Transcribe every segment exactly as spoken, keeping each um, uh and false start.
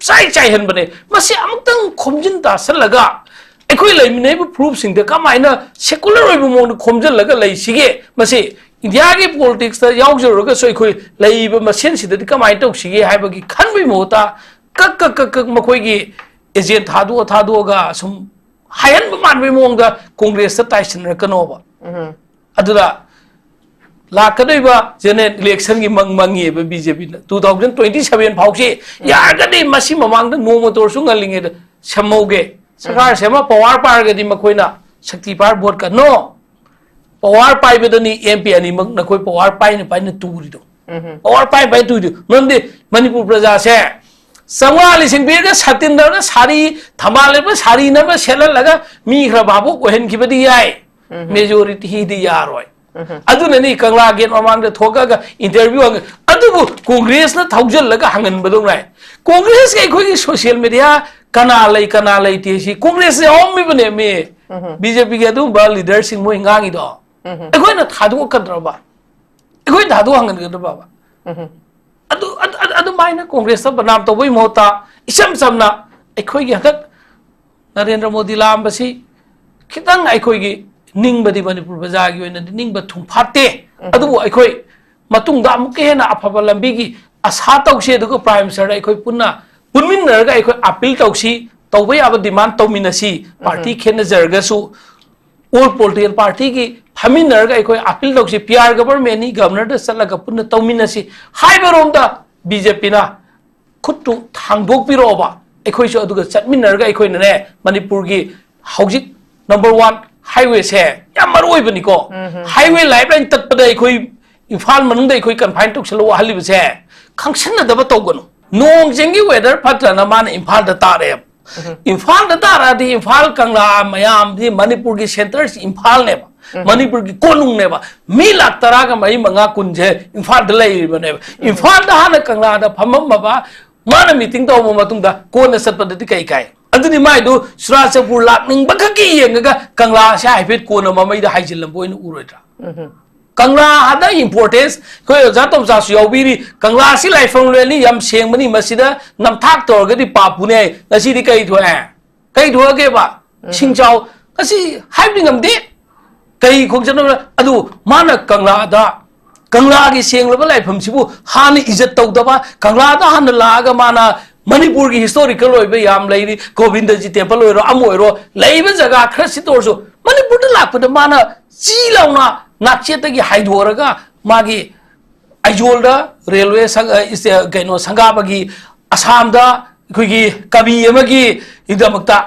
ꯆꯥꯏ ꯆꯥꯏꯍꯟꯕꯅꯦ꯫ ꯃꯁꯤ ꯑꯃꯨꯛꯇꯪ ꯈꯣꯝꯖꯤꯟ ꯇꯥꯁꯜꯂꯒ ꯑꯩꯈꯣꯏ ꯂꯩꯃꯤꯟꯅꯔꯤꯕ ꯐꯨꯔꯨꯞꯁꯤꯡꯗ ꯀꯃꯥꯏꯅ secular ꯑꯣꯏꯕ ꯃꯑꯣꯡꯗ ꯈꯣꯝꯖꯤꯜꯂꯒ ꯂꯩꯁꯤꯒꯦ? ꯃꯁꯤ ꯏꯟꯗꯤꯌꯥꯒꯤ politics ꯇ ꯌꯥꯎꯖꯔꯨꯔꯒꯁꯨ ꯑꯩꯈꯣꯏ ꯂꯩꯔꯤꯕ ꯃꯁꯦꯟꯁꯤꯗꯗꯤ ꯀꯃꯥꯏꯅ ꯇꯧꯁꯤꯒꯦ ꯍꯥꯏꯕꯒꯤ ꯈꯟꯕꯒꯤ ꯃꯍꯨꯠꯇ ꯀꯛ ꯀꯛ ꯀꯛ ꯀꯛ ꯃꯈꯣꯏꯒꯤ agent ꯊꯥꯗꯣꯛꯑ ꯊꯥꯗꯣꯛꯑꯒ ꯁꯨꯝ ꯍꯥꯏꯍꯟꯕ ꯃꯥꯟꯕꯒꯤ ꯃꯑꯣꯡꯗ ꯀꯣꯡꯒ꯭ꯔꯦꯁꯇ ꯇꯥꯏꯁꯤꯟꯅꯔꯛꯀꯅꯣꯕ꯫ ꯑꯗꯨꯗ ꯂꯥꯛꯀꯗꯧꯔꯤꯕ general election ꯒꯤ ꯃꯪ ꯃꯪꯉꯤꯕ BJP ꯅ꯫ Two thousand twenty seven ꯐꯥꯎꯁꯤ ꯌꯥꯔꯒꯗꯤ ꯃꯁꯤ ꯃꯃꯥꯡꯗ ꯅꯣꯡꯃꯇ ꯑꯣꯏꯔꯁꯨ ꯉꯜꯂꯤꯉꯩꯗ ꯁꯦꯝꯍꯧꯒꯦ꯫ ꯁꯔꯀꯥꯔ ꯁꯦꯝꯃ power ꯄꯥꯏꯔꯒꯗꯤ ꯃꯈꯣꯏꯅ ꯁꯛꯇꯤ ꯄꯥꯏꯔ vote ꯀꯟꯅꯣ꯫ Power ꯄꯥꯏꯕꯗꯅꯤ MP ꯑꯅꯤꯃꯛ ꯅꯈꯣꯏ power ꯄꯥꯏꯅ ꯄꯥꯏꯅ ꯇꯨꯔꯤꯗꯣ꯫ Power ꯄꯥꯏꯅ ꯄꯥꯏꯅ ꯇꯨꯔꯤꯗꯣ꯫ ꯃꯔꯝꯗꯤ ꯃꯅꯤꯄꯨꯔ ꯄ꯭ꯔꯖꯥꯁꯦ ꯆꯥꯝꯃꯉꯥ ꯂꯤꯁꯤꯡ ꯄꯤꯔꯒ ꯁꯥꯇꯤꯟꯗꯧꯅ ꯁꯥꯔꯤ, ꯊꯝꯕꯥꯜ ꯂꯦꯞꯄ ꯁꯥꯔꯤꯅꯕ ꯁꯦꯠꯍꯜꯂꯒ ꯃꯤ ꯈꯔ ꯚꯥꯕꯣꯛ ꯑꯣꯏꯍꯟꯈꯤꯕꯗꯤ ꯌꯥꯏ꯫ Majority ꯗꯤ ꯌꯥꯔꯣꯏ꯫ ꯑꯗꯨꯅꯅꯤ ꯀꯪꯂꯥ gate ꯃꯃꯥꯡꯗ ꯊꯣꯛꯑꯒ interview ꯍꯪꯉ-, ꯑꯗꯨꯕꯨ ꯀꯣꯡꯒ꯭ꯔꯦꯁꯅ ꯊꯧꯖꯤꯜꯂꯒ ꯍꯪꯍꯟꯕꯗꯧ ꯉꯥꯏ꯫ ꯀꯣꯡꯒ꯭ꯔꯦꯁꯀꯤ ꯑꯩꯈꯣꯏꯒꯤ social media ꯀꯅꯥ ꯂꯩ ꯀꯅꯥ ꯂꯩꯇꯦ ꯁꯤ ꯀꯣꯡꯒ꯭ꯔꯦꯁ ꯌꯥꯎꯔꯝꯃꯤꯕꯅꯦ ꯃꯤ꯫ BJP ꯒꯤ ꯑꯗꯨꯒꯨꯝꯕ leader ꯁꯤꯡ ꯃꯣꯏ ꯉꯥꯡꯉꯤꯗꯣ꯫ ꯑꯩꯈꯣꯏꯅ ꯊꯥꯗꯣꯛꯀꯗ꯭ꯔꯕ? ꯑꯩꯈꯣꯏ ꯊꯥꯗꯣꯛ ꯍꯪꯍꯟꯒꯗ꯭ꯔꯕ? ꯑꯗꯨ, ꯑꯗꯨ, ꯑꯗꯨ, ꯑꯗꯨꯃꯥꯏꯅ ꯀꯣꯡꯒ꯭ꯔꯦꯁꯇ ꯕꯗꯅꯥꯝ ꯇꯧꯕꯒꯤ ꯃꯍꯨꯠꯇ ꯏꯆꯝ ꯆꯝꯅ ꯑꯩꯈꯣꯏꯒꯤ ꯍꯟꯗꯛ ꯅꯔꯦꯟꯗ꯭ꯔ ꯃꯣꯗꯤ ꯂꯥꯛꯑꯝꯕꯁꯤ ꯈꯤꯇꯪ ꯑꯩꯈꯣꯏꯒꯤ ꯅꯤꯡꯕꯗꯤ ꯃꯅꯤꯄꯨꯔ ꯄ꯭ꯔꯖꯥꯒꯤ ꯑꯣꯏꯅꯗꯤ ꯅꯤꯡꯕ ꯊꯨꯡꯐꯥꯠꯇꯦ꯫ ꯑꯗꯨꯕꯨ ꯑꯩꯈꯣꯏ ꯃꯇꯨꯡꯗ ꯑꯃꯨꯛꯀ ꯍꯦꯟꯅ ꯑꯐꯕ ꯂꯝꯕꯤꯒꯤ ꯑꯁꯥ ꯇꯧꯁꯤ, ꯑꯗꯨꯒ Prime Minister ꯗ ꯑꯩꯈꯣꯏ ꯄꯨꯟꯅ ꯄꯨꯟꯃꯤꯟꯅꯔꯒ ꯑꯩꯈꯣꯏ appeal ꯇꯧꯁꯤ, ꯇꯧꯕ ꯌꯥꯕ demand ꯇꯧꯃꯤꯟꯅꯁꯤ, party ꯈꯦꯠꯅꯖꯔꯒꯁꯨ꯫ All political party ꯒꯤ ꯐꯝꯃꯤꯟꯅꯔꯒ ꯑꯩꯈꯣꯏ appeal ꯇꯧꯁꯤ, P R government ꯅꯤ, Governor ꯗ ꯆꯠꯂꯒ ꯄꯨꯟꯅ ꯇꯧꯃꯤꯟꯅꯁꯤ ꯍꯥꯏꯕꯔꯣꯝꯗ BJP ꯅ ꯈꯨꯠꯇꯨ ꯊꯥꯡꯗꯣꯛꯄꯤꯔꯛꯑꯣꯕ꯫ ꯑꯩꯈꯣꯏꯁꯨ ꯑꯗꯨꯒ ꯆꯠꯃꯤꯟꯅꯔꯒ ꯑꯩꯈꯣꯏꯅꯅꯦ ꯃꯅꯤꯄꯨꯔꯒꯤ ꯍꯧꯖꯤꯛ number one highway ꯁꯦ ꯌꯥꯝ ꯃꯔꯨ ꯑꯣꯏꯕꯅꯤꯀꯣ꯫ Highway lifeline ꯇꯠꯄꯗ ꯑꯩꯈꯣꯏ ꯏꯝꯐꯥꯜ ꯃꯅꯨꯡꯗ ꯑꯩꯈꯣꯏ confine ꯇꯧꯁꯜꯂ ꯋꯥꯍꯜꯂꯤꯕꯁꯦ ꯈꯪꯁꯤꯟꯅꯗꯕ ꯇꯧꯒꯅꯨ꯫ ꯅꯣꯡ ꯆꯤꯡꯒꯤ weather ꯐꯠꯇ꯭ꯔꯅ ꯃꯥꯅ ꯏꯝꯐꯥꯜꯗ ꯇꯥꯔꯛꯑꯦꯕ꯫ ꯏꯝꯐꯥꯜꯗ ꯇꯥꯔꯛꯑꯗꯤ ꯏꯝꯐꯥꯜ ꯀꯪꯂꯥ ꯃꯌꯥꯝꯗꯤ ꯃꯅꯤꯄꯨꯔꯒꯤ centre ꯁꯤ ꯏꯝꯐꯥꯜꯅꯦꯕ꯫ ꯃꯅꯤꯄꯨꯔꯒꯤ ꯀꯣꯅꯨꯡꯅꯦꯕ꯫ ꯃꯤ ꯂꯥꯈ ꯇꯔꯥꯒ ꯃꯔꯤ ꯃꯉꯥ ꯀꯨꯟꯁꯦ ꯏꯝꯐꯥꯜꯗ ꯂꯩꯔꯤꯕꯅꯦꯕ꯫ ꯏꯝꯐꯥꯜꯗ ꯍꯥꯟꯅ ꯀꯪꯂꯥꯗ ꯐꯝꯃꯝꯃꯕ ꯃꯥꯅ meeting ꯇꯧꯔꯕ ꯃꯇꯨꯡꯗ ꯀꯣꯟꯅ ꯆꯠꯄꯗꯗꯤ ꯀꯩ ꯀꯥꯏ? ꯑꯗꯨꯗꯤ ꯃꯥꯏꯗꯨ ꯆꯨꯔꯥꯆꯥꯟꯄꯨꯔ ꯂꯥꯛꯅꯤꯡꯕ ꯈꯛꯀꯤ ꯌꯦꯡꯉꯒ ꯀꯪꯂꯥꯁꯦ ꯍꯥꯏꯐꯦꯠ ꯀꯣꯟꯅ ꯃꯃꯩꯗ ꯍꯥꯏꯖꯤꯜꯂꯝꯕ ꯑꯣꯏꯅ ꯎꯔꯣꯏꯗ꯭ꯔꯥ? ꯀꯪꯂꯥꯗ importance ꯑꯩꯈꯣꯏ ꯑꯣꯖꯥ ꯇꯣꯝꯆꯥꯁꯨ ꯌꯥꯎꯕꯤꯔꯤ꯫ ꯀꯪꯂꯥꯁꯤ ꯂꯥꯏꯐꯝ ꯂꯣꯏꯅꯤ, ꯌꯥꯝ ꯁꯦꯡꯕꯅꯤ, ꯃꯁꯤꯗ ꯅꯝꯊꯥꯛ ꯇꯧꯔꯒꯗꯤ ꯄꯥꯞꯄꯨꯅꯦ꯫ ꯉꯁꯤꯗꯤ ꯀꯩ ꯊꯣꯛꯑꯦ? ꯀꯩ ꯊꯣꯛꯑꯒꯦꯕ? ꯏꯁꯤꯡ ꯆꯥꯎ, ꯉꯁꯤ ꯍꯥꯏꯕꯗꯤ ꯉꯝꯗꯦ꯫ ꯀꯩ ꯈꯣꯡꯆꯠꯅꯣ? ꯑꯗꯨ ꯃꯥꯅ ꯀꯪꯂꯥꯗ, ꯀꯪꯂꯥꯒꯤ ꯁꯦꯡꯂꯕ ꯂꯥꯏꯐꯝꯁꯤꯕꯨ ꯍꯥꯟꯅ ꯏꯖꯠ ꯇꯧꯗꯕ, ꯀꯪꯂꯥꯗ ꯍꯥꯟꯅ ꯂꯥꯛꯑꯒ ꯃꯥꯅ ꯃꯅꯤꯄꯨꯔꯒꯤ historical ꯑꯣꯏꯕ ꯌꯥꯝ ꯂꯩꯔꯤ, ꯒꯣꯕꯤꯟꯗꯖꯤ temple ꯑꯣꯏꯔꯣ, ꯑꯃ ꯑꯣꯏꯔꯣ, ꯂꯩꯕ ꯖꯒꯥ ꯈꯔ ꯁꯤꯠꯇ ꯑꯣꯏꯔꯁꯨ ꯃꯅꯤꯄꯨꯔꯗ ꯂꯥꯛꯄꯗ ꯃꯥꯅ ꯆꯤ ꯂꯥꯎꯅ ꯅꯥꯛꯆꯦꯠꯇꯒꯤ ꯍꯥꯏꯗꯣꯔꯒ ꯃꯥꯒꯤ ꯑꯥꯏꯖꯣꯜꯗ railway ꯁꯪ-, ꯑ, ꯏꯁ-, ꯑ, ꯀꯩꯅꯣ, ꯁꯪꯒꯥꯕꯒꯤ, ꯑꯁꯥꯝꯗ ꯑꯩꯈꯣꯏꯒꯤ ꯀꯕꯤ ꯑꯃꯒꯤ ꯗꯃꯛꯇ,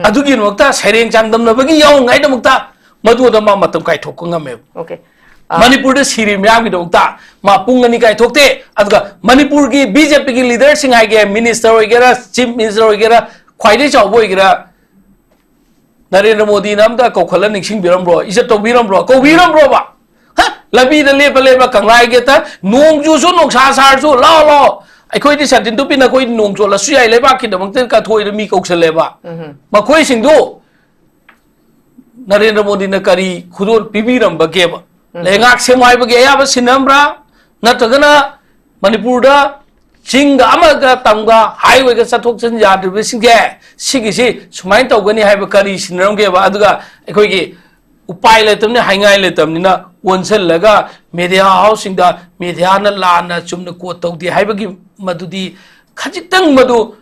ꯑꯗꯨꯒꯤꯗꯃꯛꯇ ꯁꯩꯔꯦꯡ ꯆꯥꯡꯗꯝꯅꯕꯒꯤ ꯌꯥꯎꯅꯉꯥꯏꯗꯃꯛꯇ ꯃꯗꯨꯗ ꯃꯥ ꯃꯇꯝ ꯀꯥꯏꯊꯣꯛꯄ ꯉꯝꯃꯦꯕ꯫ Okay. ꯃꯅꯤꯄꯨꯔꯗ ꯁꯤꯔꯤ ꯃꯌꯥꯝꯒꯤꯗꯃꯛꯇ ꯃꯥ ꯄꯨꯡ ꯑꯅꯤ ꯀꯥꯏꯊꯣꯛꯇꯦ꯫ ꯑꯗꯨꯒ ꯃꯅꯤꯄꯨꯔꯒꯤ BJPꯒꯤ leaderꯁꯤꯡ ꯍꯥꯏꯒꯦ, minister ꯑꯣꯏꯒꯦꯔꯥ, chief minister ꯑꯣꯏꯒꯦꯔꯥ, ꯈ꯭ꯋꯥꯏꯗꯒꯤ ꯆꯥꯎꯕ ꯑꯣꯏꯒꯦꯔꯥ, ꯅꯔꯦꯟꯗ꯭ꯔ ꯃꯣꯗꯤꯅ ꯑꯝꯇ ꯀꯧꯈꯠꯂ ꯅꯤꯡꯁꯤꯡꯕꯤꯔꯝꯕ꯭ꯔꯣ? ꯏꯖꯠ ꯇꯧꯕꯤꯔꯝꯕ꯭ꯔꯣ? ꯀꯧꯕꯤꯔꯝꯕ꯭ꯔꯣꯕ? ꯍ? ꯂꯝꯕꯤꯗ ꯂꯦꯞꯄ ꯂꯦꯞꯄ ꯀꯪꯂꯥꯒꯤ ꯒꯦꯠꯇ ꯅꯣꯡ ꯆꯨꯁꯨ ꯅꯨꯡꯁꯥ ꯁꯥꯔꯁꯨ ꯂꯥꯛꯑꯣ ꯂꯥꯛꯑꯣ꯫ ꯑꯩꯈꯣꯏꯗꯤ ꯁꯥꯇꯤꯟ ꯇꯨꯞꯄꯤ, ꯅꯈꯣꯏꯗꯤ ꯅꯣꯡ ꯆꯣꯠꯂꯁꯨ ꯌꯥꯏ, ꯂꯩꯕꯥꯛꯀꯤꯗꯃꯛꯇ ꯀꯊꯣꯏꯗ ꯃꯤ ꯀꯧꯁꯜꯂꯦꯕ꯫ ꯃꯈꯣꯏꯁꯤꯡꯗꯨ ꯅꯔꯦꯟꯗ꯭ꯔ ꯃꯣꯗꯤꯅ ꯀꯔꯤ ꯈꯨꯗꯣꯜ ꯄꯤꯕꯤꯔꯝꯕꯒꯦꯕ? ꯂꯩꯉꯥꯛ ꯁꯦꯝꯃꯣ ꯍꯥꯏꯕꯒꯤ ꯑꯌꯥꯕ ꯁꯤꯟꯅꯔꯝꯕ꯭ꯔꯥ? ꯅꯠꯇ꯭ꯔꯒꯅ ꯃꯅꯤꯄꯨꯔꯗ ꯆꯤꯡꯒ ꯑꯃꯒ ꯇꯝꯒ highwayꯒ ꯆꯠꯊꯣꯛ ꯆꯠꯁꯤꯟ ꯌꯥꯗ꯭ꯔꯤꯕꯁꯤꯡꯁꯦ ꯁꯤꯒꯤꯁꯤ ꯁꯨꯃꯥꯏꯅ ꯇꯧꯒꯅꯤ ꯍꯥꯏꯕ ꯀꯔꯤ ꯁꯤꯟꯅꯔꯝꯒꯦꯕ? ꯑꯗꯨꯒ ꯑꯩꯈꯣꯏꯒꯤ ꯎꯄꯥꯏ ꯂꯩꯇꯕꯅꯤ, ꯍꯥꯏꯉꯥꯏ ꯂꯩꯇꯕꯅꯤꯅ ꯑꯣꯟꯁꯤꯜꯂꯒ media houseꯁꯤꯡꯗ mediaꯅ ꯂꯥꯟꯅ ꯆꯨꯝꯅ quote ꯇꯧꯗꯦ ꯍꯥꯏꯕꯒꯤ ꯃꯗꯨꯗꯤ ꯈꯖꯤꯛꯇꯪ ꯃꯗꯨ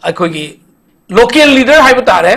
ꯑꯩꯈꯣꯏꯒꯤ local leader ꯍꯥꯏꯕ ꯇꯥꯔꯦ,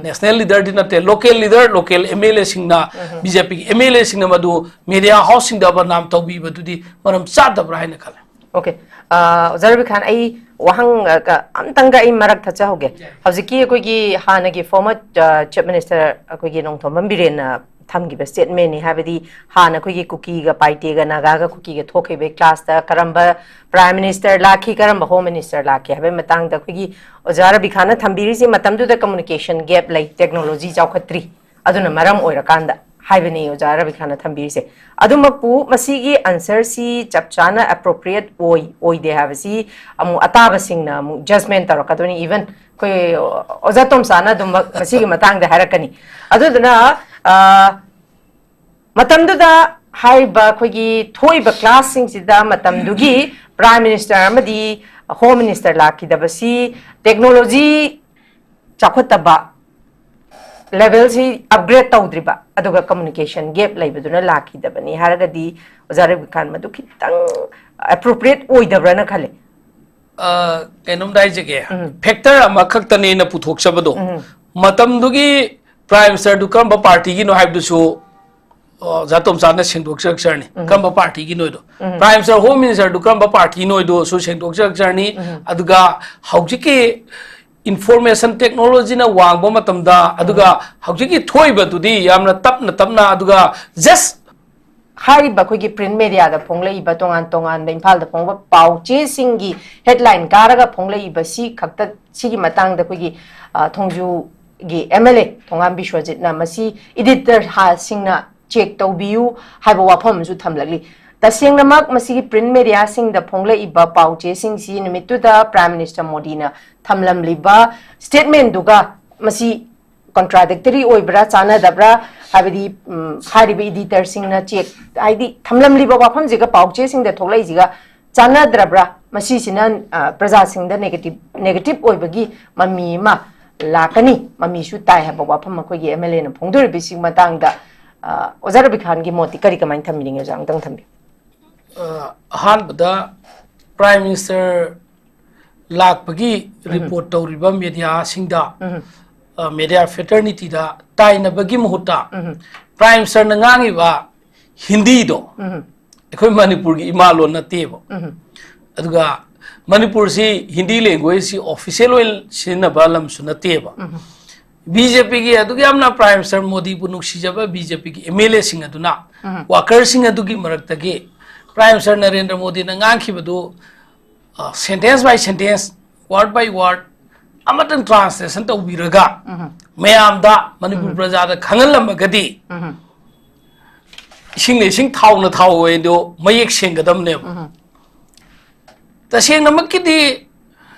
national leaderꯗꯤ ꯅꯠꯇꯦ, local leader, local MLAꯁꯤꯡꯅ, BJPꯒꯤ MLAꯁꯤꯡꯅ ꯃꯗꯨ media houseꯁꯤꯡꯗ ꯕꯗꯅꯥꯝ ꯇꯧꯕꯤꯕꯗꯨꯗꯤ ꯃꯔꯝ ꯆꯥꯗꯕ꯭ꯔꯥ ꯍꯥꯏꯅ ꯈꯜꯂꯦ꯫ Okay. ꯑ, ꯑꯣꯖꯥ ꯔꯕꯤ ꯈꯥꯟ, ꯑꯩ ꯋꯥꯍꯪ, ꯑ, ꯀ-, ꯑꯝꯇꯪꯒ ꯑꯩ ꯃꯔꯛ ꯊꯠꯆꯍꯧꯒꯦ꯫ ꯍꯧꯖꯤꯛꯀꯤ ꯑꯩꯈꯣꯏꯒꯤ ꯍꯥꯟꯅꯒꯤ former, ꯑ, chief minister ꯑꯩꯈꯣꯏꯒꯤ ꯅꯣꯡꯊꯣꯝꯕꯝ ꯕꯤꯔꯦꯟꯅ ꯊꯝꯈꯤꯕ statementꯅꯤ, ꯍꯥꯏꯕꯗꯤ ꯍꯥꯟꯅ ꯑꯩꯈꯣꯏꯒꯤ ꯀꯨꯀꯤꯒ ꯄꯥꯏꯇꯦꯒ ꯅꯥꯒꯥꯒ ꯀꯨꯀꯤꯒ ꯊꯣꯛꯈꯤꯕꯒꯤ classꯇ ꯀꯔꯝꯕ prime minister ꯂꯥꯛꯈꯤ, ꯀꯔꯝꯕ home minister ꯂꯥꯛꯈꯤ ꯍꯥꯏꯕꯒꯤ ꯃꯇꯥꯡꯗ ꯑꯩꯈꯣꯏꯒꯤ ꯑꯣꯖꯥ ꯔꯕꯤ ꯈꯥꯟꯅ ꯊꯝꯕꯤꯔꯤꯁꯤ ꯃꯇꯝꯗꯨꯗ communication gap ꯂꯩ, technology ꯆꯥꯎꯈꯠꯇ꯭ꯔꯤ, ꯑꯗꯨꯅ ꯃꯔꯝ ꯑꯣꯏꯔꯀꯥꯟꯗ ꯍꯥꯏꯕꯅꯤ ꯑꯣꯖꯥ ꯔꯕꯤ ꯈꯥꯟꯅ ꯊꯝꯕꯤꯔꯤꯁꯦ꯫ ꯑꯗꯨꯃꯛꯄꯨ ꯃꯁꯤꯒꯤ answerꯁꯤ ꯆꯞ ꯆꯥꯅ appropriate ꯑꯣꯏ, ꯑꯣꯏꯗꯦ ꯍꯥꯏꯕꯁꯤ ꯑꯃꯨꯛ ꯑꯇꯥꯕꯁꯤꯡꯅ ꯑꯃꯨꯛ judgement ꯇꯧꯔꯛꯀꯗꯣꯏꯅꯤ꯫ Even ꯑꯩꯈꯣꯏ ꯑꯣꯖꯥ ꯇꯣꯝꯆꯥꯅ ꯑꯗꯨꯝꯃꯛ ꯃꯁꯤꯒꯤ ꯃꯇꯥꯡꯗ ꯍꯥꯏꯔꯛꯀꯅꯤ꯫ ꯑꯗꯨꯗꯨꯅ, ꯑ, ꯃꯇꯝꯗꯨꯗ ꯍꯥꯏꯔꯤꯕ ꯑꯩꯈꯣꯏꯒꯤ ꯊꯣꯛꯏꯕ ꯀ꯭ꯂꯥꯁꯁꯤꯡꯁꯤꯗ ꯃꯇꯝꯗꯨꯒꯤ ꯄ꯭ꯔꯥꯏꯝ ꯃꯤꯅꯤꯁꯇꯔ ꯑꯃꯗꯤ ꯍꯣꯝ ꯃꯤꯅꯤꯁꯇꯔ ꯂꯥꯛꯈꯤꯗꯕꯁꯤ ꯇꯦꯛꯅꯣꯂꯣꯖꯤ ꯆꯥꯎꯈꯠꯇꯕ ꯂꯦꯚꯦꯜꯁꯤ ꯑꯞꯒ꯭ꯔꯦꯗ ꯇꯧꯗ꯭ꯔꯤꯕ, ꯑꯗꯨꯒ ꯀꯝꯃꯨꯅꯤꯀꯦꯁꯟ ꯒꯦꯞ ꯂꯩꯕꯗꯨꯅ ꯂꯥꯛꯈꯤꯗꯕꯅꯤ ꯍꯥꯏꯔꯒꯗꯤ ꯑꯣꯖꯥ ꯔꯕꯤ ꯈꯥꯟ, ꯃꯗꯨ ꯈꯤꯇꯪ ꯑꯦꯄ꯭ꯔꯣꯄ꯭ꯔꯤꯌꯦꯠ ꯑꯣꯏꯗꯕ꯭ꯔꯅ ꯈꯜꯂꯤ꯫ ꯑ, ꯀꯩꯅꯣꯝꯇ ꯍꯥꯏꯖꯒꯦ꯫ ꯎꯝ꯫ ꯐꯦꯛꯇꯔ ꯑꯃꯈꯛꯇꯅꯦꯅ ꯄꯨꯊꯣꯛꯆꯕꯗꯣ, ꯎꯝ꯫ ꯃꯇꯝꯗꯨꯒꯤ ꯄ꯭ꯔꯥꯏꯝ ꯃꯤꯅꯤꯁꯇꯔꯗꯨ ꯀꯔꯝꯕ ꯄꯥꯔꯇꯤꯒꯤꯅꯣ ꯍꯥꯏꯕꯗꯨꯁꯨ, ꯑ, ꯑꯣꯖꯥ ꯇꯣꯝꯆꯥꯅ ꯁꯦꯡꯗꯣꯛꯆꯔꯛꯆꯔꯅꯤ, ꯎꯝ꯫ ꯀꯔꯝꯕ ꯄꯥꯔꯇꯤꯒꯤꯅꯣꯗꯣ꯫ ꯎꯝ꯫ ꯄ꯭ꯔꯥꯏꯝ ꯃꯤꯅꯤꯁꯇꯔ ꯍꯣꯝ ꯃꯤꯅꯤꯁꯇꯔꯗꯨ ꯀꯔꯝꯕ ꯄꯥꯔꯇꯤꯅꯣꯗꯣꯁꯨ ꯁꯦꯡꯗꯣꯛꯆꯔꯛꯆꯔꯅꯤ꯫ ꯎꯝ꯫ ꯑꯗꯨꯒ ꯍꯧꯖꯤꯛꯀꯤ ꯏꯟꯐꯣꯔꯃꯦꯁꯟ ꯇꯦꯛꯅꯣꯂꯣꯖꯤꯅ ꯋꯥꯡꯕ ꯃꯇꯝꯗ, ꯑꯗꯨꯒ ꯎꯝ꯫ ꯍꯧꯖꯤꯛꯀꯤ ꯊꯣꯛꯏꯕꯗꯨꯗꯤ ꯌꯥꯝꯅ ꯇꯞꯅ ꯇꯞꯅ, ꯑꯗꯨꯒ ꯖꯁ ꯍꯥꯏꯔꯤꯕ ꯑꯩꯈꯣꯏꯒꯤ ꯄ꯭ꯔꯤꯟ ꯃꯦꯗꯤꯌꯥꯗ ꯐꯣꯡꯂꯛꯏꯕ ꯇꯣꯉꯥꯟ ꯇꯣꯉꯥꯟꯕ ꯏꯝꯐꯥꯜꯗ ꯐꯣꯡꯕ ꯄꯥꯎ ꯆꯦꯁꯤꯡꯒꯤ ꯍꯦꯗꯂꯥꯏꯟ ꯀꯥꯔꯒ ꯐꯣꯡꯂꯛꯏꯕ ꯁꯤ ꯈꯛꯇ, ꯁꯤꯒꯤ ꯃꯇꯥꯡꯗ ꯑꯩꯈꯣꯏꯒꯤ, ꯑ, ꯊꯣꯡꯖꯨꯒꯤ ꯑꯦꯝ ꯑꯦꯜ ꯑꯦ ꯊꯣꯉꯥꯝ ꯕꯤꯁ꯭ꯋꯖꯤꯠꯅ ꯃꯁꯤ ꯏꯗꯤꯇꯔꯁꯤꯡꯅ ꯆꯦꯛ ꯇꯧꯕꯤꯌꯨ ꯍꯥꯏꯕ ꯋꯥꯐꯝ ꯑꯃꯁꯨ ꯊꯝꯂꯛꯂꯤ꯫ ꯇꯁꯦꯡꯅꯃꯛ ꯃꯁꯤꯒꯤ ꯄ꯭ꯔꯤꯟ ꯃꯦꯗꯤꯌꯥꯁꯤꯡꯗ ꯐꯣꯡꯂꯛꯏꯕ ꯄꯥꯎ ꯆꯦꯁꯤꯡꯁꯤ ꯅꯨꯃꯤꯠꯇꯨꯗ ꯄ꯭ꯔꯥꯏꯝ ꯃꯤꯅꯤꯁꯇꯔ ꯃꯣꯗꯤꯅ ꯊꯝꯂꯝꯂꯤꯕ ꯁ꯭ꯇꯦꯠꯃꯦꯟꯗꯨꯒ ꯃꯁꯤ ꯀꯣꯟꯇ꯭ꯔꯥꯗꯤꯛꯇꯔꯤ ꯑꯣꯏꯕ꯭ꯔꯥ, ꯆꯥꯟꯅꯗꯕ꯭ꯔꯥ? ꯍꯥꯏꯕꯗꯤ, ꯎꯝ, ꯍꯥꯏꯔꯤꯕ ꯏꯗꯤꯇꯔꯁꯤꯡꯅ ꯆꯦꯛ, ꯍꯥꯏꯗꯤ ꯊꯝꯂꯝꯂꯤꯕ ꯋꯥꯐꯝꯁꯤꯒ ꯄꯥꯎ ꯆꯦꯁꯤꯡꯗ ꯊꯣꯛꯂꯛꯏꯁꯤꯒ ꯆꯥꯟꯅꯗ꯭ꯔꯕ꯭ꯔꯥ? ꯃꯁꯤꯁꯤꯅ, ꯑ, ꯄ꯭ꯔꯖꯥꯁꯤꯡꯗ ꯅꯦꯒꯦꯇꯤꯚ, ꯅꯦꯒꯦꯇꯤꯚ ꯑꯣꯏꯕꯒꯤ ꯃꯃꯤ ꯑꯃ ꯂꯥꯛꯀꯅꯤ, ꯃꯃꯤꯁꯨ ꯇꯥꯏ ꯍꯥꯏꯕ ꯋꯥꯐꯝ ꯑꯩꯈꯣꯏꯒꯤ ꯑꯦꯝ ꯑꯦꯜ ꯑꯦꯅ ꯐꯣꯡꯗꯣꯔꯤꯕꯁꯤꯒꯤ ꯃꯇꯥꯡꯗ, ꯑ, ꯑꯣꯖꯥ ꯔꯕꯤ ꯈꯥꯟꯒꯤ ꯃꯣꯠꯇꯤ ꯀꯔꯤ, ꯀꯃꯥꯏꯅ ꯊꯝꯕꯤꯅꯤꯡꯉꯤ, ꯑꯣꯖꯥ? ꯑꯃꯨꯛꯇꯪ ꯊꯝꯕꯤꯌꯨ꯫ ꯑ, ꯑꯍꯥꯟꯕꯗ ꯄ꯭ꯔꯥꯏꯝ ꯃꯤꯅꯤꯁꯇꯔ ꯂꯥꯛꯄꯒꯤ ꯎꯝ꯫ ꯔꯤꯄꯣꯔꯠ ꯇꯧꯔꯤꯕ ꯃꯦꯗꯤꯌꯥꯁꯤꯡꯗ, ꯎꯝ꯫ ꯑ, ꯃꯦꯗꯤꯌꯥ ꯐ꯭ꯔꯦꯇꯔꯅꯤꯇꯤꯗ ꯇꯥꯏꯅꯕꯒꯤ ꯃꯍꯨꯠꯇ ꯎꯝ꯫ ꯄ꯭ꯔꯥꯏꯝ ꯃꯤꯅꯤꯁꯇꯔꯅ ꯉꯥꯡꯉꯤꯕ ꯍꯤꯟꯗꯤꯗꯣ ꯎꯝ꯫ ꯑꯩꯈꯣꯏ ꯃꯅꯤꯄꯨꯔꯒꯤ ꯏꯃꯥ ꯂꯣꯟ ꯅꯠꯇꯦꯕ꯫ ꯎꯝ꯫ ꯑꯗꯨꯒ ꯃꯅꯤꯄꯨꯔꯁꯤ ꯍꯤꯟꯗꯤ ꯂꯦꯡꯒ꯭ꯋꯦꯖꯁꯤ ꯑꯣꯐꯤꯁꯤꯌꯦꯜ ꯑꯣꯏꯅ ꯁꯤꯖꯤꯟꯅꯕ ꯂꯝꯁꯨ ꯅꯠꯇꯦꯕ꯫ ꯎꯝ꯫ ꯕꯤ ꯖꯦ ꯄꯤꯒꯤ ꯑꯗꯨꯛ ꯌꯥꯝꯅ ꯄ꯭ꯔꯥꯏꯝ ꯃꯤꯅꯤꯁꯇꯔ ꯃꯣꯗꯤꯕꯨ ꯅꯨꯡꯁꯤꯖꯕ ꯕꯤ ꯖꯦ ꯄꯤꯒꯤ ꯑꯦꯝ ꯑꯦꯜ ꯑꯦꯁꯤꯡ ꯑꯗꯨꯅ, ꯎꯝ꯫ ꯋꯥꯀꯔꯁꯤꯡ ꯑꯗꯨꯒꯤ ꯃꯔꯛꯇꯒꯤ ꯄ꯭ꯔꯥꯏꯝ ꯃꯤꯅꯤꯁꯇꯔ ꯅꯔꯦꯟꯗ꯭ꯔ ꯃꯣꯗꯤꯅ ꯉꯥꯡꯈꯤꯕꯗꯨ, ꯑ, ꯁꯦꯟꯇꯦꯟꯁ ꯕꯥꯏ ꯁꯦꯟꯇꯦꯟꯁ, ꯋꯥꯔꯗ ꯕꯥꯏ ꯋꯥꯔꯗ ꯑꯃꯇꯪ ꯇ꯭ꯔꯥꯟꯁꯂꯦꯁꯟ ꯇꯧꯕꯤꯔꯒ ꯎꯝ꯫ ꯃꯌꯥꯝꯗ, ꯃꯅꯤꯄꯨꯔ ꯎꯝ꯫ ꯄ꯭ꯔꯖꯥꯗ ꯈꯪꯍꯜꯂꯝꯃꯒꯗꯤ ꯎꯝ꯫ ꯏꯁꯤꯡꯅ ꯏꯁꯤꯡ, ꯊꯥꯎꯅ ꯊꯥꯎ ꯑꯣꯏꯗꯣ ꯃꯌꯦꯛ ꯁꯦꯡꯒꯗꯕꯅꯦꯕ꯫ ꯎꯝ꯫ ꯇꯁꯦꯡꯅꯃꯛꯀꯤꯗꯤ,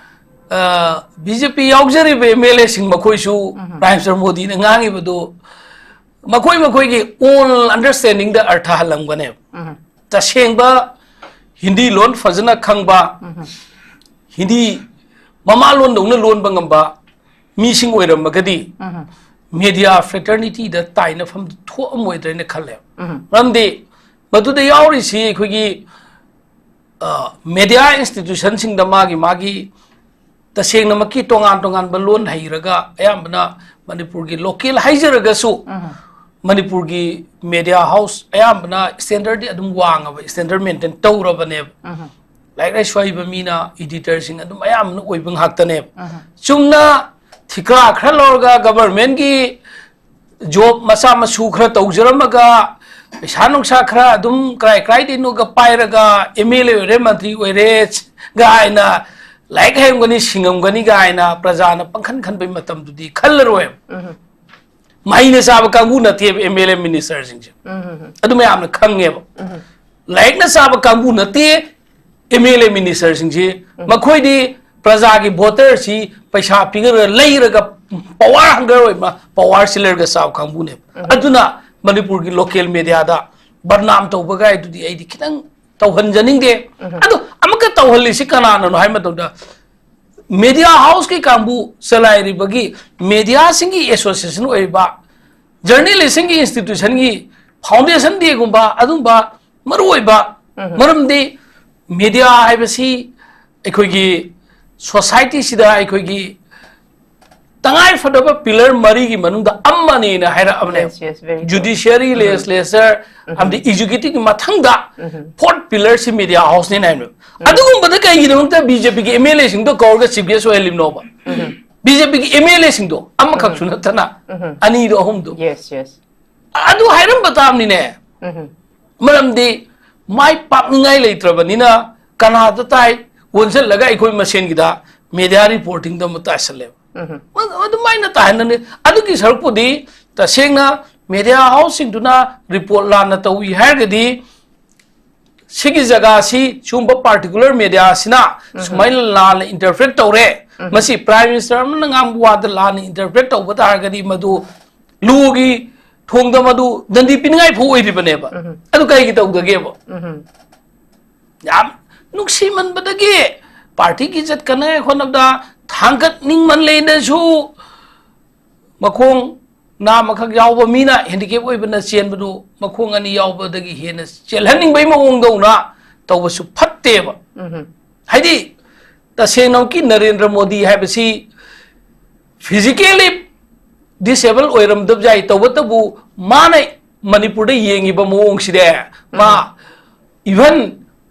ꯑ, ꯕꯤ ꯖꯦ ꯄꯤ ꯌꯥꯎꯖꯔꯤꯕ ꯑꯦꯝ ꯑꯦꯜ ꯑꯦꯁꯤꯡ ꯃꯈꯣꯏꯁꯨ ꯎꯝ꯫ ꯄ꯭ꯔꯥꯏꯝ ꯃꯤꯅꯤꯁꯇꯔ ꯃꯣꯗꯤꯅ ꯉꯥꯡꯉꯤꯕꯗꯨ ꯃꯈꯣꯏ ꯃꯈꯣꯏꯒꯤ ꯑꯣꯟ ꯑꯟꯗꯔꯁ꯭ꯇꯦꯟꯗꯤꯡꯗ ꯑꯔꯊ ꯍꯜꯂꯝꯒꯅꯦꯕ꯫ ꯎꯝ꯫ ꯇꯁꯦꯡꯕ ꯍꯤꯟꯗꯤ ꯂꯣꯟ ꯐꯖꯅ ꯈꯪꯕ, ꯎꯝ꯫ ꯍꯤꯟꯗꯤ ꯃꯃꯥꯂꯣꯟꯗꯧꯅ ꯂꯣꯟꯕ ꯉꯝꯕ ꯃꯤꯁꯤꯡ ꯑꯣꯏꯔꯝꯃꯒꯗꯤ, ꯎꯝ꯫ ꯃꯦꯗꯤꯌꯥ ꯐ꯭ꯔꯦꯇꯔꯅꯤꯇꯤꯗ ꯇꯥꯏꯅꯐꯝ ꯊꯣꯛꯑꯝꯃꯣꯏꯗ꯭ꯔꯅ ꯈꯜꯂꯦꯕ꯫ ꯎꯝ꯫ ꯃꯔꯝꯗꯤ ꯃꯗꯨꯗ ꯌꯥꯎꯔꯤꯁꯤ ꯑꯩꯈꯣꯏꯒꯤ, ꯑ, ꯃꯦꯗꯤꯌꯥ ꯏꯟꯁꯇꯤꯇ꯭ꯌꯨꯁꯟꯁꯤꯡꯗ ꯃꯥꯒꯤ ꯃꯥꯒꯤ ꯇꯁꯦꯡꯅꯃꯛꯀꯤ ꯇꯣꯉꯥꯟ ꯇꯣꯉꯥꯟꯕ ꯂꯣꯟ ꯍꯩꯔꯒ, ꯑꯌꯥꯝꯕꯅ ꯃꯅꯤꯄꯨꯔꯒꯤ ꯂꯣꯀꯦꯜ ꯍꯥꯏꯖꯔꯒꯁꯨ, ꯎꯝ꯫ ꯃꯅꯤꯄꯨꯔꯒꯤ ꯃꯦꯗꯤꯌꯥ ꯍꯥꯎꯁ ꯑꯌꯥꯝꯕꯅ ꯁ꯭ꯇꯦꯟꯗꯔꯗꯤ ꯑꯗꯨꯝ ꯋꯥꯡꯉꯕ, ꯁ꯭ꯇꯦꯟꯗꯔꯗ ꯃꯦꯟꯇꯦꯟ ꯇꯧꯔꯕꯅꯦꯕ꯫ ꯎꯝ꯫ ꯂꯥꯏꯔꯤꯛ ꯂꯥꯏꯁꯨ ꯍꯩꯕ ꯃꯤꯅ, ꯏꯗꯤꯇꯔꯁꯤꯡ ꯑꯗꯨꯝ ꯑꯌꯥꯝꯕꯅ ꯑꯣꯏꯕ ꯉꯥꯛꯇꯅꯦꯕ꯫ ꯎꯝ꯫ ꯆꯨꯝꯅ ꯊꯤꯀꯥ ꯈꯔ ꯂꯧꯔꯒ ꯒꯚꯔꯟꯃꯦꯟꯠꯀꯤ ꯖꯣꯕ ꯃꯆꯥ ꯃꯁꯨ ꯈꯔ ꯇꯧꯖꯔꯝꯃꯒ, ꯄꯩꯁꯥ ꯅꯨꯡꯁꯥ ꯈꯔ ꯑꯗꯨꯝ ꯀꯔꯥꯏ ꯀꯔꯥꯏꯗꯩꯅꯣꯒ ꯄꯥꯏꯔꯒ ꯑꯦꯝ ꯑꯦꯜ ꯑꯦ ꯑꯣꯏꯔꯦ, ꯃꯟꯇ꯭ꯔꯤ ꯑꯣꯏꯔꯦ ꯒꯥꯏꯅ, ꯂꯥꯏꯔꯤꯛ ꯍꯩꯔꯝꯒꯅꯤ, ꯁꯤꯡꯉꯝꯒꯅꯤ ꯒꯥꯏꯅ ꯄ꯭ꯔꯖꯥꯅ ꯄꯪꯈꯟ ꯈꯟꯕꯒꯤ ꯃꯇꯝꯗꯨꯗꯤ ꯈꯜꯂꯔꯣꯏꯕ꯫ ꯎꯝ꯫ ꯃꯍꯩꯅ ꯆꯥꯕ ꯀꯥꯡꯕꯨ ꯅꯠꯇꯦꯕ ꯑꯦꯝ ꯑꯦꯜ ꯑꯦ ꯃꯤꯅꯤꯁꯇꯔꯁꯤꯡꯁꯦ꯫ ꯎꯝ, ꯎꯝ, ꯎꯝ꯫ ꯑꯗꯨ ꯃꯌꯥꯝꯅ ꯈꯪꯉꯦꯕ꯫ ꯎꯝ꯫ ꯂꯥꯏꯔꯤꯛꯅ ꯆꯥꯕ ꯀꯥꯡꯕꯨ ꯅꯠꯇꯦ ꯑꯦꯝ ꯑꯦꯜ ꯑꯦ ꯃꯤꯅꯤꯁꯇꯔꯁꯤꯡꯁꯦ꯫ ꯎꯝ꯫ ꯃꯈꯣꯏꯗꯤ ꯄ꯭ꯔꯖꯥꯒꯤ ꯚꯣꯇꯔꯁꯤ ꯄꯩꯁꯥ ꯄꯤꯔꯒ ꯂꯩꯔꯒ ꯄꯋꯥꯔ ꯍꯪꯒꯔ ꯑꯣꯏꯕ ꯄꯋꯥꯔꯁꯤ ꯂꯩꯔꯒ ꯆꯥꯕ ꯀꯥꯡꯕꯨꯅꯦꯕ꯫ ꯎꯝ꯫ ꯑꯗꯨꯅ ꯃꯅꯤꯄꯨꯔꯒꯤ ꯂꯣꯀꯦꯜ ꯃꯦꯗꯤꯌꯥꯗ ꯕꯗꯅꯥꯝ ꯇꯧꯕ ꯀꯥꯏꯗꯨꯗꯤ ꯑꯩꯗꯤ ꯈꯤꯇꯪ ꯇꯧꯍꯟꯖꯅꯤꯡꯗꯦ꯫ ꯎꯝ꯫ ꯑꯗꯣ ꯑꯃꯨꯛꯀ ꯇꯧꯍꯜꯂꯤꯁꯤ ꯀꯅꯥꯅꯅꯣ ꯍꯥꯏꯕ ꯃꯇꯝꯗ, ꯃꯦꯗꯤꯌꯥ ꯍꯥꯎꯁꯀꯤ ꯀꯥꯡꯕꯨ ꯆꯂꯥꯏꯔꯤꯕꯒꯤ ꯃꯦꯗꯤꯌꯥꯁꯤꯡꯒꯤ ꯑꯦꯁꯣꯁꯤꯌꯦꯁꯟ ꯑꯣꯏꯔꯤꯕ, ꯖꯔꯅꯦꯂꯤꯁꯁꯤꯡꯒꯤ ꯏꯟꯁꯇꯤꯇ꯭ꯌꯨꯁꯟꯒꯤ ꯐꯥꯎꯟꯗꯦꯁꯟ ꯗꯦꯒꯨꯝꯕ ꯑꯗꯨꯝꯕ ꯃꯔꯨꯑꯣꯏꯕ, ꯎꯝ꯫ ꯃꯔꯝꯗꯤ ꯃꯦꯗꯤꯌꯥ ꯍꯥꯏꯕꯁꯤ ꯑꯩꯈꯣꯏꯒꯤ ꯁꯣꯁꯥꯏꯇꯤꯁꯤꯗ ꯑꯩꯈꯣꯏꯒꯤ ꯇꯉꯥꯏ ꯐꯗꯕ ꯄꯤꯂꯔ ꯃꯔꯤꯒꯤ ꯃꯅꯨꯡꯗ ꯑꯃꯅꯦꯅ ꯍꯥꯏꯔꯛꯑꯕꯅꯦꯕ꯫ Yes, yes, very true. Judiciary, ꯎꯝ꯫ ꯂꯦꯖꯤꯁꯂꯦꯆꯔ, ꯎꯝ꯫ ꯑꯃꯗꯤ ꯑꯦꯛꯖꯤꯀ꯭ꯌꯨꯇꯤꯚꯀꯤ ꯃꯊꯪꯗ ꯎꯝ꯫ ꯐꯣꯔꯠ ꯄꯤꯂꯔꯁꯤ ꯃꯦꯗꯤꯌꯥ ꯍꯥꯎꯁꯅꯦꯅ ꯍꯥꯏꯕꯅꯦꯕ꯫ ꯎꯝ꯫ ꯑꯗꯨꯒꯨꯝꯕꯗ ꯀꯩꯒꯤꯗꯃꯛꯇ ꯕꯤ ꯖꯦ ꯄꯤꯒꯤ ꯑꯦꯝ ꯑꯦꯜ ꯑꯦꯁꯤꯡꯗꯣ ꯀꯧꯔꯒ ꯆꯤꯐ ꯒꯦꯁ ꯑꯣꯏꯍꯜꯂꯤꯕꯅꯣꯕ? ꯎꯝ꯫ ꯕꯤ ꯖꯦ ꯄꯤꯒꯤ ꯑꯦꯝ ꯑꯦꯜ ꯑꯦꯁꯤꯡꯗꯣ ꯑꯃꯈꯛꯁꯨ ꯎꯝ꯫ ꯅꯠꯇꯅ ꯎꯝ꯫ ꯑꯅꯤꯗꯣ, ꯑꯍꯨꯝꯗꯣ꯫ Yes, yes. ꯑꯗꯨ ꯍꯥꯏꯔꯝꯕ ꯇꯥꯕꯅꯤꯅꯦ꯫ ꯎꯝ꯫ ꯃꯔꯝꯗꯤ ꯃꯥꯏ ꯄꯥꯛꯅꯤꯡꯉꯥꯏ ꯂꯩꯇ꯭ꯔꯕꯅꯤꯅ ꯀꯅꯥꯗ ꯇꯥꯏ? ꯑꯣꯟꯁꯤꯜꯂꯒ ꯑꯩꯈꯣꯏ ꯃꯁꯦꯟꯒꯤꯗ ꯃꯦꯗꯤꯌꯥ ꯔꯤꯄꯣꯔꯇꯤꯡꯗ ꯑꯃꯨꯛ ꯇꯥꯏꯁꯜꯂꯦꯕ꯫ ꯎꯝ꯫ ꯃ-, ꯑꯗꯨꯃꯥꯏꯅ ꯇꯥꯍꯟꯅꯅꯤ꯫ ꯑꯗꯨꯒꯤ ꯁꯔꯨꯛꯄꯨꯗꯤ ꯇꯁꯦꯡꯅ ꯃꯦꯗꯤꯌꯥ ꯍꯥꯎꯁꯁꯤꯡꯗꯨꯅ ꯔꯤꯄꯣꯔꯠ ꯂꯥꯟꯅ ꯇꯧꯏ ꯍꯥꯏꯔꯒꯗꯤ, ꯁꯤꯒꯤ ꯖꯒꯥꯁꯤ ꯁꯤꯒꯨꯝꯕ ꯄꯥꯔꯇꯤꯀꯨꯂꯔ ꯃꯦꯗꯤꯌꯥꯁꯤꯅ ꯎꯝ꯫ ꯁꯨꯃꯥꯏꯅ ꯂꯥꯟꯅ ꯏꯟꯇꯔꯄ꯭ꯔꯦꯠ ꯇꯧꯔꯦ, ꯎꯝ꯫ ꯃꯁꯤ ꯄ꯭ꯔꯥꯏꯝ ꯃꯤꯅꯤꯁꯇꯔ ꯑꯃꯅ ꯉꯥꯡꯕ ꯋꯥꯗ ꯂꯥꯟꯅ ꯏꯟꯇꯔꯄ꯭ꯔꯦꯠ ꯇꯧꯕ ꯇꯥꯔꯒꯗꯤ ꯃꯗꯨ ꯂꯣꯒꯤ ꯊꯣꯡꯗ ꯃꯗꯨ ꯗꯟꯗꯤ ꯄꯤꯅꯤꯡꯉꯥꯏ ꯐꯥꯎ ꯑꯣꯏꯔꯤꯕꯅꯦꯕ꯫ ꯎꯝ꯫ ꯑꯗꯨ ꯀꯩꯒꯤ ꯇꯧꯗꯒꯦꯕ? ꯎꯝ꯫ ꯌꯥꯝ ꯅꯨꯡꯁꯤꯃꯟꯕꯗꯒꯤ ꯄꯥꯔꯇꯤꯒꯤ ꯆꯠꯀꯅꯤ ꯍꯣꯠꯅꯕꯗ ꯊꯥꯡꯒꯠꯅꯤꯡꯃꯜꯂꯦꯅꯁꯨ ꯃꯈꯣꯡ ꯅꯥꯝꯃꯈꯛ ꯌꯥꯎꯕ ꯃꯤꯅ ꯍꯦꯟꯗꯤꯀꯦꯞ ꯑꯣꯏꯕꯅ ꯆꯦꯟꯕꯗꯨ ꯃꯈꯣꯡ ꯑꯅꯤ ꯌꯥꯎꯕꯗꯒꯤ ꯍꯦꯟꯅ ꯆꯦꯜꯍꯟꯅꯤꯡꯕꯒꯤ ꯃꯑꯣꯡꯗꯧꯅ ꯇꯧꯕꯁꯨ ꯐꯠꯇꯦꯕ꯫ ꯎꯝ꯫ ꯍꯥꯏꯗꯤ, ꯇꯁꯦꯡꯅꯃꯛꯀꯤ ꯅꯔꯦꯟꯗ꯭ꯔ ꯃꯣꯗꯤ ꯍꯥꯏꯕꯁꯤ physically disable ꯑꯣꯏꯔꯝꯗꯕꯁꯨ ꯌꯥꯏ, ꯇꯧꯕꯇꯕꯨ ꯃꯥꯅ ꯃꯅꯤꯄꯨꯔꯗ ꯌꯦꯡꯉꯤꯕ ꯃꯑꯣꯡꯁꯤꯗꯤ, ꯃꯥ even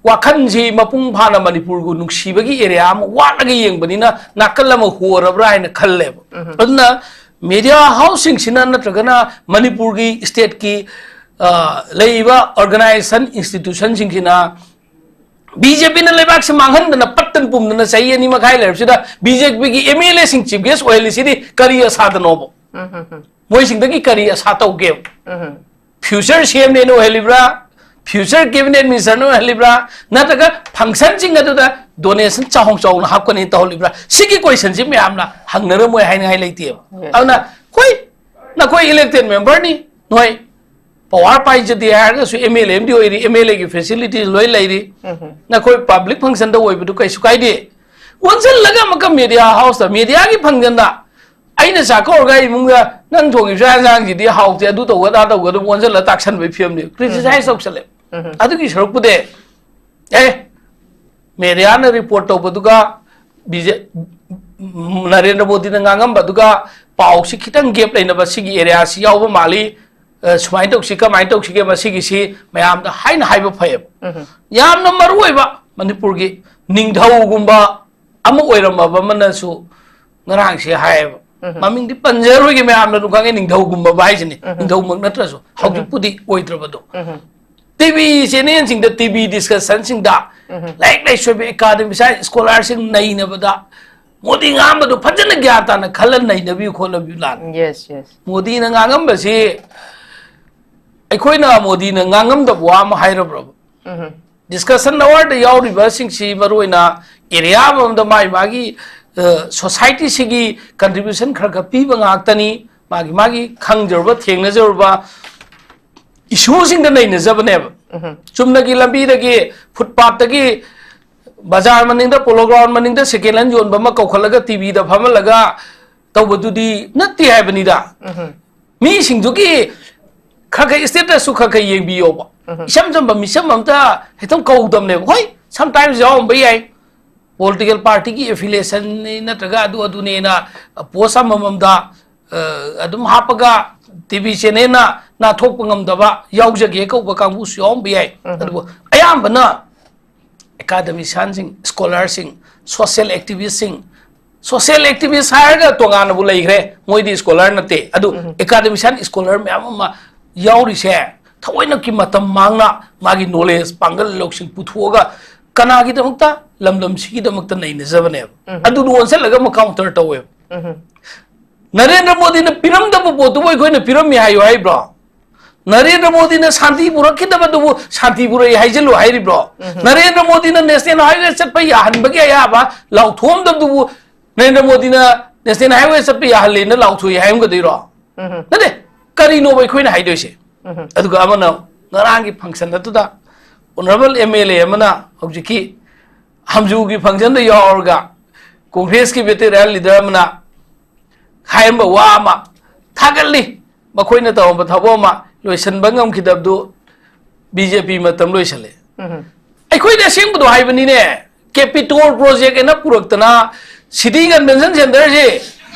ꯋꯥꯈꯜꯁꯤ ꯃꯄꯨꯡ ꯐꯥꯅ ꯃꯅꯤꯄꯨꯔꯕꯨ ꯅꯨꯡꯁꯤꯕꯒꯤ area ꯑꯃ ꯋꯥꯠꯂꯒ ꯌꯦꯡꯕꯅꯤꯅ ꯅꯥꯀꯜ ꯑꯃ ꯍꯣꯔꯕ꯭ꯔꯥ ꯍꯥꯏꯅ ꯈꯜꯂꯦꯕ꯫ ꯎꯝ꯫ ꯑꯗꯨꯅ media houseꯁꯤꯡꯁꯤꯅ ꯅꯠꯇ꯭ꯔꯒꯅ ꯃꯅꯤꯄꯨꯔꯒꯤ stateꯀꯤ, ꯑ, ꯂꯩꯔꯤꯕ organization institutionꯁꯤꯡꯁꯤꯅ BJPꯅ ꯂꯩꯕꯥꯛꯁꯤ ꯃꯥꯡꯍꯟꯗꯅ ꯄꯠꯇꯅ ꯄꯨꯝꯗꯅ ꯆꯍꯤ ꯑꯅꯤ ꯃꯈꯥꯏ ꯂꯩꯔꯕꯁꯤꯗ BJPꯒꯤ MLAꯁꯤꯡ chief guest ꯑꯣꯏꯍꯜꯂꯤꯁꯤꯗꯤ ꯀꯔꯤ ꯑꯁꯥꯗꯅꯣꯕ? ꯎꯝ, ꯎꯝ, ꯎꯝ꯫ ꯃꯣꯏꯁꯤꯡꯗꯒꯤ ꯀꯔꯤ ꯑꯁꯥ ꯇꯧꯒꯦ? ꯎꯝ꯫ Future CMꯅꯦꯅ ꯑꯣꯏꯍꯜꯂꯤꯕ꯭ꯔꯥ? Future cabinet ministerꯅ ꯑꯣꯏꯍꯜꯂꯤꯕ꯭ꯔꯥ? ꯅꯠꯇ꯭ꯔꯒ functionꯁꯤꯡ ꯑꯗꯨꯗ donation ꯆꯥꯎꯅ ꯆꯥꯎꯅ ꯍꯥꯞꯀꯅꯤ ꯇꯧꯍꯜꯂꯤꯕ꯭ꯔꯥ? ꯁꯤꯒꯤ questionꯁꯤ ꯃꯌꯥꯝꯅ ꯍꯪꯅꯔꯝꯃꯣꯏ ꯍꯥꯏꯅꯤꯡꯉꯥꯏ ꯂꯩꯇꯦꯕ꯫ Yes. ꯑꯗꯨꯅ ꯍꯣꯏ, ꯅꯈꯣꯏ elected memberꯅꯤ, ꯅꯣꯏ power ꯄꯥꯏꯖꯗꯦ ꯍꯥꯏꯔꯒꯁꯨ MLA ꯑꯃꯗꯤ ꯑꯣꯏꯔꯤ, MLAꯒꯤ facilities ꯂꯣꯏ ꯂꯩꯔꯤ꯫ ꯎꯝ꯫ ꯅꯈꯣꯏ public functionꯗ ꯑꯣꯏꯕꯗꯨ ꯀꯩꯁꯨ ꯀꯥꯏꯗꯦ꯫ ꯑꯣꯟꯁꯤꯜꯂꯒ ꯑꯃꯨꯛꯀ media houseꯇ, mediaꯒꯤ functionꯗ ꯑꯩꯅ ꯆꯥꯛ ꯀꯧꯔꯒ ꯏꯃꯨꯡꯗ ꯅꯪ ꯊꯣꯡꯉꯤꯕ ꯆꯥꯛ ꯌꯦꯟꯁꯥꯡꯁꯤꯗꯤ ꯍꯥꯎꯇꯦ, ꯑꯗꯨ ꯇꯧꯒꯗ꯭ꯔꯥ ꯇꯧꯒꯗ꯭ꯔꯥ ꯑꯣꯟꯁꯤꯜꯂꯒ ꯇꯥꯛꯁꯟꯕꯒꯤ ꯐꯤꯕꯝꯅꯤ꯫ Criticize ꯎꯝ꯫ ꯇꯧꯁꯜꯂꯦ꯫ ꯎꯝ꯫ ꯑꯗꯨꯒꯤ ꯁꯔꯨꯛꯄꯨꯗꯤ, ꯑꯦ, mediaꯅ report ꯇꯧꯕꯗꯨꯒ BJ, ꯅꯔꯦꯟꯗ꯭ꯔ ꯃꯣꯗꯤꯅ ꯉꯥꯡꯉꯝꯕꯗꯨꯒ ꯄꯥꯎꯁꯤ ꯈꯤꯇꯪ gap ꯂꯩꯅꯕ ꯁꯤꯒꯤ areaꯁꯤ ꯌꯥꯎꯕ ꯃꯥꯜꯂꯤ, ꯑ, ꯁꯨꯃꯥꯏꯅ ꯇꯧꯁꯤ, ꯀꯃꯥꯏꯅ ꯇꯧꯁꯤꯒꯦ ꯃꯁꯤꯒꯤꯁꯤ ꯃꯌꯥꯝꯗ ꯍꯥꯏꯅ ꯍꯥꯏꯕ ꯐꯩꯌꯦꯕ꯫ ꯎꯝ꯫ ꯌꯥꯝꯅ ꯃꯔꯨ ꯑꯣꯏꯕ ꯃꯅꯤꯄꯨꯔꯒꯤ ꯅꯤꯡꯊꯧꯒꯨꯝꯕ ꯑꯃ ꯑꯣꯏꯔꯝꯃꯕ ꯑꯃꯅꯁꯨ ꯉꯔꯥꯡꯁꯦ ꯍꯥꯏꯌꯦꯕ꯫ ꯎꯝ꯫ ꯃꯃꯤꯡꯗꯤ ꯄꯟꯖꯔꯣꯏꯒꯦ, ꯃꯌꯥꯝꯅ ꯑꯗꯨꯝ ꯈꯪꯉꯦ, ꯅꯤꯡꯊꯧꯒꯨꯝꯕ ꯍꯥꯏꯁꯤꯅꯤ, ꯎꯝ꯫ ꯅꯤꯡꯊꯧꯃꯛ ꯅꯠꯇ꯭ꯔꯁꯨ, ꯎꯝ꯫ ꯍꯧꯖꯤꯛꯄꯨꯗꯤ ꯑꯣꯏꯗ꯭ꯔꯕꯗꯣ꯫ ꯎꯝ꯫ TV channelꯁꯤꯡꯗ, TV discussionꯁꯤꯡꯗ, ꯎꯝ꯫ ꯂꯥꯏꯔꯤꯛ ꯂꯥꯏꯁꯨ ꯍꯩꯕ academic scholarꯁꯤꯡ ꯅꯩꯅꯕꯗ ꯃꯣꯗꯤ ꯉꯥꯡꯕꯗꯣ ꯐꯖꯅ ꯒ꯭ꯌꯥꯟ ꯇꯥꯅ ꯈꯜꯂ ꯅꯩꯅꯕꯤꯌꯨ ꯈꯣꯠꯅꯕꯤꯌꯨ ꯂꯥꯟ꯫ Yes, yes. ꯃꯣꯗꯤꯅ ꯉꯥꯡꯉꯝꯕꯁꯤ ꯑꯩꯈꯣꯏꯅ ꯃꯣꯗꯤꯅ ꯉꯥꯡꯉꯝꯗꯕ ꯋꯥ ꯑꯃ ꯍꯥꯏꯔꯕ꯭ꯔꯕ? ꯎꯝ꯫ Discussion hourꯗ ꯌꯥꯎꯔꯤꯕꯁꯤꯡꯁꯤ ꯃꯔꯨꯑꯣꯏꯅ area ꯑꯃꯃꯝꯗ ꯃꯥꯒꯤ ꯃꯥꯒꯤ, ꯑ, societyꯁꯤꯒꯤ contribution ꯈꯔ ꯈꯔ ꯄꯤꯕ ꯉꯥꯛꯇꯅꯤ꯫ ꯃꯥꯒꯤ ꯃꯥꯒꯤ ꯈꯪꯖꯔꯨꯕ, ꯊꯦꯡꯅꯖꯔꯨꯕ ꯏꯁꯨꯁꯤꯡꯗ ꯅꯩꯅꯖꯕꯅꯦꯕ꯫ ꯆꯨꯝꯅꯒꯤ ꯂꯝꯕꯤꯗꯒꯤ, ꯐꯨꯠꯄꯥꯠꯇꯒꯤ, ꯕꯖꯥꯔ ꯃꯅꯤꯡꯗ, ꯄꯣꯂꯣ ꯒ꯭ꯔꯥꯎꯟ ꯃꯅꯤꯡꯗ ꯁꯦꯀꯦꯟ ꯍꯦꯟ ꯌꯣꯟꯕ ꯑꯃ ꯀꯧꯈꯠꯂꯒ ꯇꯤꯚꯤꯗ ꯐꯝꯍꯜꯂꯒ ꯇꯧꯕꯗꯨꯗꯤ ꯅꯠꯇꯦ ꯍꯥꯏꯕꯅꯤꯗ꯫ ꯃꯤꯁꯤꯡꯗꯨꯒꯤ ꯈꯔ ꯈꯔ status ꯁꯨ ꯈꯔ ꯈꯔ ꯌꯦꯡꯕꯤꯌꯣꯕ꯫ ꯏꯆꯝ ꯆꯝꯕ ꯃꯤꯆꯝ ꯑꯝꯇ ꯍꯦꯛꯇ ꯀꯧꯗꯕꯅꯦꯕ꯫ ꯍꯣꯏ, sometimes ꯌꯥꯎꯔꯝꯕ ꯌꯥꯏ, political party ꯒꯤ affiliation ꯅꯤ ꯅꯠꯇ꯭ꯔꯒ ꯑꯗꯨ ꯑꯗꯨꯅꯦꯅ post ꯑꯃꯃꯝꯗ, ꯑ, ꯑꯗꯨꯝ ꯍꯥꯞꯄꯒ ꯇꯤꯚꯤ ꯆꯦꯅꯦꯜꯅ ꯅꯥꯊꯣꯛꯄ ꯉꯝꯗꯕ ꯌꯥꯎꯖꯒꯦ ꯀꯧꯕ ꯀꯥꯡꯕꯨꯁꯨ ꯌꯥꯎꯔꯝꯕ ꯌꯥꯏ꯫ ꯑꯗꯨꯕꯨ ꯑꯌꯥꯝꯕꯅ academician ꯁꯤꯡ, scholar ꯁꯤꯡ, social activist ꯁꯤꯡ, social activist ꯍꯥꯏꯔꯒ ꯇꯣꯉꯥꯟꯅꯕꯨ ꯂꯩꯈ꯭ꯔꯦ, ꯃꯣꯏꯗꯤ scholar ꯅꯠꯇꯦ꯫ ꯑꯗꯨ academician, scholar ꯃꯌꯥꯝ ꯑꯃ ꯌꯥꯎꯔꯤꯁꯦ ꯊꯑꯣꯏꯅꯀꯤ ꯃꯇꯝ ꯃꯥꯡꯅ ꯃꯥꯒꯤ knowledge, ꯄꯥꯡꯒꯜ ꯂꯧꯁꯤꯡ ꯄꯨꯊꯣꯛꯑꯒ ꯀꯅꯥꯒꯤꯗꯃꯛꯇ? ꯂꯝꯗꯝꯁꯤꯒꯤꯗꯃꯛꯇ ꯅꯩꯅꯖꯕꯅꯦꯕ꯫ ꯑꯗꯨꯗ ꯑꯣꯟꯁꯤꯜꯂꯒ ꯑꯃꯨꯛ counter ꯇꯧꯋꯦꯕ꯫ ꯅꯔꯦꯟꯗ꯭ꯔ ꯃꯣꯗꯤꯅ ꯄꯤꯔꯝꯗꯕ ꯄꯣꯠꯇꯨꯕꯨ ꯑꯩꯈꯣꯏꯅ ꯄꯤꯔꯝꯃꯤ ꯍꯥꯏꯌꯨ ꯍꯥꯏꯕ꯭ꯔꯣ? ꯅꯔꯦꯟꯗ꯭ꯔ ꯃꯣꯗꯤꯅ ꯁꯥꯟꯇꯤ ꯄꯨꯔꯛꯈꯤꯗꯕꯗꯨꯕꯨ ꯁꯥꯟꯇꯤ ꯄꯨꯔꯛꯏ ꯍꯥꯏꯖꯤꯜꯂꯨ ꯍꯥꯏꯔꯤꯕ꯭ꯔꯣ? ꯅꯔꯦꯟꯗ꯭ꯔ ꯃꯣꯗꯤꯅ national highway ꯆꯠꯄ ꯌꯥꯍꯟꯕꯒꯤ ꯑꯌꯥꯕ ꯂꯥꯎꯊꯣꯛꯑꯝꯗꯕꯗꯨꯕꯨ ꯅꯔꯦꯟꯗ꯭ꯔ ꯃꯣꯗꯤꯅ national highway ꯆꯠꯄ ꯌꯥꯍꯜꯂꯦꯅ ꯂꯥꯎꯊꯣꯛꯏ ꯍꯥꯏꯔꯝꯒꯗꯣꯏꯔꯣ? ꯅꯠꯇꯦ, ꯀꯔꯤꯅꯣꯕ ꯑꯩꯈꯣꯏꯅ ꯍꯥꯏꯗꯣꯏꯁꯦ? ꯑꯗꯨꯒ ꯑꯃꯅ ꯉꯔꯥꯡꯒꯤ function ꯑꯗꯨꯗ honourable M L A ꯑꯃꯅ ꯍꯧꯖꯤꯛꯀꯤ ꯍꯝꯖꯨꯒꯤ function ꯗ ꯌꯥꯎꯔꯒ Congress ꯀꯤ veteran leader ꯑꯃꯅ ꯍꯥꯏꯔꯝꯕ ꯋꯥ ꯑꯃ ꯊꯥꯒꯠꯂꯤ꯫ ꯃꯈꯣꯏꯅ ꯇꯧꯔꯝꯕ ꯊꯕꯛ ꯑꯃ ꯂꯣꯏꯁꯤꯟꯕ ꯉꯝꯈꯤꯗꯕꯗꯨ B J P ꯃꯇꯝ ꯂꯣꯏꯁꯤꯜꯂꯦ꯫ ꯑꯩꯈꯣꯏꯅ ꯑꯁꯦꯡꯕꯗꯣ ꯍꯥꯏꯕꯅꯤꯅꯦ꯫ Capitol project ꯑꯅ ꯄꯨꯔꯛꯇꯅ City Convention Centre ꯁꯦ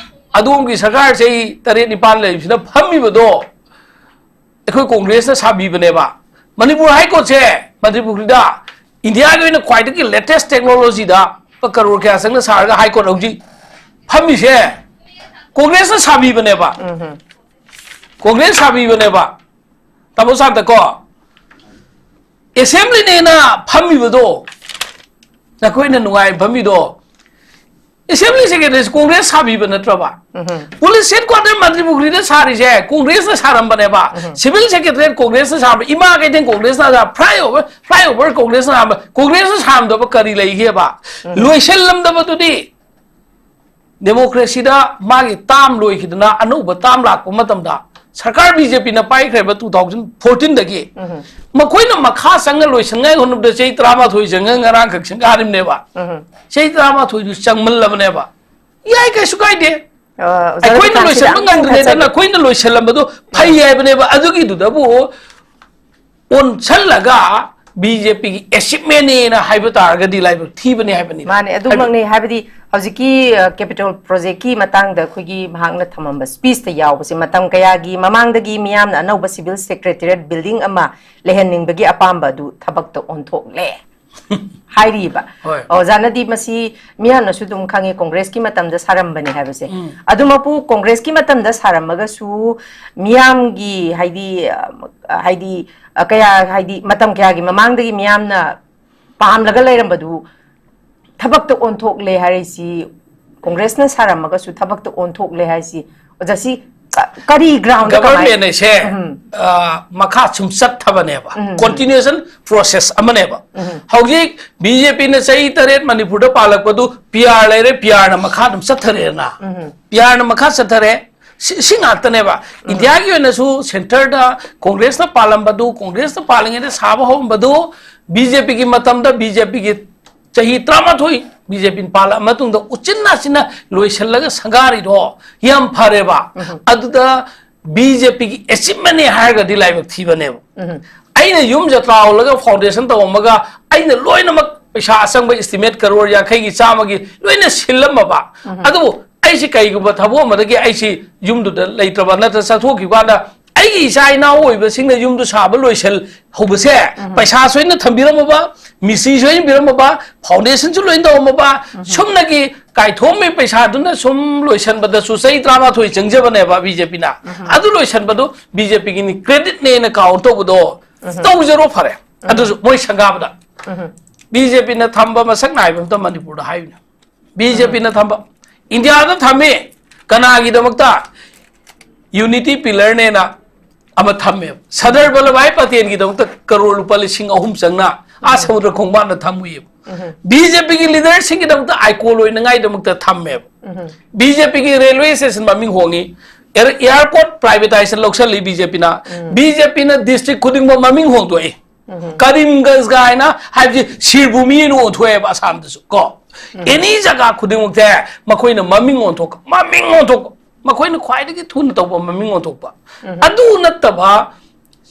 ꯑꯗꯣꯝꯒꯤ ꯁꯔꯀꯥꯔ ꯆꯍꯤ ꯇꯔꯦꯠ ꯅꯤꯄꯥꯟ ꯂꯩꯕꯁꯤꯅ ꯐꯝꯃꯤꯕꯗꯣ ꯑꯩꯈꯣꯏ Congress ꯅ ꯁꯥꯕꯤꯕꯅꯦꯕ꯫ ꯃꯅꯤꯄꯨꯔ High Court ꯁꯦ ꯃꯅꯤꯄꯨꯔꯗ India ꯒꯤ ꯑꯣꯏꯅ ꯈ꯭ꯋꯥꯏꯗꯒꯤ latest technology ꯗ ꯂꯨꯄꯥ ꯀꯔꯣꯔ ꯀꯌꯥ ꯆꯪꯅ ꯁꯥꯔꯒ High Court ꯍꯧꯖꯤꯛ ꯐꯝꯃꯤꯁꯦ Congress ꯅ ꯁꯥꯕꯤꯕꯅꯦꯕ꯫ Congress ꯁꯥꯕꯤꯕꯅꯦꯕ꯫ ꯇꯥꯃꯣ ꯁꯥꯟꯇ ꯀꯣ, Assembly ꯅꯦꯅ ꯐꯝꯃꯤꯕꯗꯣ, ꯅꯈꯣꯏꯅ ꯅꯨꯡꯉꯥꯏ ꯐꯝꯃꯤꯗꯣ, Assembly Secretary Congress ꯁꯥꯕꯤꯕ ꯅꯠꯇ꯭ꯔꯕ? Police Headquarter ꯃꯟꯇ꯭ꯔꯤ ꯄꯨꯈ꯭ꯔꯤꯗ ꯁꯥꯔꯤꯁꯦ Congress ꯅ ꯁꯥꯔꯝꯕꯅꯦꯕ꯫ Civil Secretariat Congress ꯅ ꯁꯥꯔꯝꯕ, ꯏꯃꯥ ꯀꯩꯊꯦꯜ Congress ꯅ ꯁꯥꯔꯝꯕ, flyover, flyover Congress ꯅ ꯁꯥꯔꯝꯕ, Congress ꯅ ꯁꯥꯔꯝꯗꯕ ꯀꯔꯤ ꯂꯩꯒꯦꯕ? ꯂꯣꯏꯁꯤꯜꯂꯝꯗꯕꯗꯨꯗꯤ ꯗꯦꯃꯣꯀ꯭ꯔꯦꯁꯤꯗ ꯃꯥꯒꯤ ꯇꯥꯝ ꯂꯣꯏꯈꯤꯗꯅ ꯑꯅꯧꯕ ꯇꯥꯝ ꯂꯥꯛꯄ ꯃꯇꯝꯗ ꯁꯔꯀꯥꯔ ꯕꯤ ꯖꯦ ꯄꯤꯅ ꯄꯥꯏꯈ꯭ꯔꯦꯕ ꯇꯨ ꯊꯥꯎꯖꯟ ꯐꯣꯔꯇꯤꯟꯗꯒꯤ꯫ ꯃꯈꯣꯏꯅ ꯃꯈꯥ ꯆꯪꯉ ꯂꯣꯏꯁꯟꯉꯥꯏ ꯍꯣꯠꯅꯕꯗ ꯆꯍꯤ ꯇꯔꯥꯃꯥꯊꯣꯏ ꯆꯪꯉ ꯉꯔꯥꯡꯈꯛ ꯁꯪꯒꯥꯔꯤꯕꯅꯦꯕ꯫ ꯆꯍꯤ ꯇꯔꯥꯃꯥꯊꯣꯏꯗꯨ ꯆꯪꯃꯜꯂꯕꯅꯦꯕ꯫ ꯌꯥꯏ, ꯀꯩꯁꯨ ꯀꯥꯏꯗꯦ꯫ ꯑ, ꯑꯣꯖꯥ ꯑꯩꯈꯣꯏꯅ ꯔꯕꯤꯀꯥꯟꯇ ꯁꯤꯗ ꯂꯣꯏꯁꯟꯕ ꯑꯝꯇꯪ ꯉꯝꯗ꯭ꯔꯤꯉꯩꯗ ꯊꯥꯖꯒꯦ꯫ ꯅꯈꯣꯏꯅ ꯂꯣꯏꯁꯜꯂꯝꯕꯗꯣ ꯐꯩ ꯍꯥꯏꯕꯅꯦꯕ꯫ ꯑꯗꯨꯒꯤꯗꯨꯗꯕꯨ ꯑꯣꯟꯁꯜꯂꯒ ꯕꯤ ꯖꯦ ꯄꯤꯒꯤ ꯑꯦꯆꯤꯞꯃꯦꯟꯅꯦꯅ ꯍꯥꯏꯕ ꯇꯥꯔꯒꯗꯤ ꯂꯥꯏꯕꯛ ꯊꯤꯕꯅꯦ ꯍꯥꯏꯕꯅꯤꯗ꯫ ꯃꯥꯅꯦ, ꯑꯗꯨꯃꯛꯅꯦ꯫ ꯍꯥꯏꯕꯗꯤ ꯍꯧꯖꯤꯛꯀꯤ, ꯑ, ꯀꯦꯄꯤꯇꯣꯜ ꯄ꯭ꯔꯣꯖꯦꯛꯀꯤ ꯃꯇꯥꯡꯗ ꯑꯩꯈꯣꯏꯒꯤ ꯃꯍꯥꯛꯅ ꯊꯝꯃꯝꯕ ꯁ꯭ꯄꯤꯆꯇ ꯌꯥꯎꯕꯁꯦ, ꯃꯇꯝ ꯀꯌꯥꯒꯤ ꯃꯃꯥꯡꯗꯒꯤ ꯃꯤꯌꯥꯝꯅ ꯑꯅꯧꯕ ꯁꯤꯚꯤꯜ ꯁꯦꯀ꯭ꯔꯦꯇꯦꯔꯤꯌꯦꯠ ꯕꯤꯜꯗꯤꯡ ꯑꯃ ꯂꯩꯍꯟꯅꯤꯡꯕꯒꯤ ꯑꯄꯥꯝꯕ ꯑꯗꯨ ꯊꯕꯛꯇ ꯑꯣꯟꯊꯣꯛꯂꯦ ꯍꯥꯏꯔꯤꯕ꯫ ꯍꯣꯏ꯫ ꯑꯣꯖꯥꯅꯗꯤ ꯃꯁꯤ ꯃꯤꯌꯥꯝꯅꯁꯨ ꯑꯗꯨꯝ ꯈꯪꯉꯦ, ꯀꯣꯡꯒ꯭ꯔꯦꯁꯀꯤ ꯃꯇꯝꯗ ꯁꯥꯔꯝꯕꯅꯦ ꯍꯥꯏꯕꯁꯦ꯫ ꯎꯝ꯫ ꯑꯗꯨꯃꯛꯄꯨ ꯀꯣꯡꯒ꯭ꯔꯦꯁꯀꯤ ꯃꯇꯝꯗ ꯁꯥꯔꯝꯃꯒꯁꯨ ꯃꯤꯌꯥꯝꯒꯤ ꯍꯥꯏꯗꯤ, ꯑ, ꯍꯥꯏꯗꯤ, ꯑ, ꯀꯌꯥ, ꯍꯥꯏꯗꯤ ꯃꯇꯝ ꯀꯌꯥꯒꯤ ꯃꯃꯥꯡꯗꯒꯤ ꯃꯤꯌꯥꯝꯅ ꯄꯥꯝꯂꯒ ꯂꯩꯔꯝꯕꯗꯨ ꯊꯕꯛꯇ ꯑꯣꯟꯊꯣꯛꯂꯦ ꯍꯥꯏꯔꯤꯁꯤ ꯀꯣꯡꯒ꯭ꯔꯦꯁꯅ ꯁꯥꯔꯝꯃꯒꯁꯨ ꯊꯕꯛꯇ ꯑꯣꯟꯊꯣꯛꯂꯦ ꯍꯥꯏꯁꯤ ꯑꯣꯖꯥ ꯁꯤ ꯀ-, ꯀꯔꯤ ꯒ꯭ꯔꯥꯎꯟꯗ ꯀꯃꯥꯏ-, ꯒꯚꯔꯟꯃꯦꯟ ꯑꯁꯦ, ꯎꯝ꯫ ꯑ, ꯃꯈꯥ ꯁꯨꯝ ꯆꯠꯊꯕꯅꯦꯕ꯫ ꯎꯝ꯫ ꯀꯣꯟꯇꯤꯅ꯭ꯌꯨꯑꯦꯁꯟ ꯄ꯭ꯔꯣꯁꯦꯁ ꯑꯃꯅꯦꯕ꯫ ꯎꯝ꯫ ꯍꯧꯖꯤꯛ ꯕꯤ ꯖꯦ ꯄꯤꯅ ꯆꯍꯤ ꯇꯔꯦꯠ ꯃꯅꯤꯄꯨꯔꯗ ꯄꯥꯜꯂꯛꯄꯗꯨ ꯄꯤ ꯑꯥꯔ ꯂꯩꯔꯦ, ꯄꯤ ꯑꯥꯔꯅ ꯃꯈꯥ ꯑꯗꯨꯝ ꯆꯠꯊꯔꯦꯗꯅ꯫ ꯎꯝ꯫ ꯄꯤ ꯑꯥꯔꯅ ꯃꯈꯥ ꯆꯠꯊꯔꯦ꯫ ꯁꯤ, ꯁꯤ ꯉꯥꯛꯇꯅꯦꯕ꯫ ꯎꯝ꯫ ꯏꯟꯗꯤꯌꯥꯒꯤ ꯑꯣꯏꯅꯁꯨ ꯁꯦꯟꯇꯔꯗ ꯀꯣꯡꯒ꯭ꯔꯦꯁꯅ ꯄꯥꯜꯂꯝꯕꯗꯨ, ꯀꯣꯡꯒ꯭ꯔꯦꯁꯅ ꯄꯥꯜꯂꯤꯉꯩꯗ ꯁꯥꯕ ꯍꯧꯔꯝꯕꯗꯨ, ꯕꯤ ꯖꯦ ꯄꯤꯒꯤ ꯃꯇꯝꯗ ꯕꯤ ꯖꯦ ꯄꯤꯒꯤ ꯆꯍꯤ ꯇꯔꯥꯃꯥꯊꯣꯏ ꯕꯤ ꯖꯦ ꯄꯤꯅ ꯄꯥꯜꯂꯛꯑ ꯃꯇꯨꯡꯗ ꯎꯆꯤꯟ ꯅꯥꯆꯤꯟꯅ ꯂꯣꯏꯁꯤꯜꯂꯒ ꯁꯪꯒꯥꯔꯤꯗꯣ ꯌꯥꯝ ꯐꯔꯦꯕ꯫ ꯎꯝ꯫ ꯑꯗꯨꯗ ꯕꯤ ꯖꯦ ꯄꯤꯒꯤ ꯑꯦꯆꯤꯞꯃꯦꯟꯅꯦ ꯍꯥꯏꯔꯒꯗꯤ ꯂꯥꯏꯕꯛ ꯊꯤꯕꯅꯦꯕ꯫ ꯎꯝ꯫ ꯑꯩꯅ ꯌꯨꯝ ꯖꯇ꯭ꯔꯥ ꯍꯣꯜꯂꯒ ꯐꯥꯎꯟꯗꯦꯁꯟ ꯇꯧꯔꯝꯃꯒ ꯑꯩꯅ ꯂꯣꯏꯅꯃꯛ ꯄꯩꯁꯥ ꯑꯆꯪꯕ ꯏꯁꯇꯤꯃꯦꯠ ꯀꯔꯣꯔ ꯌꯥꯡꯈꯩꯒꯤ, ꯆꯥꯝꯃꯒꯤ ꯂꯣꯏꯅ ꯁꯤꯜꯂꯝꯃꯕ꯫ ꯎꯝ꯫ ꯑꯗꯨꯕꯨ ꯑꯩꯁꯤ ꯀꯩꯒꯨꯝꯕ ꯊꯕꯛ ꯑꯃꯗꯒꯤ ꯑꯩꯁꯤ ꯌꯨꯝꯗꯨꯗ ꯂꯩꯇ꯭ꯔꯕ ꯅꯠꯇ꯭ꯔ ꯆꯠꯊꯣꯛꯈꯤꯕ ꯀꯥꯟꯗ ꯑꯩꯒꯤ ꯏꯆꯥ ꯏꯅꯥꯎ ꯑꯣꯏꯕꯁꯤꯡꯅ ꯌꯨꯝꯗꯨ ꯁꯥꯕ ꯂꯣꯏꯁꯤꯜꯍꯧꯕꯁꯦ, ꯎꯝ꯫ ꯄꯩꯁꯥ ꯁꯣꯏꯅ ꯊꯝꯕꯤꯔꯝꯃꯕ, ꯃꯤꯁꯇ꯭ꯔꯤ ꯁꯣꯏꯅ ꯄꯤꯔꯝꯃꯕ, ꯐꯥꯎꯟꯗꯦꯁꯟꯁꯨ ꯂꯣꯏꯅ ꯇꯧꯔꯝꯃꯕ, ꯎꯝ꯫ ꯁꯨꯞꯅꯒꯤ ꯀꯥꯏꯊꯣꯛꯑꯝꯃꯤ ꯄꯩꯁꯥꯗꯨꯅ ꯁꯨꯝ ꯂꯣꯏꯁꯟꯕꯗꯁꯨ ꯆꯍꯤ ꯇꯔꯥꯃꯥꯊꯣꯏ ꯆꯪꯖꯕꯅꯦꯕ ꯕꯤ ꯖꯦ ꯄꯤꯅ꯫ ꯎꯝ꯫ ꯑꯗꯨ ꯂꯣꯏꯁꯟꯕꯗꯨ ꯕꯤ ꯖꯦ ꯄꯤꯒꯤꯅꯤ, ꯀ꯭ꯔꯦꯗꯤꯠꯅꯦꯅ ꯀꯥꯎꯟ ꯇꯧꯕꯗꯣ ꯎꯝ꯫ ꯇꯧꯖꯔꯣ ꯐꯔꯦ꯫ ꯎꯝ꯫ ꯑꯗꯨꯁꯨ ꯃꯣꯏ ꯁꯪꯒꯥꯕꯗ꯫ ꯎꯝ꯫ ꯕꯤ ꯖꯦ ꯄꯤꯅ ꯊꯝꯕ ꯃꯁꯛ ꯅꯥꯏꯕ ꯑꯝꯇ ꯃꯅꯤꯄꯨꯔꯗ ꯍꯥꯏꯌꯨꯅꯦ꯫ ꯕꯤ ꯖꯦ ꯄꯤꯅ ꯊꯝꯕ꯫ ꯏꯟꯗꯤꯌꯥꯗ ꯊꯝꯃꯤ꯫ ꯀꯅꯥꯒꯤꯗꯃꯛꯇ? ꯌꯨꯅꯤꯇꯤ ꯄꯤꯂꯔꯅꯦꯅ ꯑꯃ ꯊꯝꯃꯦꯕ꯫ ꯁꯔꯗꯥꯔ ꯚꯜꯂꯚꯚꯥꯏ ꯄꯇꯦꯜꯒꯤꯗꯃꯛꯇ ꯀꯔꯣꯔ ꯂꯨꯄꯥ ꯂꯤꯁꯤꯡ ꯑꯍꯨꯝ ꯆꯪꯅ ꯑꯥ ꯁꯃꯨꯗ꯭ꯔ ꯈꯣꯡꯕꯥꯟꯗ ꯊꯝꯃꯨꯏꯕ꯫ ꯕꯤ ꯖꯦ ꯄꯤꯒꯤ ꯂꯤꯗꯔꯁꯤꯡꯒꯤꯗꯃꯛꯇ ꯑꯥꯏꯀꯣꯟ ꯑꯣꯏꯅꯉꯥꯏꯗꯃꯛꯇ ꯊꯝꯃꯦꯕ꯫ ꯕꯤ ꯖꯦ ꯄꯤꯒꯤ ꯔꯦꯜꯋꯦ ꯁ꯭ꯇꯦꯁꯟ ꯃꯃꯤꯡ ꯍꯣꯡꯉꯤ, ꯑꯦꯌꯔ-, ꯑꯦꯌꯔꯄꯣꯔꯠ ꯄ꯭ꯔꯥꯏꯚꯦꯇꯥꯏꯖꯦꯁꯟ ꯂꯧꯁꯜꯂꯤ ꯕꯤ ꯖꯦ ꯄꯤꯅ꯫ ꯕꯤ ꯖꯦ ꯄꯤꯅ ꯗꯤꯁꯇ꯭ꯔꯤꯛ ꯈꯨꯗꯤꯡꯃꯛ ꯃꯃꯤꯡ ꯍꯣꯡꯗꯣꯛꯏ꯫ ꯀꯔꯤꯝꯒꯟꯖ ꯀꯥꯏꯅ ꯍꯥꯏꯕꯁꯤ ꯁꯤꯔꯚꯨꯃꯤ ꯍꯥꯏꯅ ꯑꯣꯟꯊꯣꯛꯑꯦꯕ ꯑꯁꯥꯝꯗꯁꯨ ꯀꯣ꯫ ꯑꯦꯅꯤ ꯖꯒꯥ ꯈꯨꯗꯤꯡꯃꯛꯁꯦ ꯃꯈꯣꯏꯅ ꯃꯃꯤꯡ ꯑꯣꯟꯊꯣꯛꯄ, ꯃꯃꯤꯡ ꯑꯣꯟꯊꯣꯛꯄ, ꯃꯈꯣꯏꯅ ꯈ꯭ꯋꯥꯏꯗꯒꯤ ꯊꯨꯅ ꯇꯧꯕ ꯃꯃꯤꯡ ꯑꯣꯟꯊꯣꯛꯄ꯫ ꯑꯗꯨ ꯅꯠꯇꯕ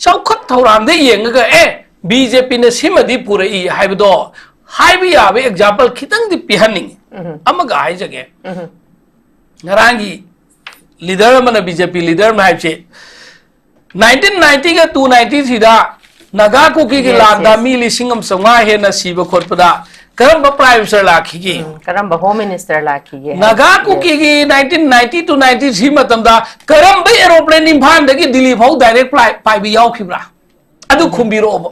ꯆꯥꯎꯈꯠ ꯊꯧꯔꯥꯡꯗ ꯌꯦꯡꯉꯒ, "ꯑꯦ, ꯕꯤ ꯖꯦ ꯄꯤꯅ ꯁꯤꯃꯗꯤ ꯄꯨꯔꯛꯏ" ꯍꯥꯏꯕꯗꯣ ꯍꯥꯏꯕ ꯌꯥꯕ ꯑꯦꯛꯖꯥꯝꯄꯜ ꯈꯤꯇꯪꯗꯤ ꯄꯤꯍꯟꯅꯤꯡꯉꯤ꯫ ꯑꯃꯒ ꯍꯥꯏꯖꯒꯦ, ꯉꯔꯥꯡꯒꯤ ꯂꯤꯗꯔ ꯑꯃꯅ, ꯕꯤ ꯖꯦ ꯄꯤ ꯂꯤꯗꯔ ꯑꯃ ꯍꯥꯏꯕꯁꯦ, ꯅꯥꯏꯟꯇꯤꯟ ꯅꯥꯏꯟꯇꯤꯒ ꯇꯨ ꯅꯥꯏꯟꯇꯤ ꯊ꯭ꯔꯤꯗ ꯅꯥꯒꯥ ꯀꯨꯀꯤꯒꯤ Yes, ꯂꯥꯟꯗ yes. ꯃꯤ ꯂꯤꯁꯤꯡ ꯑꯃ ꯆꯥꯝꯃꯉꯥ ꯍꯦꯟꯅ ꯁꯤꯕ ꯈꯣꯠꯄꯗ ꯀꯔꯝꯕ ꯄ꯭ꯔꯥꯏꯝ ꯃꯤꯅꯤꯁꯇꯔ ꯂꯥꯛꯈꯤꯒꯦ? ꯎꯝ, ꯀꯔꯝꯕ ꯍꯣꯝ ꯃꯤꯅꯤꯁꯇꯔ ꯂꯥꯛꯈꯤꯒꯦ ꯍꯥꯏ? ꯅꯥꯒꯥ Yes. ꯀꯨꯀꯤꯒꯤ nineteen ninety two ninety three ꯃꯇꯝꯗ ꯀꯔꯝꯕ ꯑꯦꯔꯣꯄ꯭ꯂꯦꯟ ꯏꯝꯐꯥꯜꯗꯒꯤ ꯗꯤꯜꯂꯤ ꯐꯥꯎ ꯗꯥꯏꯔꯦꯛ ꯐ꯭ꯂꯥꯏꯠ ꯄꯥꯏꯕ ꯌꯥꯎꯈꯤꯕ꯭ꯔꯥ? ꯑꯗꯨ ꯈꯨꯝꯕꯤꯔꯛꯑꯣꯕ꯫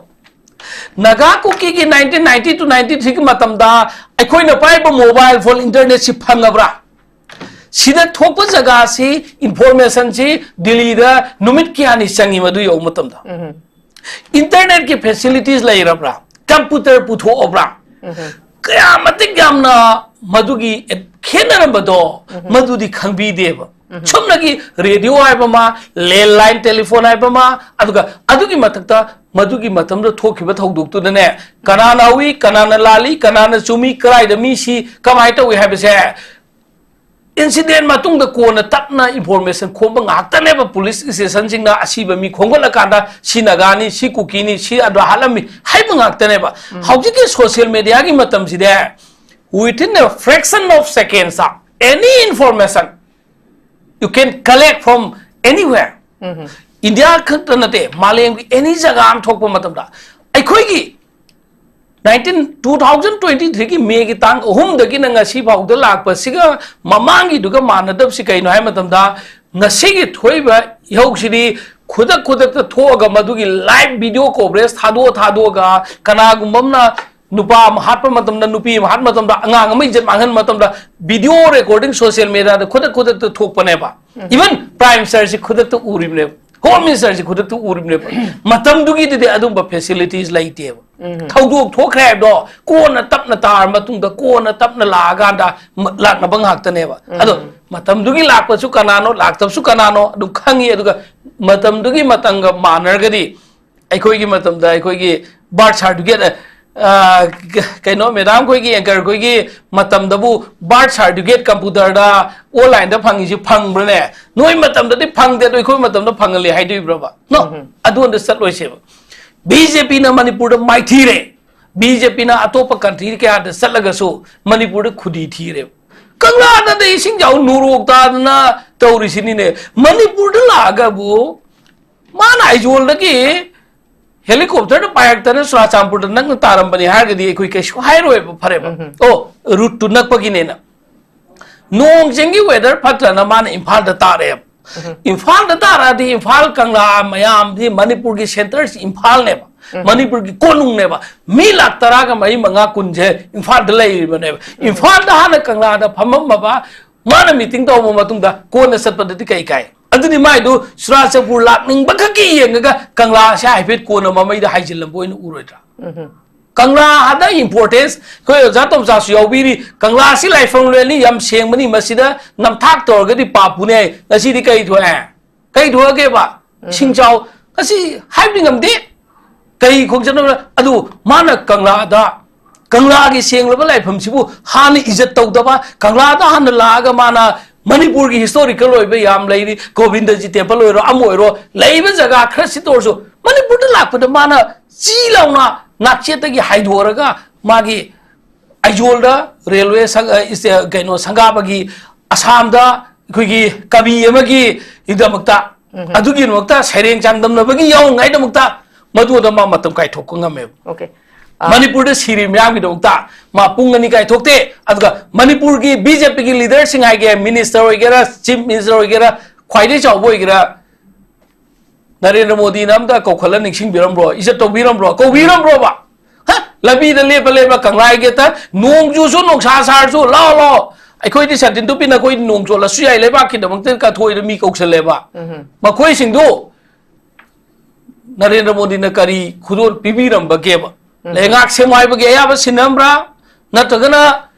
ꯅꯥꯒꯥ ꯀꯨꯀꯤꯒꯤ ꯅꯥꯏꯟꯇꯤꯟ ꯅꯥꯏꯟꯇꯤ ꯇꯨ ꯅꯥꯏꯟꯇꯤ ꯊ꯭ꯔꯤꯒꯤ ꯃꯇꯝꯗ ꯑꯩꯈꯣꯏꯅ ꯄꯥꯏꯕ ꯃꯣꯕꯥꯏꯜ ꯐꯣꯟ ꯏꯟꯇꯔꯅꯦꯠꯁꯤ ꯐꯪꯉꯕ꯭ꯔꯥ? ꯁꯤꯗ ꯊꯣꯛꯄ ꯖꯒꯥꯁꯤ, ꯏꯟꯐꯣꯔꯃꯦꯁꯟꯁꯤ ꯗꯤꯜꯂꯤꯗ ꯅꯨꯃꯤꯠ ꯀꯌꯥꯅꯤ ꯆꯪꯉꯤ ꯃꯗꯨ ꯌꯧꯕ ꯃꯇꯝꯗ? ꯏꯟꯇꯔꯅꯦꯠꯀꯤ ꯐꯦꯁꯤꯂꯤꯇꯤꯁ ꯂꯩꯔꯕ꯭ꯔꯥ? ꯀꯝꯄ꯭ꯌꯨꯇꯔ ꯄꯨꯊꯣꯛꯑꯕ꯭ꯔꯥ? ꯀꯌꯥ ꯃꯇꯤꯛ ꯌꯥꯝꯅ ꯃꯗꯨꯒꯤ ꯑꯦ-, ꯈꯦꯠꯅꯔꯝꯕꯗꯣ ꯃꯗꯨꯗꯤ ꯈꯪꯕꯤꯗꯦꯕ꯫ ꯁꯨꯞꯅꯒꯤ ꯔꯦꯗꯤꯑꯣ ꯍꯥꯏꯕ ꯑꯃ, ꯂꯦꯟꯂꯥꯏꯟ ꯇꯦꯂꯤꯐꯣꯟ ꯍꯥꯏꯕ ꯑꯃ, ꯑꯗꯨꯒ ꯑꯗꯨꯒꯤ ꯃꯊꯛꯇ ꯃꯗꯨꯒꯤ ꯃꯇꯝꯗ ꯊꯣꯛꯈꯤꯕ ꯊꯧꯗꯣꯛꯇꯨꯗꯅꯦ, ꯀꯅꯥꯅ ꯍꯧꯏ, ꯀꯅꯥꯅ ꯂꯥꯜꯂꯤ, ꯀꯅꯥꯅ ꯆꯨꯝꯃꯤ, ꯀꯗꯥꯏꯗ ꯃꯤ ꯁꯤ, ꯀꯃꯥꯏꯅ ꯇꯧꯏ ꯍꯥꯏꯕꯁꯦ ꯏꯟꯁꯤꯗꯦꯟ ꯃꯇꯨꯡꯗ ꯀꯣꯟꯅ ꯇꯞꯅ ꯏꯟꯐꯣꯔꯃꯦꯁꯟ ꯈꯣꯝꯕ ꯉꯥꯛꯇꯅꯦꯕ ꯄꯨꯂꯤꯁ ꯏꯁꯇꯦꯁꯟꯁꯤꯡꯅ ꯑꯁꯤꯕ ꯃꯤ ꯈꯣꯝꯒꯠꯂꯀꯥꯟꯗ ꯁꯤ ꯅꯥꯒꯥꯅꯤ, ꯁꯤ ꯀꯨꯀꯤꯅꯤ, ꯁꯤ ꯑꯗꯨ ꯍꯥꯠꯂꯝꯃꯤ ꯍꯥꯏꯕ ꯉꯥꯛꯇꯅꯦꯕ꯫ ꯍꯧꯖꯤꯛꯀꯤ ꯁꯣꯁꯤꯌꯦꯜ ꯃꯦꯗꯤꯌꯥꯒꯤ ꯃꯇꯝꯁꯤꯗ within a fraction of seconds any information you can collect from anywhere. India ꯈꯛꯇ ꯅꯠꯇꯦ, ꯃꯥꯂꯦꯝꯒꯤ ꯑꯦꯅꯤ ꯖꯒꯥ ꯑꯃ ꯊꯣꯛꯄ ꯃꯇꯝꯗ ꯑꯩꯈꯣꯏꯒꯤ ꯅꯥꯏꯟꯇꯤꯟ, ꯇꯨ ꯊꯥꯎꯖꯟ ꯇ꯭ꯋꯦꯟꯇꯤ ꯊ꯭ꯔꯤꯒꯤ ꯃꯦꯒꯤ ꯇꯥꯡ ꯑꯍꯨꯝꯗꯒꯤꯅ ꯉꯁꯤ ꯐꯥꯎꯗ ꯂꯥꯛꯄꯁꯤꯒ ꯃꯃꯥꯡꯒꯤꯗꯨꯒ ꯃꯥꯟꯅꯗꯕꯁꯤ ꯀꯩꯅꯣ ꯍꯥꯏ ꯃꯇꯝꯗ, ꯉꯁꯤꯒꯤ ꯊꯣꯛꯏꯕ ꯏꯍꯧꯁꯤꯗꯤ ꯈꯨꯗꯛ ꯈꯨꯗꯛꯇ ꯊꯣꯛꯑꯒ ꯃꯗꯨꯒꯤ ꯂꯥꯏꯚ ꯚꯤꯗꯤꯑꯣ ꯀꯣꯚꯔꯦꯖ ꯊꯥꯗꯣꯛꯑ ꯊꯥꯗꯣꯛꯑꯒ ꯀꯅꯥꯒꯨꯝꯕ ꯑꯃꯅ ꯅꯨꯄꯥ ꯑꯃ ꯍꯥꯠꯄ ꯃꯇꯝꯗ, ꯅꯨꯄꯤ ꯑꯃ ꯍꯥꯠꯄ ꯃꯇꯝꯗ, ꯑꯉꯥꯡ ꯑꯃ ꯏꯖꯠ ꯃꯥꯡꯍꯟꯕ ꯃꯇꯝꯗ ꯚꯤꯗꯤꯑꯣ ꯔꯦꯀꯣꯔꯗꯤꯡ ꯁꯣꯁꯤꯌꯦꯜ ꯃꯦꯗꯤꯌꯥꯗ ꯈꯨꯗꯛ ꯈꯨꯗꯛꯇ ꯊꯣꯛꯄꯅꯦꯕ꯫ ꯏꯚꯟ ꯄ꯭ꯔꯥꯏꯝ ꯃꯤꯅꯤꯁꯇꯔꯁꯤ ꯈꯨꯗꯛꯇ ꯎꯔꯤꯕꯅꯦꯕ꯫ Home Ministerꯁꯤ ꯈꯨꯗꯛꯇ ꯎꯔꯤꯕꯅꯦꯕ꯫ ꯃꯇꯝꯗꯨꯒꯤꯗꯨꯗꯤ ꯑꯗꯨꯝꯕ facilities ꯂꯩꯇꯦꯕ꯫ ꯊꯧꯗꯣꯛ ꯊꯣꯛꯈ꯭ꯔꯦ ꯍꯥꯏꯕꯗꯣ ꯀꯣꯟꯅ ꯇꯞꯅ ꯇꯥꯔ ꯃꯇꯨꯡꯗ, ꯀꯣꯟꯅ ꯇꯞꯅ ꯂꯥꯛꯑꯀꯥꯟꯗ ꯃ-, ꯂꯥꯛꯅꯕ ꯉꯥꯛꯇꯅꯦꯕ꯫ ꯑꯗꯣ ꯃꯇꯝꯗꯨꯒꯤ ꯂꯥꯛꯄꯁꯨ ꯀꯅꯥꯅꯣ, ꯂꯥꯛꯇꯕꯁꯨ ꯀꯅꯥꯅꯣ ꯑꯗꯨꯝ ꯈꯪꯉꯤ꯫ ꯑꯗꯨꯒ ꯃꯇꯝꯗꯨꯒꯤ ꯃꯇꯝꯒ ꯃꯥꯟꯅꯔꯒꯗꯤ ꯑꯩꯈꯣꯏꯒꯤ ꯃꯇꯝꯗ ꯑꯩꯈꯣꯏꯒꯤ birth certificate, ꯑ, ꯀ-, ꯀꯩꯅꯣ, madam ꯈꯣꯏꯒꯤ, anchor ꯈꯣꯏꯒꯤ ꯃꯇꯝꯗꯕꯨ birth certificate computerꯗ, onlineꯗ ꯐꯪꯉꯤꯁꯤ ꯐꯪꯕ꯭ꯔꯅꯦ? ꯅꯣꯏ ꯃꯇꯝꯗꯗꯤ ꯐꯪꯗꯦ, ꯑꯗꯣ ꯑꯩꯈꯣꯏ ꯃꯇꯝꯗ ꯐꯪꯍꯜꯂꯦ ꯍꯥꯏꯗꯣꯏꯕ꯭ꯔꯕ? No, ꯑꯗꯨ ꯑꯝꯇ ꯆꯠꯂꯣꯏꯁꯦꯕ꯫ BJPꯅ ꯃꯅꯤꯄꯨꯔꯗ ꯃꯥꯏꯊꯤꯔꯦ꯫ BJPꯅ ꯑꯇꯣꯞꯄ country ꯀꯌꯥꯗ ꯆꯠꯂꯒꯁꯨ ꯃꯅꯤꯄꯨꯔꯗ ꯈꯨꯗꯤ ꯊꯤꯔꯦꯕ꯫ ꯀꯪꯂꯥꯗꯗꯤ ꯏꯁꯤꯡ ꯆꯥꯎ ꯅꯣꯔꯣꯛ ꯇꯥꯗꯅ ꯇꯧꯔꯤꯁꯤꯅꯤꯅꯦ꯫ ꯃꯅꯤꯄꯨꯔꯗ ꯂꯥꯛꯑꯒꯕꯨ ꯃꯥꯅ ꯑꯥꯏꯖꯣꯜꯗꯒꯤ helicopterꯗ ꯄꯥꯏꯔꯛꯇꯅ ꯆꯨꯔꯥꯆꯥꯟꯄꯨꯔꯗ ꯅꯛꯅ ꯇꯥꯔꯝꯕꯅꯤ ꯍꯥꯏꯔꯒꯗꯤ ꯑꯩꯈꯣꯏ ꯀꯩꯁꯨ ꯍꯥꯏꯔꯣꯏꯕ, ꯐꯔꯦꯕ꯫ ꯑꯣ, routeꯇꯨ ꯅꯛꯄꯒꯤꯅꯦꯅ꯫ ꯅꯣꯡ ꯆꯤꯡꯒꯤ weather ꯐꯠꯇ꯭ꯔꯅ ꯃꯥꯅ ꯏꯝꯐꯥꯜꯗ ꯇꯥꯔꯛꯑꯦꯕ꯫ ꯏꯝꯐꯥꯜꯗ ꯇꯥꯔꯛꯑꯗꯤ ꯏꯝꯐꯥꯜ ꯀꯪꯂꯥ ꯃꯌꯥꯝꯗꯤ ꯃꯅꯤꯄꯨꯔꯒꯤ centreꯁꯤ ꯏꯝꯐꯥꯜꯅꯦꯕ꯫ ꯃꯅꯤꯄꯨꯔꯒꯤ ꯀꯣꯅꯨꯡꯅꯦꯕ꯫ ꯃꯤ ꯂꯥꯛ ꯇꯔꯥꯒ ꯃꯔꯤ, ꯃꯉꯥ, ꯀꯨꯟꯁꯦ ꯏꯝꯐꯥꯜꯗ ꯂꯩꯔꯤꯕꯅꯦꯕ꯫ ꯏꯝꯐꯥꯜꯗ ꯍꯥꯟꯅ ꯀꯪꯂꯥꯗ ꯐꯝꯃꯝꯃꯕ, ꯃꯥꯅ meeting ꯇꯧꯔꯕ ꯃꯇꯨꯡꯗ ꯀꯣꯟꯅ ꯆꯠꯄꯗꯗꯤ ꯀꯩ ꯀꯥꯏ? ꯑꯗꯨꯗꯤ ꯃꯥꯏꯗꯨ ꯆꯨꯔꯥꯆꯥꯟꯄꯨꯔ ꯂꯥꯛꯅꯤꯡꯕ ꯈꯛꯀꯤ ꯌꯦꯡꯉꯒ ꯀꯪꯂꯥꯁꯦ ꯍꯥꯏꯐꯦꯠ ꯀꯣꯟꯅ ꯃꯃꯩꯗ ꯍꯥꯏꯖꯤꯜꯂꯝꯕ ꯑꯣꯏꯅ ꯎꯔꯣꯏꯗ꯭ꯔꯥ? ꯀꯪꯂꯥꯗ importance ꯑꯩꯈꯣꯏ ꯑꯣꯖꯥ ꯇꯣꯝꯆꯥꯁꯨ ꯌꯥꯎꯕꯤꯔꯤ꯫ ꯀꯪꯂꯥꯁꯤ ꯂꯥꯏꯐꯝ ꯂꯣꯏꯅꯤ, ꯌꯥꯝ ꯁꯦꯡꯕꯅꯤ, ꯃꯁꯤꯗ ꯅꯝꯊꯥꯛ ꯇꯧꯔꯒꯗꯤ ꯄꯥꯞꯄꯨꯅꯦ꯫ ꯉꯁꯤꯗꯤ ꯀꯩ ꯊꯣꯛꯑꯦ? ꯀꯩ ꯊꯣꯛꯑꯒꯦꯕ? ꯏꯁꯤꯡ ꯆꯥꯎ, ꯉꯁꯤ ꯍꯥꯏꯕꯗꯤ ꯉꯝꯗꯦ꯫ ꯀꯩ ꯈꯣꯡꯆꯠꯅꯕ? ꯑꯗꯨ ꯃꯥꯅ ꯀꯪꯂꯥꯗ, ꯀꯪꯂꯥꯒꯤ ꯁꯦꯡꯂꯕ ꯂꯥꯏꯐꯝꯁꯤꯕꯨ ꯍꯥꯟꯅ ꯏꯖꯠ ꯇꯧꯗꯕ, ꯀꯪꯂꯥꯗ ꯍꯥꯟꯅ ꯂꯥꯛꯑꯒ ꯃꯥꯅ ꯃꯅꯤꯄꯨꯔꯒꯤ historical ꯑꯣꯏꯕ ꯌꯥꯝ ꯂꯩꯔꯤ, ꯒꯣꯕꯤꯟꯗꯖꯤ temple ꯑꯣꯏꯔꯣ, ꯑꯃ ꯑꯣꯏꯔꯣ, ꯂꯩꯕ ꯖꯒꯥ ꯈꯔ ꯁꯤꯠꯇ ꯑꯣꯏꯔꯁꯨ ꯃꯅꯤꯄꯨꯔꯗ ꯂꯥꯛꯄꯗ ꯃꯥꯅ ꯆꯤ ꯂꯥꯎꯅ ꯅꯥꯛꯆꯦꯠꯇꯒꯤ ꯍꯥꯏꯗꯣꯔꯒ ꯃꯥꯒꯤ ꯑꯥꯏꯖꯣꯜꯗ railway ꯁꯪ-, ꯑ, ꯏꯁ-, ꯑ, ꯀꯩꯅꯣ, ꯁꯪꯒꯥꯕꯒꯤ, ꯑꯁꯥꯝꯗ ꯑꯩꯈꯣꯏꯒꯤ ꯀꯕꯤ ꯑꯃꯒꯤ ꯗꯃꯛꯇ, ꯑꯗꯨꯒꯤꯗꯃꯛꯇ ꯁꯩꯔꯦꯡ ꯆꯥꯡꯗꯝꯅꯕꯒꯤ ꯌꯥꯎꯅꯉꯥꯏꯗꯃꯛꯇ ꯃꯗꯨꯗ ꯃꯥ ꯃꯇꯝ ꯀꯥꯏꯊꯣꯛꯄ ꯉꯝꯃꯦꯕ꯫ Okay. ꯑ, ꯃꯅꯤꯄꯨꯔꯗ ꯁꯤꯔꯤ ꯃꯌꯥꯝꯒꯤꯗꯃꯛꯇ ꯃꯥ ꯄꯨꯡ ꯑꯅꯤ ꯀꯥꯏꯊꯣꯛꯇꯦ꯫ ꯑꯗꯨꯒ ꯃꯅꯤꯄꯨꯔꯒꯤ BJPꯒꯤ leaderꯁꯤꯡ ꯍꯥꯏꯒꯦ, minister ꯑꯣꯏꯒꯦꯔꯥ, chief minister ꯑꯣꯏꯒꯦꯔꯥ, ꯈ꯭ꯋꯥꯏꯗꯒꯤ ꯆꯥꯎꯕ ꯑꯣꯏꯒꯦꯔꯥ, ꯅꯔꯦꯟꯗ꯭ꯔ ꯃꯣꯗꯤꯅ ꯑꯝꯇ ꯀꯧꯈꯠꯂ ꯅꯤꯡꯁꯤꯡꯕꯤꯔꯝꯕ꯭ꯔꯣ? ꯏꯖꯠ ꯇꯧꯕꯤꯔꯝꯕ꯭ꯔꯣ? ꯀꯧꯕꯤꯔꯝꯕ꯭ꯔꯣꯕ? ꯍ? ꯂꯝꯕꯤꯗ ꯂꯦꯞꯄ ꯂꯦꯞꯄ ꯀꯪꯂꯥꯒꯤ ꯒꯦꯠꯇ ꯅꯣꯡ ꯆꯨꯁꯨ ꯅꯨꯡꯁꯥ ꯁꯥꯔꯁꯨ ꯂꯥꯛꯑꯣ ꯂꯥꯛꯑꯣ꯫ ꯑꯩꯈꯣꯏꯗꯤ ꯁꯥꯇꯤꯟ ꯇꯨꯞꯄꯤ, ꯅꯈꯣꯏꯗꯤ ꯅꯣꯡ ꯆꯣꯠꯂꯁꯨ ꯌꯥꯏ, ꯂꯩꯕꯥꯛꯀꯤꯗꯃꯛꯇ ꯀꯊꯣꯏꯗ ꯃꯤ ꯀꯧꯁꯜꯂꯦꯕ꯫ ꯃꯈꯣꯏꯁꯤꯡꯗꯨ ꯅꯔꯦꯟꯗ꯭ꯔ ꯃꯣꯗꯤꯅ ꯀꯔꯤ ꯈꯨꯗꯣꯜ ꯄꯤꯕꯤꯔꯝꯕꯒꯦꯕ? ꯎꯝ꯫ ꯂꯩꯉꯥꯛ ꯁꯦꯝꯃꯣ ꯍꯥꯏꯕꯒꯤ ꯑꯌꯥꯕ ꯁꯤꯟꯅꯔꯝꯕ꯭ꯔꯥ? ꯅꯠꯇ꯭ꯔꯒꯅ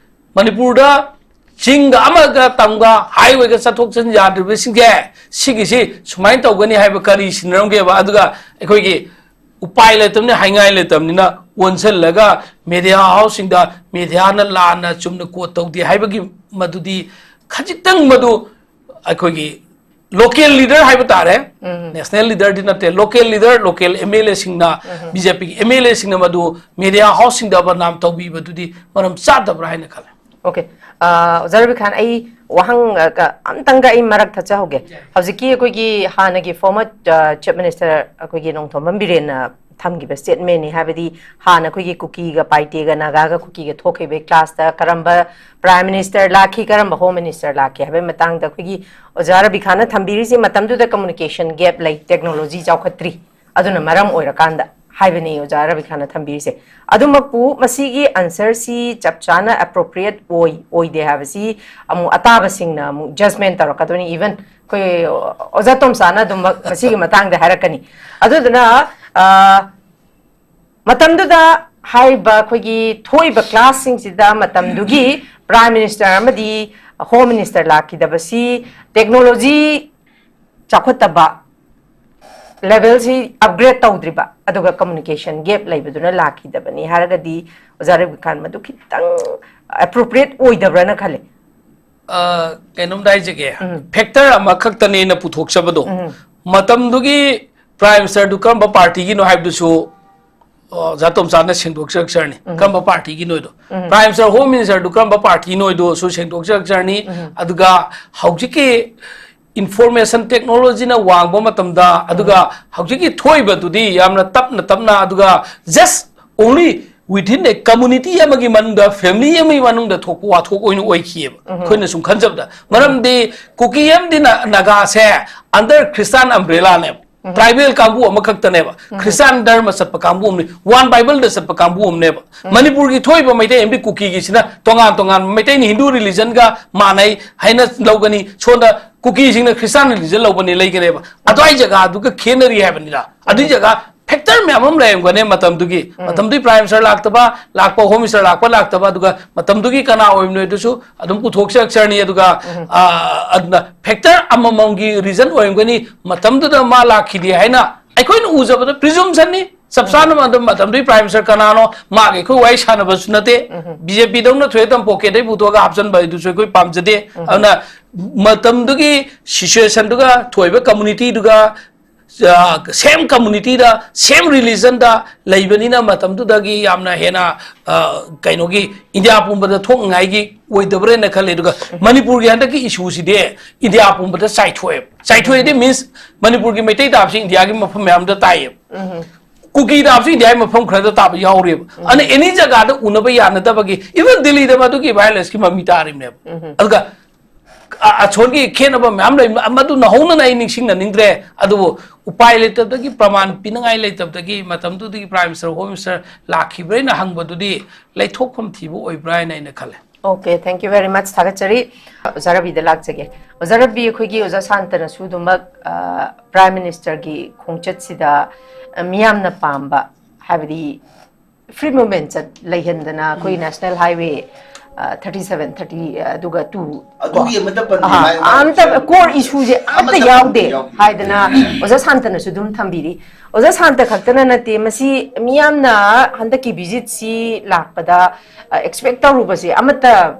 ꯃꯅꯤꯄꯨꯔꯗ ꯆꯤꯡꯒ ꯑꯃꯒ ꯇꯝꯒ highwayꯒ ꯆꯠꯊꯣꯛ ꯆꯠꯁꯤꯟ ꯌꯥꯗ꯭ꯔꯤꯕꯁꯤꯡꯁꯦ ꯁꯤꯒꯤꯁꯤ ꯁꯨꯃꯥꯏꯅ ꯇꯧꯒꯅꯤ ꯍꯥꯏꯕ ꯀꯔꯤ ꯁꯤꯟꯅꯔꯝꯒꯦꯕ? ꯑꯗꯨꯒ ꯑꯩꯈꯣꯏꯒꯤ ꯎꯄꯥꯏ ꯂꯩꯇꯕꯅꯤ, ꯍꯥꯏꯉꯥꯏ ꯂꯩꯇꯕꯅꯤꯅ ꯑꯣꯟꯁꯤꯜꯂꯒ media houseꯁꯤꯡꯗ mediaꯅ ꯂꯥꯟꯅ ꯆꯨꯝꯅ quote ꯇꯧꯗꯦ ꯍꯥꯏꯕꯒꯤ ꯃꯗꯨꯗꯤ ꯈꯖꯤꯛꯇꯪ ꯃꯗꯨ ꯑꯩꯈꯣꯏꯒꯤ local leader ꯍꯥꯏꯕ ꯇꯥꯔꯦ꯫ ꯎꯝ꯫ National leaderꯗꯤ ꯅꯠꯇꯦ, local leader, local MLAꯁꯤꯡꯅ, ꯎꯝ꯫ BJPꯒꯤ MLAꯁꯤꯡꯅ ꯃꯗꯨ media houseꯁꯤꯡꯗ ꯕꯗꯅꯥꯝ ꯇꯧꯕꯤꯕꯗꯨꯗꯤ ꯃꯔꯝ ꯆꯥꯗꯕ꯭ꯔꯥ ꯍꯥꯏꯅ ꯈꯜꯂꯦ꯫ Okay꯫ ꯑ, ꯑꯣꯖꯥ ꯔꯕꯤ ꯈꯥꯟ, ꯑꯩ ꯋꯥꯍꯪ, ꯑ, ꯀ-, ꯑꯝꯇꯪꯒ ꯑꯩ ꯃꯔꯛ ꯊꯠꯆꯍꯧꯒꯦ꯫ ꯌꯥꯏ꯫ ꯍꯧꯖꯤꯛꯀꯤ ꯑꯩꯈꯣꯏꯒꯤ ꯍꯥꯟꯅꯒꯤ former, ꯑ, Chief Minister ꯑꯩꯈꯣꯏꯒꯤ ꯅꯣꯡꯊꯣꯝꯕꯝ ꯕꯤꯔꯦꯟꯅ ꯊꯝꯈꯤꯕ statementꯅꯤ, ꯍꯥꯏꯕꯗꯤ ꯍꯥꯟꯅ ꯑꯩꯈꯣꯏꯒꯤ ꯀꯨꯀꯤꯒ ꯄꯥꯏꯇꯦꯒ ꯅꯥꯒꯥꯒ ꯀꯨꯀꯤꯒ ꯊꯣꯛꯈꯤꯕꯒꯤ clashꯇ ꯀꯔꯝꯕ Prime Minister ꯂꯥꯛꯈꯤ, ꯀꯔꯝꯕ Home Minister ꯂꯥꯛꯈꯤ ꯍꯥꯏꯕꯒꯤ ꯃꯇꯥꯡꯗ ꯑꯩꯈꯣꯏꯒꯤ ꯑꯣꯖꯥ ꯔꯕꯤ ꯈꯥꯟꯅ ꯊꯝꯕꯤꯔꯤꯁꯤ, ꯃꯇꯝꯗꯨꯗ communication gap ꯂꯩ, technology ꯆꯥꯎꯈꯠꯇ꯭ꯔꯤ, ꯑꯗꯨꯅ ꯃꯔꯝ ꯑꯣꯏꯔꯀꯥꯟꯗ ꯍꯥꯏꯕꯅꯤ ꯑꯣꯖꯥ ꯔꯕꯤ ꯈꯥꯟꯅ ꯊꯝꯕꯤꯔꯤꯁꯦ꯫ ꯑꯗꯨꯃꯛꯄꯨ ꯃꯁꯤꯒꯤ answerꯁꯤ ꯆꯞ ꯆꯥꯅ appropriate ꯑꯣꯏ, ꯑꯣꯏꯗꯦ ꯍꯥꯏꯕꯁꯤ ꯑꯃꯨꯛ ꯑꯇꯥꯕꯁꯤꯡꯅ ꯑꯃꯨꯛ judgement ꯇꯧꯔꯛꯀꯗꯣꯏꯅꯤ꯫ Even ꯑꯩꯈꯣꯏ ꯑꯣꯖꯥ ꯇꯣꯝꯆꯥꯅ ꯑꯗꯨꯝꯃꯛ ꯃꯁꯤꯒꯤ ꯃꯇꯥꯡꯗ ꯍꯥꯏꯔꯛꯀꯅꯤ꯫ ꯑꯗꯨꯗꯨꯅ, ꯑ, ꯃꯇꯝꯗꯨꯗ ꯍꯥꯏꯔꯤꯕ ꯑꯩꯈꯣꯏꯒꯤ ꯊꯣꯛꯏꯕ clashꯁꯤꯡꯁꯤꯗ ꯃꯇꯝꯗꯨꯒꯤ Prime Minister ꯑꯃꯗꯤ Home Minister ꯂꯥꯛꯈꯤꯗꯕꯁꯤ technology ꯆꯥꯎꯈꯠꯇꯕ, levelꯁꯤ upgrade ꯇꯧꯗ꯭ꯔꯤꯕ, ꯑꯗꯨꯒ communication gap ꯂꯩꯕꯗꯨꯅ ꯂꯥꯛꯈꯤꯗꯕꯅꯤ ꯍꯥꯏꯔꯒꯗꯤ ꯑꯣꯖꯥ ꯔꯕꯤ ꯈꯥꯟ ꯃꯗꯨ ꯈꯤꯇꯪ appropriate ꯑꯣꯏꯗꯕ꯭ꯔꯅ ꯈꯜꯂꯦ꯫ ꯑ, ꯀꯩꯅꯣꯝꯇ ꯍꯥꯏꯖꯒꯦ꯫ ꯎꯝ꯫ Factor ꯑꯃꯈꯛꯇꯅꯦꯅ ꯄꯨꯊꯣꯛꯆꯕꯗꯣ, ꯎꯝ꯫ ꯃꯇꯝꯗꯨꯒꯤ Prime Ministerꯗꯨ ꯀꯔꯝꯕ partyꯒꯤꯅꯣ ꯍꯥꯏꯕꯗꯨꯁꯨ, ꯑ, ꯑꯣꯖꯥ ꯇꯣꯝꯆꯥꯅ ꯁꯦꯡꯗꯣꯛꯆꯔꯛꯆꯔꯅꯤ꯫ ꯎꯝ꯫ ꯀꯔꯝꯕ partyꯒꯤꯅꯣꯗꯣ? ꯎꯝ꯫ Prime Minister, Home Ministerꯗꯨ ꯀꯔꯝꯕ partyꯅꯣꯗꯣꯁꯨ ꯁꯦꯡꯗꯣꯛꯆꯔꯛꯆꯔꯅꯤ꯫ ꯎꯝ꯫ ꯑꯗꯨꯒ ꯍꯧꯖꯤꯛꯀꯤ information technologyꯅ ꯋꯥꯡꯕ ꯃꯇꯝꯗ, ꯑꯗꯨꯒ ꯎꯝ꯫ ꯍꯧꯖꯤꯛꯀꯤ ꯊꯣꯛꯏꯕꯗꯨꯗꯤ ꯌꯥꯝꯅ ꯇꯞꯅ ꯇꯞꯅ, ꯑꯗꯨꯒ just only within a community ꯑꯃꯒꯤ ꯃꯅꯨꯡꯗ, family ꯑꯃꯒꯤ ꯃꯅꯨꯡꯗ ꯊꯣꯛꯄ ꯋꯥꯊꯣꯛ ꯑꯣꯏꯅ ꯑꯣꯏꯈꯤꯑꯕ, ꯎꯝ꯫ ꯑꯩꯈꯣꯏꯅ ꯁꯨꯝ ꯈꯟꯖꯕꯗ꯫ ꯎꯝ꯫ ꯃꯔꯝꯗꯤ ꯀꯨꯀꯤ ꯑꯃꯗꯤ ꯅ-, ꯅꯥꯒꯥꯁꯦ under Christian umbrellaꯅꯦꯕ꯫ ꯎꯝ꯫ Tribal ꯀꯥꯡꯕꯨ ꯑꯃꯈꯛꯇꯅꯦꯕ꯫ ꯎꯝ꯫ Christian ꯙꯔꯃ ꯆꯠꯄ ꯀꯥꯡꯕꯨ ꯑꯃꯅꯤ, one Bible ꯗ ꯆꯠꯄ ꯀꯥꯡꯕꯨ ꯑꯃꯅꯦꯕ꯫ ꯎꯝ꯫ ꯃꯅꯤꯄꯨꯔꯒꯤ ꯊꯣꯛꯏꯕ ꯃꯩꯇꯩ ꯑꯃꯗꯤ ꯀꯨꯀꯤꯒꯤꯁꯤꯅ ꯇꯣꯉꯥꯟ ꯇꯣꯉꯥꯟꯕ, ꯃꯩꯇꯩꯅ Hindu religionꯒ ꯃꯥꯟꯅꯩ ꯍꯥꯏꯅ ꯂꯧꯒꯅꯤ, ꯁꯣꯝꯗ ꯀꯨꯀꯤꯁꯤꯡꯅ ꯈ꯭ꯔꯤꯁꯇꯥꯟ ꯔꯤꯂꯤꯖꯟ ꯂꯧꯕꯅꯤ ꯂꯩꯒꯅꯦꯕ, ꯑꯗꯨꯋꯥꯏ ꯖꯒꯥꯗꯨꯒ ꯈꯦꯠꯅꯔꯤ ꯍꯥꯏꯕꯅꯤꯗ꯫ ꯑꯗꯨꯏ ꯖꯒꯥ ꯐꯦꯛꯇꯔ ꯃꯌꯥꯝ ꯑꯃ ꯂꯩꯔꯝꯒꯅꯤ ꯃꯇꯝꯗꯨꯒꯤ꯫ ꯃꯇꯝꯗꯨꯒꯤ ꯄ꯭ꯔꯥꯏꯝ ꯃꯤꯅꯤꯁꯇꯔ ꯂꯥꯛꯇꯕ, ꯂꯥꯛꯄ ꯍꯣꯝ ꯃꯤꯅꯤꯁꯇꯔ ꯂꯥꯛꯄ ꯂꯥꯛꯇꯕ, ꯑꯗꯨꯒ ꯃꯇꯝꯗꯨꯒꯤ ꯀꯅꯥ ꯑꯣꯏꯕꯅꯣ ꯑꯗꯨꯁꯨ ꯑꯗꯨꯝ ꯄꯨꯊꯣꯛꯆꯔꯛꯆꯔꯅꯤ꯫ ꯑꯗꯨꯒ, ꯑ, ꯑꯗꯨꯅ ꯐꯦꯛꯇꯔ ꯑꯃꯃꯝꯒꯤ ꯔꯤꯖꯟ ꯑꯣꯏꯔꯝꯒꯅꯤ ꯃꯇꯝꯗꯨꯗ ꯃꯥ ꯂꯥꯛꯈꯤꯗꯦ ꯍꯥꯏꯅ ꯑꯩꯈꯣꯏꯅ ꯎꯖꯕꯗ ꯄ꯭ꯔꯤꯖꯨꯝꯁꯟꯅꯤ꯫ ꯆꯞ ꯆꯥꯅ ꯃꯇꯝ, ꯃꯇꯝꯗꯨꯒꯤ ꯄ꯭ꯔꯥꯏꯝ ꯃꯤꯅꯤꯁꯇꯔ ꯀꯅꯥꯅꯣ, ꯃꯥꯒꯤ ꯑꯩꯈꯣꯏ ꯋꯥꯔꯤ ꯁꯥꯟꯅꯕꯁꯨ ꯅꯠꯇꯦ꯫ ꯕꯤ ꯖꯦ ꯄꯤꯗꯧꯅ ꯊꯣꯏꯗꯝ ꯄꯣꯀꯦꯠꯇꯩ ꯄꯨꯊꯣꯛꯑꯒ ꯍꯥꯞꯆꯤꯟꯕ ꯍꯥꯏꯗꯨꯁꯨ ꯑꯩꯈꯣꯏ ꯄꯥꯝꯖꯗꯦ꯫ ꯑꯗꯨꯅ ꯃꯇꯝꯗꯨꯒꯤ ꯁꯤꯆꯨꯋꯦꯁꯟꯗꯨꯒ ꯊꯣꯛꯏꯕ ꯀꯝꯃꯨꯅꯤꯇꯤꯗꯨꯒ, ꯑ, ꯁꯦꯝ ꯀꯝꯃꯨꯅꯤꯇꯤꯗ, ꯁꯦꯝ ꯔꯤꯂꯤꯖꯟꯗ ꯂꯩꯕꯅꯤꯅ ꯃꯇꯝꯗꯨꯗꯒꯤ ꯌꯥꯝꯅ ꯍꯦꯟꯅ, ꯑ, ꯀꯩꯅꯣꯒꯤ ꯏꯟꯗꯤꯌꯥ ꯄꯨꯝꯕꯗ ꯊꯣꯛꯅꯉꯥꯏꯒꯤ ꯑꯣꯏꯗꯕ꯭ꯔꯅ ꯈꯜꯂꯦ꯫ ꯑꯗꯨꯒ ꯃꯅꯤꯄꯨꯔꯒꯤ ꯍꯟꯗꯛꯀꯤ ꯏꯁꯨꯁꯤꯗꯤ ꯏꯟꯗꯤꯌꯥ ꯄꯨꯝꯕꯗ ꯆꯥꯏꯊꯣꯛꯑꯦꯕ꯫ ꯆꯥꯏꯊꯣꯛꯑꯦꯗꯤ ꯃꯤꯟꯁ ꯃꯅꯤꯄꯨꯔꯒꯤ ꯃꯩꯇꯩ ꯇꯥꯕꯁꯤ ꯏꯟꯗꯤꯌꯥꯒꯤ ꯃꯐꯝ ꯃꯌꯥꯝꯗ ꯇꯥꯏꯌꯦꯕ꯫ ꯀꯨꯀꯤ ꯇꯥꯕꯁꯨ ꯏꯟꯗꯤꯌꯥꯒꯤ ꯃꯐꯝ ꯈꯔꯗ ꯇꯥꯕ ꯌꯥꯎꯔꯤꯕ꯫ ꯑꯗꯨꯅ ꯑꯦꯅꯤ ꯖꯒꯥꯗ ꯎꯅꯕ ꯌꯥꯅꯗꯕꯒꯤ, ꯏꯚꯟ ꯗꯤꯜꯂꯤꯗ ꯃꯗꯨꯒꯤ ꯚꯥꯏꯑꯣꯂꯦꯟꯁꯀꯤ ꯃꯃꯤ ꯇꯥꯔꯤꯕꯅꯦꯕ꯫ ꯑꯗꯨꯒ ꯑ-, ꯑꯁꯣꯟꯒꯤ ꯈꯦꯠꯅꯕ ꯃꯌꯥꯝ ꯂꯩ, ꯃꯗꯨ ꯅꯧꯍꯧꯅꯅ ꯑꯩ ꯅꯤꯡꯁꯤꯡꯅꯅꯤꯡꯗ꯭ꯔꯦ꯫ ꯑꯗꯨꯕꯨ ꯎꯄꯥꯏ ꯂꯩꯇꯕꯗꯒꯤ, ꯄ꯭ꯔꯃꯥꯟ ꯄꯤꯅꯉꯥꯏ ꯂꯩꯇꯕꯗꯒꯤ ꯃꯇꯝꯗꯨꯗꯒꯤ ꯄ꯭ꯔꯥꯏꯝ ꯃꯤꯅꯤꯁꯇꯔ, ꯍꯣꯝ ꯃꯤꯅꯤꯁꯇꯔ ꯂꯥꯛꯈꯤꯕ꯭ꯔꯥꯅ ꯍꯪꯕꯗꯨꯗꯤ ꯂꯩꯊꯣꯛꯐꯝ ꯊꯤꯕ ꯑꯣꯏꯕ꯭ꯔꯥ ꯍꯥꯏꯅ ꯑꯩꯅ ꯈꯜꯂꯦ꯫ Okay, thank you very much꯫ ꯊꯥꯒꯠꯆꯔꯤ꯫ ꯑꯣꯖꯥ ꯔꯕꯤꯗ ꯂꯥꯛꯆꯒꯦ꯫ ꯑꯣꯖꯥ ꯔꯕꯤ, ꯑꯩꯈꯣꯏꯒꯤ ꯑꯣꯖꯥ ꯁꯥꯟꯇꯅꯁꯨ ꯑꯗꯨꯃꯛ, ꯑ, ꯄ꯭ꯔꯥꯏꯝ ꯃꯤꯅꯤꯁꯇꯔꯒꯤ ꯈꯣꯡꯆꯠꯁꯤꯗ, ꯑ, ꯃꯤꯌꯥꯝꯅ ꯄꯥꯝꯕ, ꯍꯥꯏꯕꯗꯤ ꯐ꯭ꯔꯤ ꯃꯨꯚꯃꯦꯟ ꯆꯠ ꯂꯩꯍꯟꯗꯅ ꯑꯩꯈꯣꯏ ꯅꯦꯁꯅꯦꯜ ꯍꯥꯏꯋꯦ, ꯑ, thirty seven, thirty, ꯑꯗꯨꯒ two, ꯑꯗꯨꯒꯤ ꯑꯃꯠꯇ ꯄꯟꯕꯤꯌꯨ ꯑꯍꯥ, ꯍꯥꯏꯌꯨ꯫ ꯑꯝꯇ ꯀꯣꯔ ꯏꯁꯨꯁꯦ ꯑꯝꯇ ꯑꯃꯠꯇ ꯌꯥꯎꯗꯦ ꯌꯥꯎꯗꯦ꯫ ꯍꯥꯏꯗꯅ ꯑꯣꯖꯥ ꯁꯥꯟꯇꯅꯁꯨ ꯑꯗꯨꯝ ꯊꯝꯕꯤꯔꯤ꯫ ꯑꯣꯖꯥ ꯁꯥꯟꯇ ꯈꯛꯇꯅ ꯅꯠꯇꯦ, ꯃꯁꯤ ꯃꯤꯌꯥꯝꯅ ꯍꯟꯗꯛꯀꯤ ꯚꯤꯖꯤꯠꯁꯤ ꯂꯥꯛꯄꯗ ꯑꯦꯛꯁꯄꯦꯛ ꯇꯧꯔꯨꯕꯁꯦ ꯑꯃꯠꯇ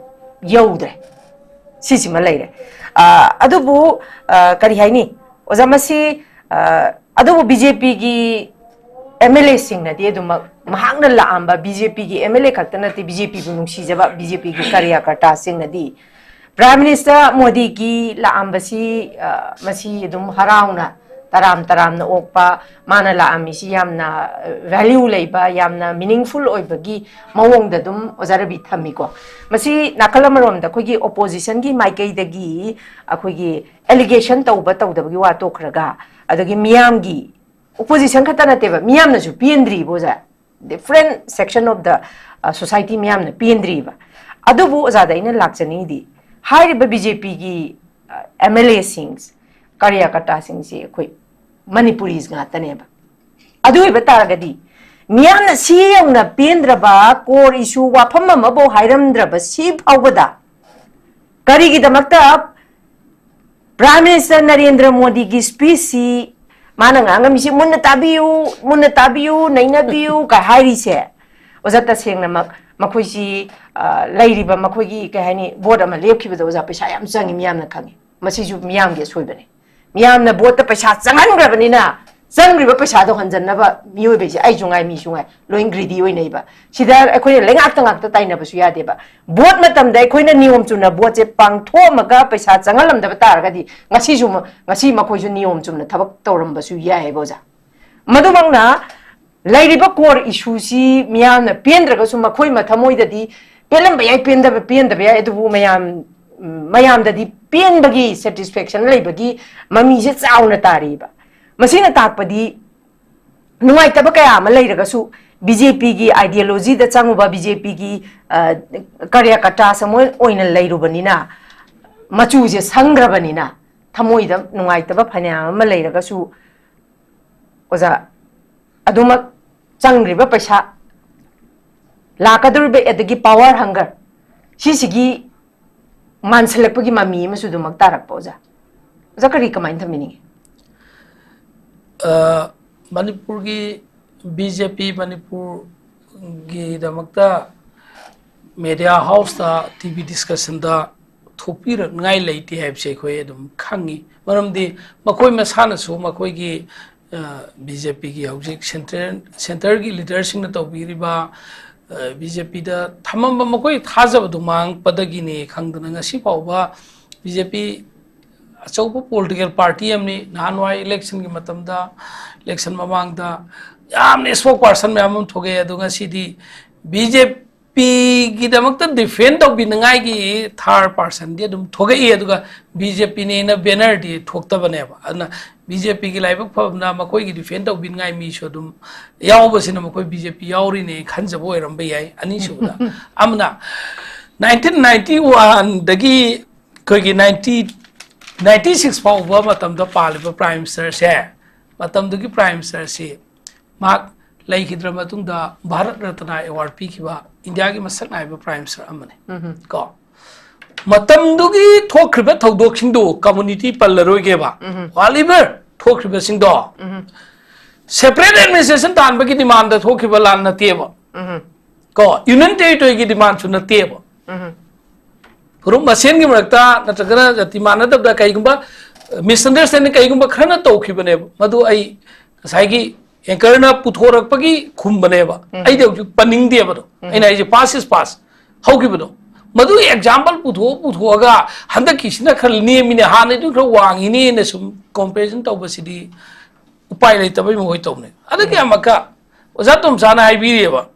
ꯌꯧꯗ꯭ꯔꯦ꯫ ꯁꯤꯁꯤꯃ ꯂꯩꯔꯦ꯫ ꯑ, ꯑꯗꯨꯕꯨ, ꯑ, ꯀꯔꯤ ꯍꯥꯏꯅꯤ, ꯑꯣꯖꯥ, ꯃꯁꯤ, ꯑ, ꯑꯗꯨꯕꯨ ꯕꯤ ꯖꯦ ꯄꯤꯒꯤ ꯑꯦꯝ ꯑꯦꯜ ꯑꯦꯁꯤꯡꯅꯗꯤ ꯑꯗꯨꯃꯛ, ꯃꯍꯥꯛꯅ ꯂꯥꯛꯑꯝꯕ ꯕꯤ ꯖꯦ ꯄꯤꯒꯤ ꯑꯦꯝ ꯑꯦꯜ ꯑꯦ ꯈꯛꯇ ꯅꯠꯇꯦ, ꯕꯤ ꯖꯦ ꯄꯤꯕꯨ ꯅꯨꯡꯁꯤꯖꯕ ꯕꯤ ꯖꯦ ꯄꯤꯒꯤ ꯀꯥꯔꯌꯀꯔꯇꯥꯁꯤꯡꯅꯗꯤ ꯄ꯭ꯔꯥꯏꯝ ꯃꯤꯅꯤꯁꯇꯔ ꯃꯣꯗꯤꯒꯤ ꯂꯥꯛꯑꯝꯕꯁꯤ, ꯑ, ꯃꯁꯤ ꯑꯗꯨꯝ ꯍꯔꯥꯎꯅ ꯇꯔꯥꯝ ꯇꯔꯥꯝꯅ ꯑꯣꯛꯄ, ꯃꯥꯅ ꯂꯥꯛꯑꯝꯃꯤꯁꯤ ꯌꯥꯝꯅ, ꯑ, ꯚꯦꯂ꯭ꯌꯨ ꯂꯩꯕ, ꯌꯥꯝꯅ ꯃꯤꯅꯤꯡꯐꯨꯜ ꯑꯣꯏꯕꯒꯤ ꯃꯑꯣꯡꯗ ꯑꯗꯨꯝ ꯑꯣꯖꯥ ꯔꯕꯤ ꯊꯝꯃꯤꯀꯣ꯫ ꯃꯁꯤ ꯅꯥꯀꯜ ꯑꯃꯔꯣꯝꯗ ꯑꯩꯈꯣꯏꯒꯤ ꯑꯣꯄꯣꯖꯤꯁꯟꯒꯤ ꯃꯥꯏꯀꯩꯗꯒꯤ ꯑꯩꯈꯣꯏꯒꯤ ꯑꯦꯂꯤꯒꯦꯁꯟ ꯇꯧꯕ ꯇꯧꯗꯕꯒꯤ ꯋꯥ ꯇꯣꯛꯈ꯭ꯔꯒ, ꯑꯗꯒꯤ ꯃꯤꯌꯥꯝꯒꯤ, ꯑꯣꯄꯣꯖꯤꯁꯟ ꯈꯛꯇ ꯅꯠꯇꯦꯕ, ꯃꯤꯌꯥꯝꯅꯁꯨ ꯄꯦꯟꯗ꯭ꯔꯤꯕ ꯑꯣꯖꯥ, different section of the, ꯑ, society ꯃꯤꯌꯥꯝꯅ ꯄꯦꯟꯗ꯭ꯔꯤꯕ꯫ ꯑꯗꯨꯕꯨ ꯑꯣꯖꯥꯗ ꯑꯩꯅ ꯂꯥꯛꯆꯅꯤꯡꯉꯤꯗꯤ, ꯍꯥꯏꯔꯤꯕ ꯕꯤ ꯖꯦ ꯄꯤꯒꯤ, ꯑ, ꯑꯦꯝ ꯑꯦꯜ ꯑꯦꯁꯤꯡ, ꯀꯥꯔꯌꯀꯔꯇꯥꯁꯤꯡꯁꯤ ꯑꯩꯈꯣꯏ ꯃꯅꯤꯄꯨꯔꯤꯁ ꯉꯥꯛꯇꯅꯦꯕ꯫ ꯑꯗꯨ ꯑꯣꯏꯕ ꯇꯥꯔꯒꯗꯤ ꯃꯤꯌꯥꯝꯅ ꯁꯤ ꯌꯧꯅ ꯄꯦꯟꯗ꯭ꯔꯕ ꯀꯣꯔ ꯏꯁꯨ ꯋꯥꯐꯝ ꯑꯃꯐꯥꯎ ꯍꯥꯏꯔꯝꯗ꯭ꯔꯕ ꯁꯤ ꯐꯥꯎꯕꯗ ꯀꯔꯤꯒꯤꯗꯃꯛꯇ ꯄ꯭ꯔꯥꯏꯝ ꯃꯤꯅꯤꯁꯇꯔ ꯅꯔꯦꯟꯗ꯭ꯔ ꯃꯣꯗꯤꯒꯤ ꯁ꯭ꯄꯤꯆꯁꯤ ꯃꯥꯅ ꯉꯥꯡꯉꯝꯃꯤꯁꯤ ꯃꯨꯟꯅ ꯇꯥꯕꯤꯌꯨ, ꯃꯨꯟꯅ ꯇꯥꯕꯤꯌꯨ, ꯅꯩꯅꯕꯤꯌꯨ ꯀꯥꯏ ꯍꯥꯏꯔꯤꯁꯦ? ꯑꯣꯖꯥ, ꯇꯁꯦꯡꯅꯃꯛ ꯃꯈꯣꯏꯁꯤ, ꯑ, ꯂꯩꯔꯤꯕ ꯃꯈꯣꯏꯒꯤ, ꯀꯩ ꯍꯥꯏꯅꯤ, ꯚꯣꯠ ꯑꯃ ꯂꯦꯞꯈꯤꯕꯗ, ꯑꯣꯖꯥ, ꯄꯩꯁꯥ ꯌꯥꯝ ꯆꯪꯉꯤ, ꯃꯤꯌꯥꯝꯅ ꯈꯪꯉꯤ꯫ ꯃꯁꯤꯁꯨ ꯃꯤꯌꯥꯝꯒꯤ ꯑꯁꯣꯏꯕꯅꯤ꯫ ꯃꯤꯌꯥꯝꯅ ꯚꯣꯠꯇ ꯄꯩꯁꯥ ꯆꯪꯍꯟꯈ꯭ꯔꯕꯅꯤꯅ, ꯆꯪꯈ꯭ꯔꯤꯕ ꯄꯩꯁꯥꯗꯣ ꯍꯟꯖꯟꯅꯕ ꯃꯤꯑꯣꯏꯕꯁꯦ, ꯑꯩꯁꯨ ꯉꯥꯏ, ꯃꯤꯁꯨ ꯉꯥꯏ, ꯂꯣꯏ ꯒ꯭ꯔꯤꯗꯤ ꯑꯣꯏꯅꯩꯕ꯫ ꯁꯤꯗ ꯑꯩꯈꯣꯏꯅ ꯂꯩꯉꯥꯛꯇ ꯉꯥꯛꯇ ꯇꯥꯏꯅꯕꯁꯨ ꯌꯥꯗꯦꯕ꯫ ꯚꯣꯠ ꯃꯇꯝꯗ ꯑꯩꯈꯣꯏꯅ ꯅꯤꯌꯣꯝ ꯆꯨꯝꯅ ꯚꯣꯠꯁꯦ ꯄꯥꯡꯊꯣꯛꯑꯝꯃꯒ ꯄꯩꯁꯥ ꯆꯪꯍꯜꯂꯝꯗꯕ ꯇꯥꯔꯒꯗꯤ ꯉꯁꯤꯁꯨ ꯃ-, ꯉꯁꯤ ꯃꯈꯣꯏꯁꯨ ꯅꯤꯌꯣꯝ ꯆꯨꯝꯅ ꯊꯕꯛ ꯇꯧꯔꯝꯕꯁꯨ ꯌꯥꯏꯑꯕ, ꯑꯣꯖꯥ꯫ ꯃꯗꯨꯃꯛꯅ ꯂꯩꯔꯤꯕ ꯀꯣꯔ ꯏꯁꯨꯁꯤ ꯃꯤꯌꯥꯝꯅ ꯄꯦꯟꯗ꯭ꯔꯒꯁꯨ ꯃꯈꯣꯏ ꯃꯊꯃꯣꯏꯗꯗꯤ ꯄꯦꯜꯂꯝꯕ ꯌꯥꯏ, ꯄꯦꯟꯗꯕ, ꯄꯦꯟꯗꯕ ꯌꯥꯏ, ꯑꯗꯨꯕꯨ ꯃꯌꯥꯝ, ꯎꯝ, ꯃꯌꯥꯝꯗꯗꯤ ꯄꯦꯟꯕꯒꯤ, ꯁꯦꯇꯤꯁꯐꯦꯛꯁꯟ ꯂꯩꯕꯒꯤ ꯃꯃꯤꯁꯦ ꯆꯥꯎꯅ ꯇꯥꯔꯤꯕ꯫ ꯃꯁꯤꯅ ꯇꯥꯛꯄꯗꯤ ꯅꯨꯡꯉꯥꯏꯇꯕ ꯀꯌꯥ ꯑꯃ ꯂꯩꯔꯒꯁꯨ ꯕꯤ ꯖꯦ ꯄꯤꯒꯤ ꯑꯥꯏꯗꯤꯌꯣꯂꯣꯖꯤꯗ ꯆꯪꯉꯨꯕ, ꯕꯤ ꯖꯦ ꯄꯤꯒꯤ, ꯑ, ꯀꯥꯔꯌꯀꯔꯇꯥꯁ ꯑꯃ ꯑꯣꯏꯅ ꯂꯩꯔꯨꯕꯅꯤꯅ, ꯃꯆꯨꯁꯦ ꯁꯪꯈ꯭ꯔꯕꯅꯤꯅ, ꯊꯃꯣꯏꯗ ꯅꯨꯡꯉꯥꯏꯇꯕ ꯐꯅꯌꯥꯝ ꯑꯃ ꯂꯩꯔꯒꯁꯨ, ꯑꯣꯖꯥ, ꯑꯗꯨꯃꯛ ꯆꯪꯈ꯭ꯔꯤꯕ ꯄꯩꯁꯥ, ꯂꯥꯛꯀꯗꯧꯔꯤꯕ ꯑꯗꯒꯤ ꯄꯥꯋꯔ ꯍꯪꯒꯔ, ꯁꯤꯁꯤꯒꯤ ꯃꯥꯟꯁꯤꯜꯂꯛꯄꯒꯤ ꯃꯃꯤ ꯑꯃꯁꯨ ꯑꯗꯨꯃꯛ ꯇꯥꯔꯛꯄ, ꯑꯣꯖꯥ꯫ ꯑꯣꯖꯥ, ꯀꯔꯤ, ꯀꯃꯥꯏꯅ ꯊꯝꯕꯤꯅꯤꯡꯉꯤ? ꯑ, ꯃꯅꯤꯄꯨꯔꯒꯤ ꯕꯤ ꯖꯦ ꯄꯤ ꯃꯅꯤꯄꯨꯔꯒꯤꯗꯃꯛꯇ ꯃꯦꯗꯤꯌꯥ ꯍꯥꯎꯁꯇ, ꯇꯤ ꯚꯤ ꯗꯤꯁꯀꯁꯟꯗ ꯊꯣꯛꯄꯤꯔꯛꯅꯤꯉꯥꯏ ꯂꯩꯇꯦ ꯍꯥꯏꯕꯁꯦ ꯑꯩꯈꯣꯏ ꯑꯗꯨꯝ ꯈꯪꯉꯤ꯫ ꯃꯔꯝꯗꯤ ꯃꯈꯣꯏ ꯃꯁꯥꯅꯁꯨ ꯃꯈꯣꯏꯒꯤ, ꯑ, ꯕꯤ ꯖꯦ ꯄꯤꯒꯤ ꯍꯧꯖꯤꯛ ꯁꯦꯟꯇ꯭ꯔꯦꯜ, ꯁꯦꯟꯇꯔꯒꯤ ꯂꯤꯗꯔꯁꯤꯡꯅ ꯇꯧꯕꯤꯔꯤꯕ, ꯑ, ꯕꯤ ꯖꯦ ꯄꯤꯗ ꯊꯝꯃꯝꯕ ꯃꯈꯣꯏ ꯊꯥꯖꯕꯗꯨ ꯃꯥꯡꯉꯛꯄꯗꯒꯤꯅꯤ ꯈꯪꯗꯅ ꯉꯁꯤ ꯐꯥꯎꯕ ꯕꯤ ꯖꯦ ꯄꯤ ꯑꯆꯧꯕ ꯄꯣꯂꯤꯇꯤꯀꯦꯜ ꯄꯥꯔꯇꯤ ꯑꯃꯅꯤ꯫ ꯅꯍꯥꯟꯋꯥꯏ ꯏꯂꯦꯛꯁꯟꯒꯤ ꯃꯇꯝꯗ, ꯏꯂꯦꯛꯁꯟ ꯃꯃꯥꯡꯗ ꯌꯥꯝꯅ ꯏꯁꯄꯣꯛ ꯄꯥꯔꯁꯟ ꯃꯌꯥꯝ ꯑꯃ ꯊꯣꯛꯑꯦ꯫ ꯑꯗꯣ ꯉꯁꯤꯗꯤ ꯕꯤ ꯖꯦ ꯄꯤꯒꯤꯗꯃꯛꯇ ꯗꯤꯐꯦꯟ ꯇꯧꯕꯤꯅꯉꯥꯏꯒꯤ ꯊꯥꯔ ꯄꯥꯔꯁꯟꯗꯤ ꯑꯗꯨꯝ ꯊꯣꯛꯂꯛꯏ, ꯑꯗꯨꯒ ꯕꯤ ꯖꯦ ꯄꯤꯅꯦꯅ ꯕꯦꯅꯔꯗꯤ ꯊꯣꯛꯇꯕꯅꯦꯕ꯫ ꯑꯗꯨꯅ ꯕꯤ ꯖꯦ ꯄꯤꯒꯤ ꯂꯥꯏꯕꯛ ꯐꯕꯅ ꯃꯈꯣꯏꯒꯤ ꯗꯤꯐꯦꯟ ꯇꯧꯕꯤꯅꯉꯥꯏ ꯃꯤꯁꯨ ꯑꯗꯨꯝ ꯌꯥꯎꯕꯁꯤꯅ ꯃꯈꯣꯏ ꯕꯤ ꯖꯦ ꯄꯤ ꯌꯥꯎꯔꯤꯅꯦ ꯈꯟꯖꯕ ꯑꯣꯏꯔꯝꯕ ꯌꯥꯏ꯫ ꯑꯅꯤꯁꯨꯕꯗ ꯑꯃꯅ ꯅꯥꯏꯟꯇꯤꯟ ꯅꯥꯏꯟꯇꯤ ꯋꯥꯟꯗꯒꯤ ꯑꯩꯈꯣꯏꯒꯤ ꯅꯥꯏꯟꯇꯤ ꯅꯥꯏꯟꯇꯤ ꯁꯤꯛꯁ ꯐꯥꯎꯕ ꯃꯇꯝꯗ ꯄꯥꯜꯂꯤꯕ Prime Ministerꯁꯦ, ꯃꯇꯝꯗꯨꯒꯤ Prime Ministerꯁꯤ ꯃꯍꯥꯛ ꯂꯩꯈꯤꯗ꯭ꯔ ꯃꯇꯨꯡꯗ ꯚꯥꯔꯠ ꯔꯠꯅ ꯑꯦꯋꯥꯔꯗ ꯄꯤꯈꯤꯕ ꯏꯟꯗꯤꯌꯥꯒꯤ ꯃꯁꯛ ꯅꯥꯏꯕ Prime Minister ꯑꯃꯅꯤ꯫ ꯀꯣ, ꯃꯇꯝꯗꯨꯒꯤ ꯊꯣꯛꯈ꯭ꯔꯤꯕ ꯊꯧꯗꯣꯛꯁꯤꯡꯗꯨ, community ꯄꯜꯂꯔꯣꯏꯒꯦꯕ, whatever ꯊꯣꯛꯈ꯭ꯔꯤꯕꯁꯤꯡꯗꯣ, separate administration ꯇꯥꯟꯕꯒꯤ demandꯗ ꯊꯣꯛꯈꯤꯕ ꯂꯥꯟ ꯅꯠꯇꯦꯕ꯫ ꯀꯣ, Union Territoryꯒꯤ demandꯁꯨ ꯅꯠꯇꯦꯕ꯫ ꯐꯨꯔꯨꯞ ꯃꯁꯦꯟꯒꯤ ꯃꯔꯛꯇ ꯅꯠꯇ꯭ꯔꯒꯅ ꯖꯥꯇꯤ ꯃꯥꯟꯅꯗꯕꯗ ꯀꯩꯒꯨꯝꯕ misunderstanding ꯀꯩꯒꯨꯝꯕ ꯈꯔꯅ ꯇꯧꯈꯤꯕꯅꯦꯕ, ꯃꯗꯨ ꯑꯩ ꯉꯁꯥꯏꯒꯤ anchorꯅ ꯄꯨꯊꯣꯔꯛꯄꯒꯤ ꯈꯨꯝꯕꯅꯦꯕ꯫ ꯑꯩꯗꯤ ꯍꯧꯖꯤꯛ ꯄꯟꯅꯤꯡꯗꯦꯕ ꯑꯗꯣ꯫ ꯑꯩꯅ ꯍꯥꯏꯁꯦ past is past꯫ ꯍꯧꯈꯤꯕꯗꯣ, ꯃꯗꯨꯒꯤ example ꯄꯨꯊꯣꯛꯑ ꯄꯨꯊꯣꯛꯑꯒ ꯍꯟꯗꯛꯀꯤꯁꯤꯅ ꯈꯔ ꯅꯦꯝꯃꯤꯅꯦ, ꯍꯥꯟꯅꯩꯗꯨ ꯈꯔ ꯋꯥꯡꯉꯤꯅꯦꯅ ꯁꯨꯝ comparison ꯇꯧꯕꯁꯤꯗꯤ ꯎꯄꯥꯏ ꯂꯩꯇꯕꯩ ꯃꯈꯣꯏ ꯇꯧꯅꯩ꯫ ꯑꯗꯒꯤ ꯑꯃꯨꯛꯀ ꯑꯣꯖꯥ ꯇꯣꯝꯆꯥꯅ ꯍꯥꯏꯕꯤꯔꯤꯑꯕ,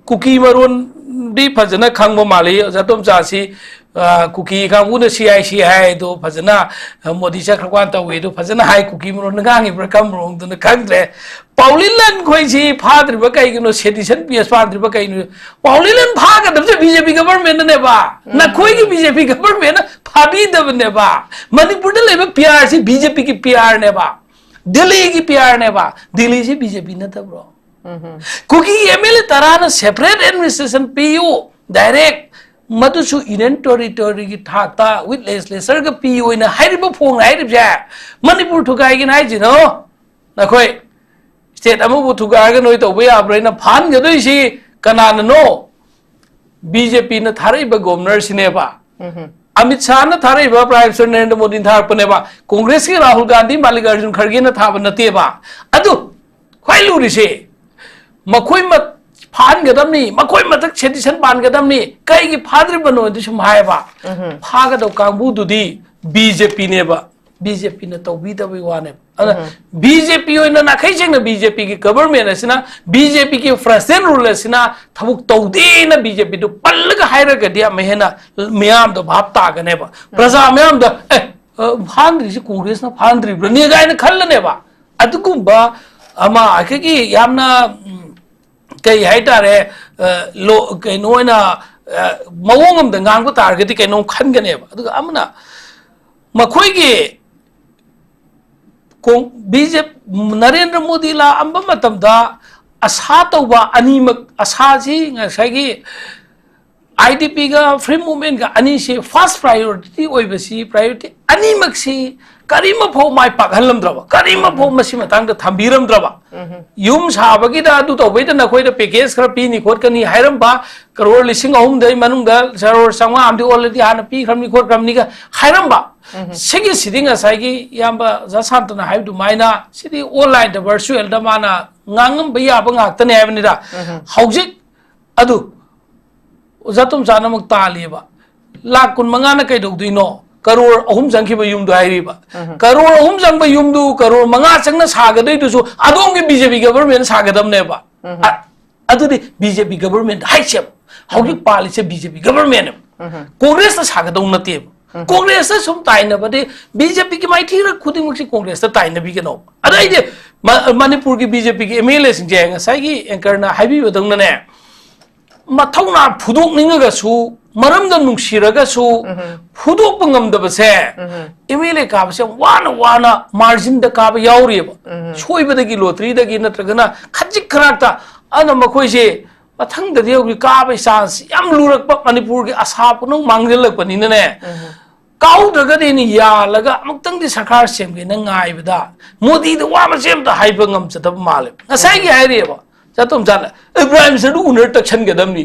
ꯀꯨꯀꯤ ꯃꯔꯣꯟꯗꯤ ꯐꯖꯅ ꯈꯪꯕ ꯃꯥꯜꯂꯤ꯫ ꯑꯣꯖꯥ ꯇꯣꯝꯆꯥꯁꯤ, ꯑ, ꯀꯨꯀꯤ ꯀꯥꯡꯕꯨꯅ ꯁꯤ ꯍꯥꯏ, ꯁꯤ ꯍꯥꯏ ꯑꯗꯣ ꯐꯖꯅ, ꯑ, ꯃꯣꯗꯤ ꯆꯠꯈ꯭ꯔꯀꯥꯟ ꯇꯧꯋꯦ ꯑꯗꯣ ꯐꯖꯅ ꯍꯥꯏ꯫ ꯀꯨꯀꯤ ꯃꯔꯣꯟꯗ ꯉꯥꯡꯉꯤꯕ꯭ꯔꯥ ꯀꯔꯝꯕ ꯃꯑꯣꯡꯗꯅ ꯈꯪꯗ꯭ꯔꯦ꯫ ꯄꯥꯎꯂꯤꯂꯟ ꯈꯣꯏꯁꯤ ꯐꯥꯗ꯭ꯔꯤꯕ ꯀꯩꯒꯤꯅꯣ? Sedition P S ꯐꯥꯗ꯭ꯔꯤꯕ ꯀꯩꯒꯤꯅꯣ? ꯄꯥꯎꯂꯤꯂꯟ ꯐꯥꯒꯗꯕꯁꯦ B J P governmentꯅꯅꯦꯕ꯫ ꯎꯝ꯫ ꯅꯈꯣꯏꯒꯤ B J P governmentꯅ ꯐꯥꯕꯤꯗꯕꯅꯦꯕ꯫ ꯃꯅꯤꯄꯨꯔꯗ ꯂꯩꯕ P R ꯁꯤ B J Pꯒꯤ P Rꯅꯦꯕ꯫ ꯗꯤꯜꯂꯤꯒꯤ P Rꯅꯦꯕ꯫ ꯗꯤꯜꯂꯤꯁꯤ B J P ꯅꯠꯇꯕ꯭ꯔꯣ? Um. ꯀꯨꯀꯤꯒꯤ M L A ꯇꯔꯥꯅ separate administration ꯄꯤꯌꯨ, direct, ꯃꯗꯨꯁꯨ Union Territoryꯒꯤ ꯊꯥꯛꯇ with legislatureꯒ ꯄꯤꯌꯨ ꯍꯥꯏꯅ ꯍꯥꯏꯔꯤꯕ ꯐꯣꯡꯅ ꯍꯥꯏꯔꯤꯕꯁꯦ ꯃꯅꯤꯄꯨꯔ ꯊꯨꯒꯥꯏꯒꯦꯅ ꯍꯥꯏꯁꯤꯅꯣ? ꯅꯈꯣꯏ state ꯑꯃꯕꯨ ꯊꯨꯒꯥꯏꯔꯒ ꯅꯣꯏ ꯇꯧꯕ ꯌꯥꯕ꯭ꯔꯥ? ꯑꯩꯅ ꯐꯥꯍꯟꯒꯗꯣꯏꯁꯤ ꯀꯅꯥꯅꯅꯣ? B J Pꯅ ꯊꯥꯔꯛꯏꯕ governorꯁꯤꯅꯦꯕ꯫ ꯎꯝ꯫ ꯑꯃꯤꯠ ꯁꯥꯍꯅ ꯊꯥꯔꯛꯏꯕ Prime Minister ꯅꯔꯦꯟꯗ꯭ꯔ ꯃꯣꯗꯤꯅ ꯊꯥꯔꯛꯄꯅꯦꯕ꯫ ꯀꯣꯡꯒ꯭ꯔꯦꯁꯀꯤ ꯔꯥꯍꯨꯜ ꯒꯥꯟꯙꯤ, ꯃꯥꯜꯂꯤꯀꯥꯔꯖꯨꯟ ꯈꯔꯒꯦꯅ ꯊꯥꯕ ꯅꯠꯇꯦꯕ꯫ ꯑꯗꯨ ꯈ꯭ꯋꯥꯏ ꯂꯨꯔꯤꯁꯦ ꯃꯈꯣꯏ ꯃ-, ꯐꯥꯍꯟꯒꯗꯕꯅꯤ, ꯃꯈꯣꯏ ꯃꯊꯛ sedition ꯄꯥꯟꯒꯗꯕꯅꯤ, ꯀꯩꯒꯤ ꯐꯥꯗ꯭ꯔꯤꯕꯅꯣ ꯑꯗꯨ ꯁꯨꯝ ꯍꯥꯏꯌꯦꯕ꯫ ꯎꯝ꯫ ꯐꯥꯒꯗꯧ ꯀꯥꯡꯕꯨꯗꯨꯗꯤ B J Pꯅꯦꯕ꯫ B J Pꯅ ꯇꯧꯕꯤꯗꯕꯩ ꯋꯥꯅꯦꯕ꯫ ꯑꯗꯨꯅ ꯎꯝ꯫ B J P ꯑꯣꯏꯅ ꯅꯥꯈꯩ ꯁꯦꯡꯅ B J Pꯒꯤ government ꯑꯁꯤꯅ, B J Pꯒꯤ fractional rule ꯑꯁꯤꯅ ꯊꯕꯛ ꯇꯧꯗꯦꯅ B J Pꯗꯨ ꯄꯜꯂꯒ ꯍꯥꯏꯔꯒꯗꯤ ꯑꯃ ꯍꯦꯟꯅ ꯃꯤꯌꯥꯝꯗꯣ ꯚꯥꯞ ꯇꯥꯒꯅꯦꯕ꯫ ꯎꯝ꯫ ꯄ꯭ꯔꯖꯥ ꯃꯌꯥꯝꯗ, "ꯑꯦ, ꯑ, ꯐꯥꯍꯟꯗ꯭ꯔꯤꯁꯤ ꯀꯣꯡꯒ꯭ꯔꯦꯁꯅ ꯐꯥꯍꯟꯗ꯭ꯔꯤꯕ꯭ꯔꯅꯦ?" ꯀꯥꯏꯅ ꯈꯜꯂꯅꯦꯕ꯫ ꯑꯗꯨꯒꯨꯝꯕ ꯑꯃ ꯑꯩꯈꯣꯏꯒꯤ ꯌꯥꯝꯅ, ꯎꯝ, ꯀꯩ ꯍꯥꯏꯇꯥꯔꯦ, ꯑ, ꯂꯣ-, ꯀꯩꯅꯣ ꯑꯣꯏꯅ, ꯑ, ꯃꯑꯣꯡ ꯑꯃꯗ ꯉꯥꯡꯕ ꯇꯥꯔꯒꯗꯤ ꯀꯩꯅꯣꯝ ꯈꯟꯒꯅꯦꯕ꯫ ꯑꯗꯨꯒ ꯑꯃꯅ ꯃꯈꯣꯏꯒꯤ ꯀꯣꯡ-, ꯕꯤ ꯖꯦ ꯄꯤ, ꯅꯔꯦꯟꯗ꯭ꯔ ꯃꯣꯗꯤ ꯂꯥꯛꯑꯝꯕ ꯃꯇꯝꯗ ꯑꯁꯥ ꯇꯧꯕ ꯑꯅꯤꯃꯛ, ꯑꯁꯥꯁꯤ ꯉꯁꯥꯏꯒꯤ ꯑꯥꯏ ꯗꯤ ꯄꯤꯒ ꯐ꯭ꯔꯤ ꯃꯨꯚꯃꯦꯟꯒ ꯑꯅꯤꯁꯤ ꯐꯥꯔꯁ ꯄ꯭ꯔꯥꯏꯌꯣꯔꯤꯇꯤ ꯑꯣꯏꯕꯁꯤ, ꯄ꯭ꯔꯥꯏꯌꯣꯔꯤꯇꯤ ꯑꯅꯤꯃꯛꯁꯤ ꯀꯔꯤꯃꯐꯥꯎ ꯃꯥꯏ ꯄꯥꯛꯍꯜꯂꯝꯗ꯭ꯔꯕ, ꯀꯔꯤꯃꯐꯥꯎ ꯃꯁꯤ ꯃꯇꯥꯡꯗ ꯊꯝꯕꯤꯔꯝꯗ꯭ꯔꯕ? ꯌꯨꯝ ꯁꯥꯕꯒꯤꯗ ꯑꯗꯨ ꯇꯧꯕꯩꯗ ꯅꯈꯣꯏꯗ ꯄꯦꯀꯦꯖ ꯈꯔ ꯄꯤꯅꯤ ꯈꯣꯠꯀꯅꯤ ꯍꯥꯏꯔꯝꯕ, ꯀꯔꯣꯔ ꯂꯤꯁꯤꯡ ꯑꯍꯨꯝꯗꯩ ꯃꯅꯨꯡꯗ ꯀꯔꯣꯔ ꯆꯥꯝꯃꯉꯥ ꯑꯃꯗꯤ ꯑꯣꯜꯔꯦꯗꯤ ꯍꯥꯟꯅ ꯄꯤꯈ꯭ꯔꯕꯅꯤ ꯈꯣꯠꯈ꯭ꯔꯕꯅꯤꯒ ꯍꯥꯏꯔꯝꯕ꯫ ꯁꯤꯒꯤꯁꯤꯗꯤ ꯉꯁꯥꯏꯒꯤ ꯏꯌꯥꯝꯕ ꯖꯁꯥꯟꯇꯅ ꯍꯥꯏꯕ ꯑꯗꯨꯃꯥꯏꯅ ꯁꯤꯗꯤ ꯑꯣꯟꯂꯥꯏꯟꯗ, ꯚꯔꯆꯨꯋꯦꯜꯗ ꯃꯥꯅ ꯉꯥꯡꯉꯝꯕ ꯌꯥꯕ ꯉꯥꯛꯇꯅꯦ ꯍꯥꯏꯕꯅꯤꯗ꯫ ꯍꯧꯖꯤꯛ ꯑꯗꯨ ꯑꯣꯖꯥ ꯇꯣꯝꯆꯥꯅ ꯑꯃꯨꯛ ꯇꯥꯜꯂꯤꯕ꯫ ꯂꯥꯛ ꯀꯨꯟ ꯃꯉꯥꯅ ꯀꯩꯗꯧꯗꯣꯏꯅꯣ? ꯀꯔꯣꯔ ꯑꯍꯨꯝ ꯆꯪꯈꯤꯕ ꯌꯨꯝꯗꯣ ꯍꯥꯏꯔꯤꯕ꯫ ꯀꯔꯣꯔ ꯑꯍꯨꯝ ꯆꯪꯕ ꯌꯨꯝꯗꯨ ꯀꯔꯣꯔ ꯃꯉꯥ ꯆꯪꯅ ꯁꯥꯒꯗꯣꯏꯗꯨꯁꯨ ꯑꯗꯣꯝꯒꯤ ꯕꯤ ꯖꯦ ꯄꯤ ꯒꯕꯔꯃꯦꯟ ꯁꯥꯒꯗꯕꯅꯦꯕ꯫ ꯑ-, ꯑꯗꯨꯗꯤ ꯕꯤ ꯖꯦ ꯄꯤ ꯒꯕꯔꯃꯦꯟ ꯍꯥꯏꯁꯦꯕ꯫ ꯍꯧꯖꯤꯛ ꯄꯥꯜꯂꯤꯁꯦ ꯕꯤ ꯖꯦ ꯄꯤ ꯒꯕꯔꯃꯦꯟꯅꯦꯕ꯫ ꯀꯣꯡꯒ꯭ꯔꯦꯁꯇ ꯁꯥꯒꯗꯧ ꯅꯠꯇꯦꯕ꯫ ꯀꯣꯡꯒ꯭ꯔꯦꯁꯇ ꯁꯨꯝ ꯇꯥꯏꯅꯕꯗꯤ ꯕꯤ ꯖꯦ ꯄꯤꯒꯤ ꯃꯥꯏꯊꯤꯔ ꯈꯨꯗꯤꯡꯃꯛꯁꯤ ꯀꯣꯡꯒ꯭ꯔꯦꯁꯇ ꯇꯥꯏꯅꯕꯤꯒꯅꯣ꯫ ꯑꯗ ꯑꯩꯗꯤ ꯃ-, ꯃꯅꯤꯄꯨꯔꯒꯤ ꯕꯤ ꯖꯦ ꯄꯤꯒꯤ ꯑꯦꯝ ꯑꯦꯜ ꯑꯦꯁꯤꯡꯁꯦ ꯉꯁꯥꯏꯒꯤ ꯑꯦꯡꯀꯔꯅ ꯍꯥꯏꯕꯤꯕꯗꯧꯅꯅꯦ, ꯃꯊꯧꯅꯥ ꯐꯨꯗꯣꯛꯅꯤꯡꯉꯒꯁꯨ, ꯃꯔꯝꯗ ꯅꯨꯡꯁꯤꯔꯒꯁꯨ, ꯐꯨꯗꯣꯛꯄ ꯉꯝꯗꯕꯁꯦ, ꯑꯦꯝ ꯑꯦꯜ ꯑꯦ ꯀꯥꯕꯁꯦ ꯌꯥꯝ ꯋꯥꯅ ꯋꯥꯅ ꯃꯥꯔꯖꯤꯟꯗ ꯀꯥꯕ ꯌꯥꯎꯔꯤꯑꯕ꯫ ꯁꯣꯏꯕꯗꯒꯤ, ꯂꯣꯇ꯭ꯔꯤꯗꯒꯤ ꯅꯠꯇ꯭ꯔꯒꯅ ꯈꯖꯤꯛ ꯈꯔꯥꯛꯇ꯫ ꯑꯗꯨꯅ ꯃꯈꯣꯏꯁꯦ ꯃꯊꯪꯗꯗꯤ ꯍꯧꯖꯤꯛ ꯀꯥꯕꯒꯤ ꯆꯥꯟꯁ ꯌꯥꯝ ꯂꯨꯔꯛꯄ, ꯃꯅꯤꯄꯨꯔꯒꯤ ꯑꯁꯥ ꯄꯨꯝꯅꯃꯛ ꯃꯥꯡꯁꯤꯜꯂꯛꯄꯅꯤꯅꯅꯦ, ꯀꯥꯍꯧꯗ꯭ꯔꯒꯗꯤ ꯑꯩꯅ ꯌꯥꯜꯂꯒ ꯑꯃꯨꯛꯇꯪꯗꯤ ꯁꯔꯀꯥꯔ ꯁꯦꯝꯒꯦꯅ ꯉꯥꯏꯕꯗ ꯃꯣꯗꯤꯗ ꯋꯥ ꯃꯆꯦꯠ ꯑꯝꯇ ꯍꯥꯏꯕ ꯉꯝꯖꯗꯕ ꯃꯥꯜꯂꯦ꯫ ꯉꯁꯥꯏꯒꯤ ꯍꯥꯏꯔꯤꯑꯕ, ꯆꯥꯇꯣꯝ ꯆꯥꯅ, ꯑꯦ, ꯄ꯭ꯔꯥꯏꯝ ꯃꯤꯅꯤꯁꯇꯔꯗꯨ ꯎꯅꯔ ꯇꯛꯁꯟꯒꯗꯕꯅꯤ꯫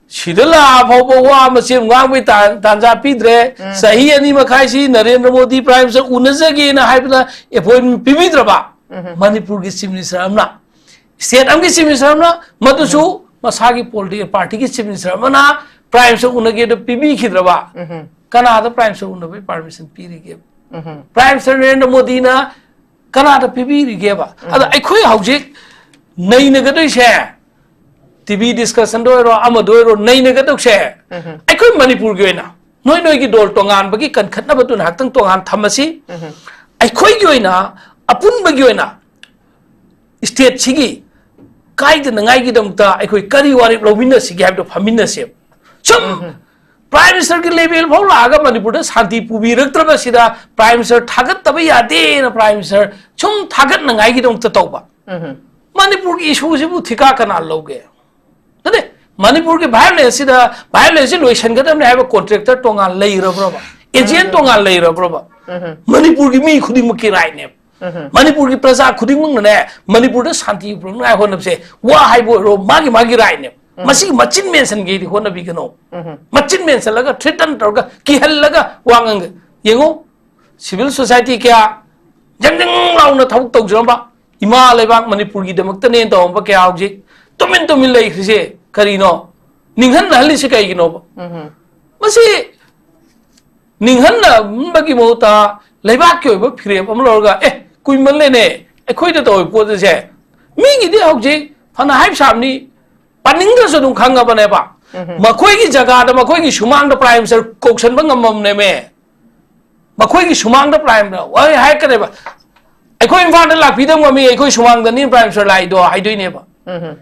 ꯁꯤꯗ ꯂꯥꯛꯑ ꯐꯥꯎꯕ ꯋꯥ ꯃꯆꯦꯠ ꯉꯥꯡꯕꯩ ꯇꯥꯟ-, ꯇꯥꯟꯖꯥ ꯄꯤꯗ꯭ꯔꯦ꯫ ꯆꯍꯤ ꯑꯅꯤ ꯃꯈꯥꯏꯁꯤ ꯅꯔꯦꯟꯗ꯭ꯔ ꯃꯣꯗꯤ ꯄ꯭ꯔꯥꯏꯝ ꯃꯤꯅꯤꯁꯇꯔ ꯎꯅꯖꯒꯦꯅ ꯍꯥꯏꯕꯗ ꯑꯦꯄꯣꯏꯟꯃꯦꯟ ꯄꯤꯕꯤꯗ꯭ꯔꯕ ꯃꯅꯤꯄꯨꯔꯒꯤ ꯆꯤꯐ ꯃꯤꯅꯤꯁꯇꯔ ꯑꯃꯅ, ꯁ꯭ꯇꯦꯠ ꯑꯃꯒꯤ ꯆꯤꯐ ꯃꯤꯅꯤꯁꯇꯔ ꯑꯃꯅ, ꯃꯗꯨꯁꯨ ꯃꯁꯥꯒꯤ ꯄꯣꯂꯤꯇꯤꯀꯦꯜ ꯄꯥꯔꯇꯤꯒꯤ ꯆꯤꯐ ꯃꯤꯅꯤꯁꯇꯔ ꯑꯃꯅ ꯄ꯭ꯔꯥꯏꯝ ꯃꯤꯅꯤꯁꯇꯔ ꯎꯅꯒꯦꯗ ꯄꯤꯕꯤꯈꯤꯗ꯭ꯔꯕ? ꯀꯅꯥꯗ ꯄ꯭ꯔꯥꯏꯝ ꯃꯤꯅꯤꯁꯇꯔ ꯎꯅꯕꯒꯤ ꯄꯥꯔꯃꯤꯁꯟ ꯄꯤꯔꯤꯒꯦ? ꯄ꯭ꯔꯥꯏꯝ ꯃꯤꯅꯤꯁꯇꯔ ꯅꯔꯦꯟꯗ꯭ꯔ ꯃꯣꯗꯤꯅ ꯀꯅꯥꯗ ꯄꯤꯕꯤꯔꯤꯒꯦꯕ? ꯑꯗ ꯑꯩꯈꯣꯏ ꯍꯧꯖꯤꯛ ꯅꯩꯅꯒꯗꯣꯏꯁꯦ, ꯇꯤ ꯚꯤ ꯗꯤꯁꯀꯁꯟꯗ ꯑꯣꯏꯔꯣ, ꯑꯃꯗ ꯑꯣꯏꯔꯣ, ꯅꯩꯅꯒꯗꯧꯁꯦ ꯑꯩꯈꯣꯏ ꯃꯅꯤꯄꯨꯔꯒꯤ ꯑꯣꯏꯅ, ꯅꯣꯏ ꯅꯣꯏꯒꯤ ꯗꯣꯜ ꯇꯣꯉꯥꯟꯕꯒꯤ ꯀꯟꯈꯠꯅꯕꯗꯨ ꯉꯥꯏꯍꯥꯛꯇꯪ ꯇꯣꯉꯥꯟ ꯊꯝꯃꯁꯤ꯫ ꯑꯩꯈꯣꯏꯒꯤ ꯑꯣꯏꯅ, ꯑꯄꯨꯟꯕꯒꯤ ꯑꯣꯏꯅ ꯁ꯭ꯇꯦꯠꯁꯤꯒꯤ ꯀꯥꯏꯗꯅꯉꯥꯏꯒꯤꯗꯃꯛꯇ ꯑꯩꯈꯣꯏ ꯀꯔꯤ ꯋꯥꯔꯦꯞ ꯂꯧꯃꯤꯟꯅꯁꯤꯒꯦ ꯍꯥꯏꯕꯗꯣ ꯐꯝꯃꯤꯟꯅꯁꯦꯕ꯫ ꯁꯨꯝ Prime Ministerꯒꯤ level ꯐꯥꯎ ꯂꯥꯛꯑꯒ ꯃꯅꯤꯄꯨꯔꯗ ꯁꯥꯟꯇꯤ ꯄꯨꯕꯤꯔꯛꯇ꯭ꯔꯕꯁꯤꯗ Prime Minister ꯊꯥꯒꯠꯇꯕ ꯌꯥꯗꯦꯅ Prime Minister ꯁꯨꯝ ꯊꯥꯒꯠꯅꯉꯥꯏꯒꯤꯗꯃꯛꯇ ꯇꯧꯕ꯫ ꯎꯝ꯫ ꯃꯅꯤꯄꯨꯔꯒꯤ issueꯁꯤꯕꯨ ꯊꯤꯀꯥ ꯀꯅꯥ ꯂꯧꯒꯦ? ꯅꯠꯇꯦ, ꯃꯅꯤꯄꯨꯔꯒꯤ violenceꯁꯤꯗ violenceꯁꯤ ꯂꯣꯏꯁꯤꯟꯒꯗꯕꯅꯤ ꯍꯥꯏꯕ contractor ꯇꯣꯉꯥꯟ ꯂꯩꯔꯕ꯭ꯔꯕ? Agent ꯎꯝ꯫ ꯇꯣꯉꯥꯟ ꯂꯩꯔꯕ꯭ꯔꯕ? ꯎꯝ꯫ ꯃꯅꯤꯄꯨꯔꯒꯤ ꯃꯤ ꯈꯨꯗꯤꯡꯃꯛꯀꯤ rightꯅꯦꯕ꯫ ꯎꯝ꯫ ꯃꯅꯤꯄꯨꯔꯒꯤ ꯄ꯭ꯔꯖꯥ ꯈꯨꯗꯤꯡꯃꯛꯅꯅꯦ, ꯃꯅꯤꯄꯨꯔꯗ ꯁꯥꯟꯇꯤ ꯄꯨꯔꯛꯅꯉꯥꯏ ꯍꯣꯠꯅꯕꯁꯦ, ꯋꯥ ꯍꯥꯏꯕ ꯑꯣꯏꯔꯣ, ꯃꯥꯒꯤ ꯃꯥꯒꯤ rightꯅꯦꯕ꯫ ꯎꯝ꯫ ꯃꯁꯤꯒꯤ ꯃꯆꯤꯟ ꯃꯦꯟꯁꯤꯟꯒꯦꯗꯤ ꯍꯣꯠꯅꯕꯤꯒꯅꯣ꯫ ꯎꯝ꯫ ꯃꯆꯤꯟ ꯃꯦꯟꯁꯤꯜꯂꯒ threaten ꯇꯧꯔꯒ ꯀꯤꯍꯜꯂꯒ ꯋꯥ ꯉꯥꯡꯒꯦ꯫ ꯌꯦꯡꯉꯣ, civil society ꯀꯌꯥ ꯖꯪ ꯖꯪ ꯂꯥꯎꯅ ꯊꯕꯛ ꯇꯧꯖꯔꯝꯕ, ꯏꯃꯥ ꯂꯩꯕꯥꯛ ꯃꯅꯤꯄꯨꯔꯒꯤꯗꯃꯛꯇꯅꯦꯅ ꯇꯧꯔꯝꯕ ꯀꯌꯥ ꯍꯧꯖꯤꯛ ꯇꯨꯃꯤꯟ ꯇꯨꯃꯤꯟ ꯂꯩꯈ꯭ꯔꯤꯁꯦ ꯀꯔꯤꯅꯣ? ꯅꯤꯡꯍꯟꯅꯍꯜꯂꯤꯁꯦ ꯀꯩꯒꯤꯅꯣꯕ? ꯎꯝ꯫ ꯃꯁꯤ ꯅꯤꯡꯍꯟꯅꯕꯒꯤ ꯃꯍꯨꯠꯇ ꯂꯩꯕꯥꯛꯀꯤ ꯑꯣꯏꯕ ꯐꯤꯔꯦꯞ ꯑꯃ ꯂꯧꯔꯒ, "ꯑꯦ, ꯀꯨꯏꯃꯜꯂꯦꯅꯦ ꯑꯩꯈꯣꯏꯗ ꯇꯧꯔꯤꯕ ꯄꯣꯠ ꯑꯁꯦ"꯫ ꯃꯤꯒꯤꯗꯤ ꯍꯧꯖꯤꯛ ꯐꯅ ꯍꯥꯏꯕ ꯁꯥꯕꯅꯤ, ꯄꯥꯅꯤꯡꯗ꯭ꯔꯁꯨ ꯑꯗꯨꯝ ꯈꯪꯉꯕꯅꯦꯕ꯫ ꯎꯝ꯫ ꯃꯈꯣꯏꯒꯤ ꯖꯒꯥꯗ, ꯃꯈꯣꯏꯒꯤ ꯁꯨꯃꯥꯡꯗ Prime Minister ꯀꯧꯁꯟꯕ ꯉꯝꯃꯝꯅꯦꯃꯦ꯫ ꯃꯈꯣꯏꯒꯤ ꯁꯨꯃꯥꯡꯗ Prime Minister ꯍꯣꯏ ꯍꯥꯏꯔꯛꯀꯅꯦꯕ, "ꯑꯩꯈꯣꯏ ꯏꯝꯐꯥꯜꯗ ꯂꯥꯛꯄꯤꯗꯕ ꯉꯝꯃꯤ, ꯑꯩꯈꯣꯏ ꯁꯨꯃꯥꯡꯗꯅꯤ Prime Minister ꯂꯥꯛꯏꯗꯣ" ꯍꯥꯏꯗꯣꯏꯅꯦꯕ꯫ ꯎꯝ꯫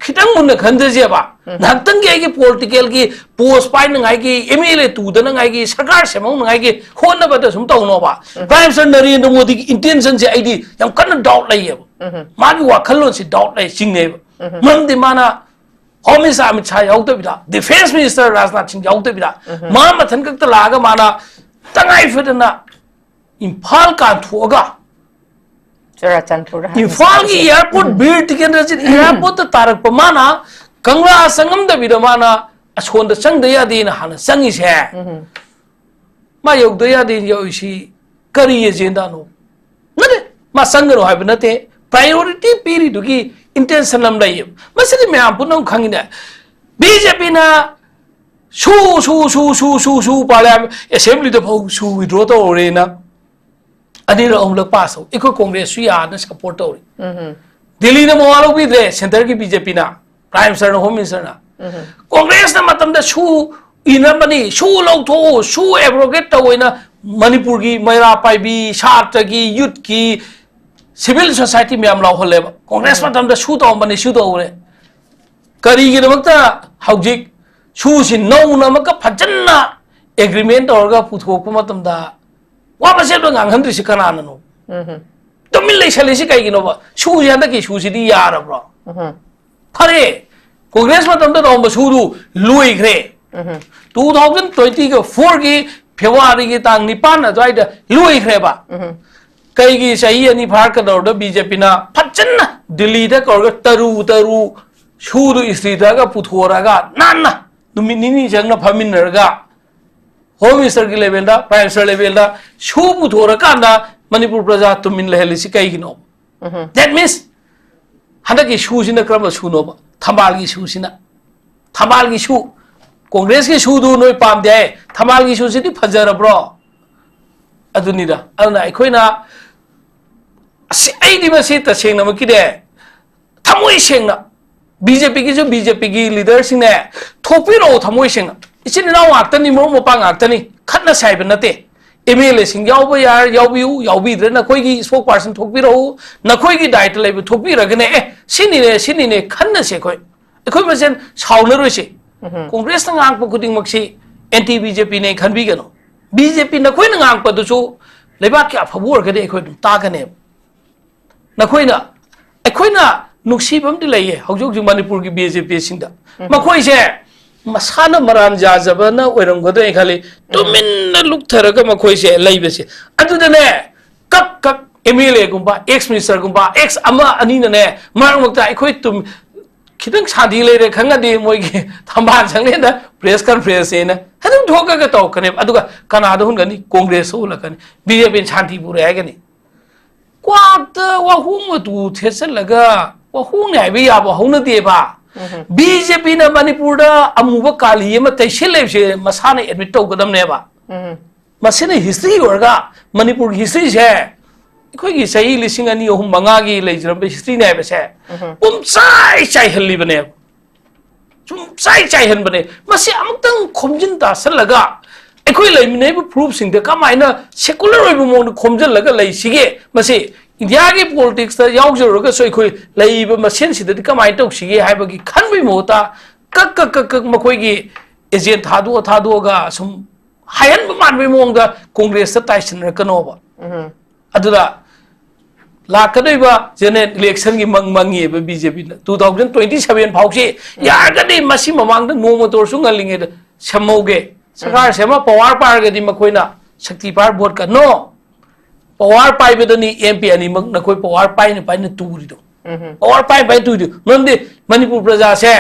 ꯈꯤꯇꯪ ꯃꯨꯟꯅ ꯈꯟꯖꯁꯦꯕ꯫ ꯎꯝ꯫ ꯉꯥꯏꯍꯥꯛꯇꯪꯒꯤ ꯑꯩꯒꯤ political ꯒꯤ post ꯄꯥꯏꯅꯉꯥꯏꯒꯤ, MLA ꯇꯨꯗꯅꯉꯥꯏꯒꯤ, ꯁꯔꯀꯥꯔ ꯁꯦꯝꯍꯧꯅꯉꯥꯏꯒꯤ ꯍꯣꯠꯅꯕꯗ ꯁꯨꯝ ꯇꯧꯅꯣꯕ꯫ ꯎꯝ꯫ Prime Minister ꯅꯔꯦꯟꯗ꯭ꯔ ꯃꯣꯗꯤꯒꯤ intention ꯁꯦ ꯑꯩꯗꯤ ꯌꯥꯝ ꯀꯟꯅ doubt ꯂꯩꯌꯦꯕ꯫ ꯎꯝ꯫ ꯃꯥꯒꯤ ꯋꯥꯈꯜꯂꯣꯟꯁꯤ doubt ꯂꯩ, ꯆꯤꯡꯅꯩꯕ꯫ ꯎꯝ꯫ ꯃꯔꯝꯗꯤ ꯃꯥꯅ Home Minister ꯑꯃꯤꯠ ꯁꯥꯍ ꯌꯥꯎꯗꯕꯤꯗ, Defence Minister ꯔꯥꯖꯅꯥꯊ ꯁꯤꯡ ꯌꯥꯎꯗꯕꯤꯗ, ꯎꯝ꯫ ꯃꯥ ꯃꯊꯟ ꯈꯛꯇ ꯂꯥꯛꯑꯒ ꯃꯥꯅ ꯇꯉꯥꯏ ꯐꯗꯅ ꯏꯝꯐꯥꯜ ꯀꯥꯟꯊꯣꯛꯑꯒ ꯆꯨꯔꯥꯆꯥꯟꯄꯨꯔ ꯍꯥꯟꯅ ꯏꯝꯐꯥꯜꯒꯤ ꯆꯠꯂꯁꯤ꯫ Airport, ꯎꯝ꯫ ꯕꯤꯔ ꯇꯤꯀꯦꯟꯗ꯭ꯔꯖꯤꯠ Airport ꯇ ꯇꯥꯔꯛꯄ ꯃꯥꯅ ꯀꯪꯂꯥ ꯆꯪꯉꯝꯗꯕꯤꯗ ꯃꯥꯅ ꯑꯁꯣꯟꯗ ꯆꯪꯗ ꯌꯥꯗꯦꯅ ꯍꯥꯟꯅ ꯆꯪꯉꯤꯁꯦ꯫ ꯎꯝ꯫ ꯃꯥ ꯌꯧꯗ ꯌꯥꯗꯦ ꯌꯧꯔꯤꯁꯤ ꯀꯔꯤ agenda ꯅꯣ? ꯅꯠꯇꯦ, ꯃꯥ ꯆꯪꯒꯅꯨ ꯍꯥꯏꯕ ꯅꯠꯇꯦ, priority ꯄꯤꯔꯤꯗꯨꯒꯤ intention ꯑꯃ ꯂꯩꯌꯦꯕ꯫ ꯃꯁꯤꯗꯤ ꯃꯌꯥꯝ ꯄꯨꯝꯅꯃꯛ ꯈꯪꯉꯤꯅꯦ꯫ BJP ꯅ ꯁꯨ, ꯁꯨ, ꯁꯨ, ꯁꯨ, ꯁꯨ, ꯁꯨ, Parliament, Assembly ꯗ ꯐꯥꯎ ꯁꯨ withdraw ꯇꯧꯔꯦꯅ ꯑꯅꯤꯔꯛ ꯑꯍꯨꯝꯂꯛ pass ꯇꯧ꯫ ꯑꯩꯈꯣꯏ Congress ꯁꯨ ꯌꯥꯗꯅ support ꯇꯧꯔꯤ꯫ ꯎꯝ꯫ ꯗꯤꯜꯂꯤꯅ ꯃꯋꯥ ꯂꯧꯕꯤꯗ꯭ꯔꯦ, centre ꯒꯤ BJP ꯅ, Prime Minister ꯅ, Home Minister ꯅ꯫ ꯎꯝ꯫ Congress ꯅ ꯃꯇꯝꯗ ꯁꯨ ꯏꯅꯕꯅꯤ, ꯁꯨ ꯂꯧꯊꯣꯛꯎ, ꯁꯨ abrogate ꯇꯧꯑꯣꯅ ꯃꯅꯤꯄꯨꯔꯒꯤ ꯃꯩꯔꯥ ꯄꯥꯏꯕꯤ, ꯁꯥꯇ꯭ꯔꯒꯤ, youth ꯀꯤ, civil society ꯃꯌꯥꯝ ꯂꯥꯎꯍꯜꯂꯦꯕ꯫ Congress ꯎꯝ꯫ ꯃꯇꯝꯗ ꯁꯨ ꯇꯧꯔꯝꯕꯅꯤ, ꯁꯨ ꯇꯧꯔꯦ꯫ ꯀꯔꯤꯒꯤꯗꯃꯛꯇ ꯍꯧꯖꯤꯛ ꯁꯨꯁꯤ ꯅꯧꯅ ꯑꯃꯨꯛꯀ ꯐꯖꯅ ꯑꯦꯒ꯭ꯔꯤꯃꯦꯟ ꯇꯧꯔꯒ ꯄꯨꯊꯣꯛꯄ ꯃꯇꯝꯗ ꯋꯥ ꯃꯆꯦꯠ ꯑꯃ ꯉꯥꯡꯍꯟꯗ꯭ꯔꯤꯁꯤ ꯀꯅꯥꯅꯅꯣ? ꯎꯝ꯫ ꯇꯨꯃꯤꯟ ꯂꯩꯁꯜꯂꯤꯁꯤ ꯀꯩꯒꯤꯅꯣꯕ? ꯁꯨꯁꯤ, ꯍꯟꯗꯛꯀꯤ ꯁꯨꯁꯤꯗꯤ ꯌꯥꯔꯕ꯭ꯔꯣ? ꯎꯝ꯫ ꯐꯔꯦ, ꯀꯣꯡꯒ꯭ꯔꯦꯁ ꯃꯇꯝꯗ ꯇꯧꯔꯝꯕ ꯁꯨꯗꯨ ꯂꯣꯏꯈ꯭ꯔꯦ꯫ ꯎꯝ꯫ Two thousand twenty four ꯒꯤ February ꯒꯤ ꯇꯥꯡ ꯅꯤꯄꯥꯟ ꯑꯗꯨꯋꯥꯏꯗ ꯂꯣꯏꯈ꯭ꯔꯦꯕ꯫ ꯎꯝ꯫ ꯀꯩꯒꯤ ꯆꯍꯤ ꯑꯅꯤ ꯐꯥꯔꯛꯀꯗꯧꯔꯗ ꯕꯤ ꯖꯦ ꯄꯤꯅ ꯐꯖꯅ ꯗꯤꯜꯂꯤꯗ ꯀꯧꯔꯒ ꯇꯔꯨ ꯇꯔꯨ ꯁꯨꯗꯨ ꯏꯁꯇ꯭ꯔꯤ ꯇꯛꯑꯒ ꯄꯨꯊꯣꯔꯛꯑꯒ ꯅꯥꯟꯅ ꯅꯨꯃꯤꯠ ꯅꯤꯅꯤ ꯆꯪꯅ ꯐꯝꯃꯤꯟꯅꯔꯒ ꯍꯣꯝ ꯃꯤꯅꯤꯁꯇꯔꯒꯤ ꯂꯦꯚꯦꯜꯗ, ꯄ꯭ꯔꯥꯏꯝ ꯃꯤꯅꯤꯁꯇꯔ ꯂꯦꯚꯦꯜꯗ ꯁꯨ ꯄꯨꯊꯣꯔꯀꯥꯟꯗ ꯃꯅꯤꯄꯨꯔ ꯄ꯭ꯔꯖꯥ ꯇꯨꯃꯤꯟ ꯂꯩꯍꯜꯂꯤꯁꯤ ꯀꯩꯒꯤꯅꯣ? ꯎꯝ꯫ That means ꯍꯟꯗꯛꯀꯤ ꯁꯨꯁꯤꯅ ꯀꯔꯝꯕ ꯁꯨꯅꯣꯕ? ꯊꯝꯕꯥꯜꯒꯤ ꯁꯨꯁꯤꯅ, ꯊꯝꯕꯥꯜꯒꯤ ꯁꯨ, ꯀꯣꯡꯒ꯭ꯔꯦꯁꯀꯤ ꯁꯨꯗꯨ ꯅꯣꯏ ꯄꯥꯝꯗꯦ ꯍꯥꯏ, ꯊꯝꯕꯥꯜꯒꯤ ꯁꯨꯁꯤꯗꯤ ꯐꯖꯔꯕ꯭ꯔꯣ? ꯑꯗꯨꯅꯤꯗ꯫ ꯑꯗꯨꯅ ꯑꯩꯈꯣꯏꯅ ꯑꯁꯤ, ꯑꯩꯗꯤ ꯃꯁꯤ ꯇꯁꯦꯡꯅꯃꯛꯀꯤꯅꯦ, ꯊꯃꯣꯏ ꯁꯦꯡꯅ ꯕꯤ ꯖꯦ ꯄꯤꯒꯤꯁꯨ, ꯕꯤ ꯖꯦ ꯄꯤꯒꯤ ꯂꯤꯗꯔꯁꯤꯡꯅꯦ, ꯊꯣꯛꯄꯤꯔꯛꯑꯣ ꯊꯃꯣꯏ ꯁꯦꯡꯅ꯫ ꯏꯆꯤꯟ ꯏꯅꯥꯎ ꯉꯥꯛꯇꯅꯤ, ꯃꯔꯨꯞ ꯃꯄꯥꯡ ꯉꯥꯛꯇꯅꯤ, ꯈꯠꯅꯁꯦ ꯍꯥꯏꯕ ꯅꯠꯇꯦ꯫ ꯑꯦꯝ ꯑꯦꯜ ꯑꯦꯁꯤꯡ ꯌꯥꯎꯕ ꯌꯥꯔ ꯌꯥꯎꯕꯤꯌꯨ, ꯌꯥꯎꯕꯤꯗ꯭ꯔꯦ ꯅꯈꯣꯏꯒꯤ ꯏꯁꯄꯣꯛ ꯄꯥꯔꯁꯟ ꯊꯣꯛꯄꯤꯔꯛꯎ, ꯅꯈꯣꯏꯒꯤ ꯗꯥꯏꯇ ꯂꯩꯕ ꯊꯣꯛꯄꯤꯔꯒꯅꯦ, ꯑꯦ, ꯁꯤꯅꯤꯅꯦ, ꯁꯤꯅꯤꯅꯦ, ꯈꯟꯅꯁꯦ ꯑꯩꯈꯣꯏ꯫ ꯑꯩꯈꯣꯏ ꯃꯁꯦꯟ ꯁꯥꯎꯅꯔꯣꯏꯁꯦ꯫ ꯎꯝ꯫ ꯀꯣꯡꯒ꯭ꯔꯦꯁꯅ ꯉꯥꯡꯕ ꯈꯨꯗꯤꯡꯃꯛꯁꯤ ꯑꯦꯟꯇꯤ ꯕꯤ ꯖꯦ ꯄꯤꯅꯦ ꯈꯟꯕꯤꯒꯅꯨ꯫ ꯕꯤ ꯖꯦ ꯄꯤ ꯅꯈꯣꯏꯅ ꯉꯥꯡꯕꯗꯨꯁꯨ ꯂꯩꯕꯥꯛꯀꯤ ꯑꯐꯕ ꯑꯣꯏꯔꯒꯗꯤ ꯑꯩꯈꯣꯏ ꯑꯗꯨꯝ ꯇꯥꯒꯅꯦꯕ꯫ ꯅꯈꯣꯏꯅ, ꯑꯩꯈꯣꯏꯅ ꯅꯨꯡꯁꯤꯕ ꯑꯃꯗꯤ ꯂꯩꯌꯦ ꯍꯧꯖꯤꯛ ꯍꯧꯖꯤꯛ ꯃꯅꯤꯄꯨꯔꯒꯤ ꯕꯤ ꯖꯦ ꯄꯤꯁꯤꯡꯗ꯫ ꯎꯝ꯫ ꯃꯈꯣꯏꯁꯦ ꯃꯁꯥꯅ ꯃꯔꯥꯟ ꯌꯥꯖꯕꯅ ꯑꯣꯏꯔꯝꯒꯗ꯭ꯔꯥ ꯈꯜꯂꯤ꯫ ꯎꯝ꯫ ꯇꯨꯃꯤꯟꯅ ꯂꯨꯞꯊꯔꯒ ꯃꯈꯣꯏꯁꯦ ꯂꯩꯕꯁꯦ꯫ ꯑꯗꯨꯗꯅꯦ, ꯀꯛ ꯀꯛ ꯑꯦꯝ ꯑꯦꯜ ꯑꯦꯒꯨꯝꯕ, ꯑꯦꯛꯁ ꯃꯤꯅꯤꯁꯇꯔꯒꯨꯝꯕ, ꯑꯦꯛꯁ ꯑꯃ ꯑꯅꯤꯅꯅꯦ, ꯃꯔꯛ ꯃꯔꯛꯇ ꯑꯩꯈꯣꯏ ꯇꯨꯝ-, ꯈꯤꯇꯪ ꯁꯥꯟꯇꯤ ꯂꯩꯔꯦ ꯈꯪꯉꯗꯤ ꯃꯣꯏꯒꯤ ꯊꯝꯕꯥꯜ ꯆꯪꯉꯦꯅ ꯄ꯭ꯔꯦꯁ ꯀꯟꯐꯔꯦꯟꯁꯅꯦꯅ ꯑꯗꯨꯝ ꯊꯣꯛꯑꯒ ꯇꯧꯔꯛꯀꯅꯦꯕ꯫ ꯑꯗꯨꯒ ꯀꯅꯥꯗ ꯍꯨꯟꯒꯅꯤ? ꯀꯣꯡꯒ꯭ꯔꯦꯁꯇ ꯍꯨꯜꯂꯛꯀꯅꯤ꯫ ꯕꯤ ꯖꯦ ꯄꯤꯅ ꯁꯥꯟꯇꯤ ꯄꯨꯔꯦ ꯍꯥꯏꯒꯅꯤ꯫ ꯀ꯭ꯋꯥꯛꯇ ꯋꯥꯍꯣꯡ ꯃꯇꯨ ꯊꯦꯠꯆꯜꯂꯒ ꯋꯥꯍꯣꯡꯅꯤ ꯍꯥꯏꯕ ꯌꯥꯕ ꯍꯧꯅꯗꯦꯕ꯫ ꯎꯝ꯫ ꯕꯤ ꯖꯦ ꯄꯤꯅ ꯃꯅꯤꯄꯨꯔꯗ ꯑꯃꯨꯕ ꯀꯥꯂꯤ ꯑꯃ ꯇꯩꯁꯤꯜꯂꯦꯕꯁꯦ ꯃꯁꯥꯅ ꯑꯦꯗꯃꯤꯠ ꯇꯧꯒꯗꯕꯅꯦꯕ꯫ ꯎꯝ꯫ ꯃꯁꯤꯅ ꯍꯤꯁꯇ꯭ꯔꯤ ꯑꯣꯏꯔꯒ ꯃꯅꯤꯄꯨꯔꯒꯤ ꯍꯤꯁꯇ꯭ꯔꯤꯁꯦ ꯑꯩꯈꯣꯏꯒꯤ ꯆꯍꯤ ꯂꯤꯁꯤꯡ ꯑꯅꯤ, ꯑꯍꯨꯝ, ꯃꯉꯥꯒꯤ ꯂꯩꯖꯔꯝꯕ ꯍꯤꯁꯇ꯭ꯔꯤꯅꯦ ꯍꯥꯏꯕꯁꯦ ꯎꯝ꯫ ꯄꯨꯝꯆꯥꯏ ꯆꯥꯏꯍꯜꯂꯤꯕꯅꯦꯕ꯫ ꯁꯨꯝ ꯆꯥꯏ ꯆꯥꯏꯍꯟꯕꯅꯦ꯫ ꯃꯁꯤ ꯑꯃꯨꯛꯇꯪ ꯈꯣꯝꯖꯤꯟ ꯇꯥꯁꯜꯂꯒ ꯑꯩꯈꯣꯏ ꯂꯩꯃꯤꯟꯅꯔꯤꯕ ꯐꯨꯔꯨꯞꯁꯤꯡꯗ ꯀꯃꯥꯏꯅ ꯁꯦꯀꯨꯂꯔ ꯑꯣꯏꯕ ꯃꯑꯣꯡꯗ ꯈꯣꯝꯖꯤꯜꯂꯒ ꯂꯩꯁꯤꯒꯦ? ꯃꯁꯤ ꯏꯟꯗꯤꯌꯥꯒꯤ ꯄꯣꯂꯤꯇꯤꯛꯁꯇ ꯌꯥꯎꯖꯔꯨꯔꯒꯁꯨ ꯑꯩꯈꯣꯏ ꯂꯩꯔꯤꯕ ꯃꯁꯦꯟꯁꯤꯗꯗꯤ ꯀꯃꯥꯏꯅ ꯇꯧꯁꯤꯒꯦ ꯍꯥꯏꯕꯒꯤ ꯈꯟꯕꯒꯤ ꯃꯍꯨꯠꯇ ꯀꯛ ꯀꯛ ꯀꯛ ꯀꯛ ꯃꯈꯣꯏꯒꯤ ꯑꯦꯖꯦꯟ ꯊꯥꯗꯣꯛꯑ ꯊꯥꯗꯣꯛꯑꯒ ꯁꯨꯝ ꯍꯥꯏꯍꯟꯕ ꯃꯥꯟꯕꯒꯤ ꯃꯑꯣꯡꯗ ꯀꯣꯡꯒ꯭ꯔꯦꯁꯇ ꯇꯥꯏꯁꯤꯟꯅꯔꯛꯀꯅꯣꯕ꯫ ꯑꯗꯨꯗ ꯂꯥꯛꯀꯗꯣꯏꯕ ꯖꯦꯅꯔꯦꯜ ꯏꯂꯦꯛꯁꯟꯒꯤ ꯃꯪ ꯃꯪꯉꯤꯕ ꯕꯤ ꯖꯦ ꯄꯤꯅ꯫ Two thousand twenty seven ꯐꯥꯎꯁꯤ ꯌꯥꯔꯒꯗꯤ ꯃꯁꯤ ꯃꯃꯥꯡꯗ ꯅꯣꯡꯃꯇ ꯑꯣꯏꯔꯁꯨ ꯉꯜꯂꯤꯉꯩꯗ ꯁꯦꯝꯍꯧꯒꯦ꯫ ꯁꯔꯀꯥꯔ ꯁꯦꯝꯃ ꯄꯋꯥꯔ ꯄꯥꯏꯔꯒꯗꯤ ꯃꯈꯣꯏꯅ ꯁꯛꯇꯤ ꯄꯥꯏꯔ ꯚꯣꯠ ꯀꯟꯅꯣ꯫ ꯄꯋꯥꯔ ꯄꯥꯏꯕꯗꯅꯤ ꯑꯦꯝ ꯄꯤ ꯑꯅꯤꯃꯛ ꯅꯈꯣꯏ ꯄꯋꯥꯔ ꯄꯥꯏꯅ ꯄꯥꯏꯅ ꯇꯨꯔꯤꯗꯣ꯫ ꯄꯋꯥꯔ ꯄꯥꯏꯅ ꯄꯥꯏꯅ ꯇꯨꯔꯤꯗꯣ꯫ ꯃꯔꯝꯗꯤ ꯃꯅꯤꯄꯨꯔ ꯄ꯭ꯔꯖꯥꯁꯦ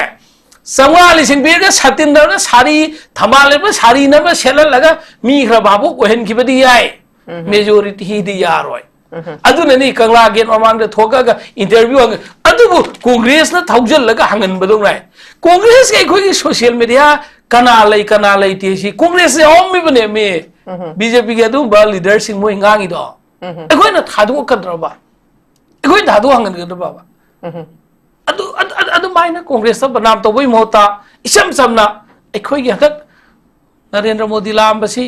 ꯆꯥꯝꯃꯉꯥ ꯂꯤꯁꯤꯡ ꯄꯤꯔꯒ ꯁꯇꯤꯟꯗꯔꯅ ꯁꯥꯔꯤ, ꯊꯝꯕꯥꯜ ꯂꯦꯞꯄ ꯁꯥꯔꯤ ꯅꯝꯕ ꯁꯦꯠꯍꯜꯂꯒ ꯃꯤ ꯈꯔ ꯚꯥꯕꯣꯛ ꯑꯣꯏꯍꯟꯈꯤꯕꯗꯤ ꯌꯥꯏ꯫ ꯃꯦꯖꯣꯔꯤꯇꯤꯗꯤ ꯌꯥꯔꯣꯏ꯫ ꯑꯗꯨꯅꯅꯤ ꯀꯪꯂꯥ ꯒꯦꯠ ꯃꯃꯥꯡꯗ ꯊꯣꯛꯑꯒ ꯏꯟꯇꯔꯚ꯭ꯌꯨ ꯍꯪꯉ-, ꯑꯗꯨꯕꯨ ꯀꯣꯡꯒ꯭ꯔꯦꯁꯅ ꯊꯧꯖꯤꯜꯂꯒ ꯍꯪꯍꯟꯕꯗꯧ ꯉꯥꯏ꯫ ꯀꯣꯡꯒ꯭ꯔꯦꯁꯀꯤ ꯑꯩꯈꯣꯏꯒꯤ ꯁꯣꯁꯤꯌꯦꯜ ꯃꯦꯗꯤꯌꯥ ꯀꯅꯥ ꯂꯩ ꯀꯅꯥ ꯂꯩꯇꯦ ꯁꯤ ꯀꯣꯡꯒ꯭ꯔꯦꯁꯁꯦ ꯌꯥꯎꯔꯝꯃꯤꯕꯅꯦ ꯃꯤ꯫ ꯕꯤ ꯖꯦ ꯄꯤꯒꯤ ꯑꯗꯨꯒꯨꯝꯕ ꯂꯤꯗꯔꯁꯤꯡ ꯃꯣꯏ ꯉꯥꯡꯉꯤꯗꯣ ꯑꯩꯈꯣꯏꯅ ꯊꯥꯗꯣꯛꯀꯗ꯭ꯔꯕ? ꯑꯩꯈꯣꯏ ꯊꯥꯗꯣꯛ ꯍꯪꯍꯟꯒꯗ꯭ꯔꯕ? ꯑꯗꯨ, ꯑꯗꯨ, ꯑꯗꯨ, ꯑꯗꯨꯃꯥꯏꯅ ꯀꯣꯡꯒ꯭ꯔꯦꯁꯇ ꯕꯗꯅꯥꯝ ꯇꯧꯕꯒꯤ ꯃꯍꯨꯠꯇ ꯏꯆꯝ ꯆꯝꯅ ꯑꯩꯈꯣꯏꯒꯤ ꯍꯟꯗꯛ ꯅꯔꯦꯟꯗ꯭ꯔ ꯃꯣꯗꯤ ꯂꯥꯛꯑꯝꯕꯁꯤ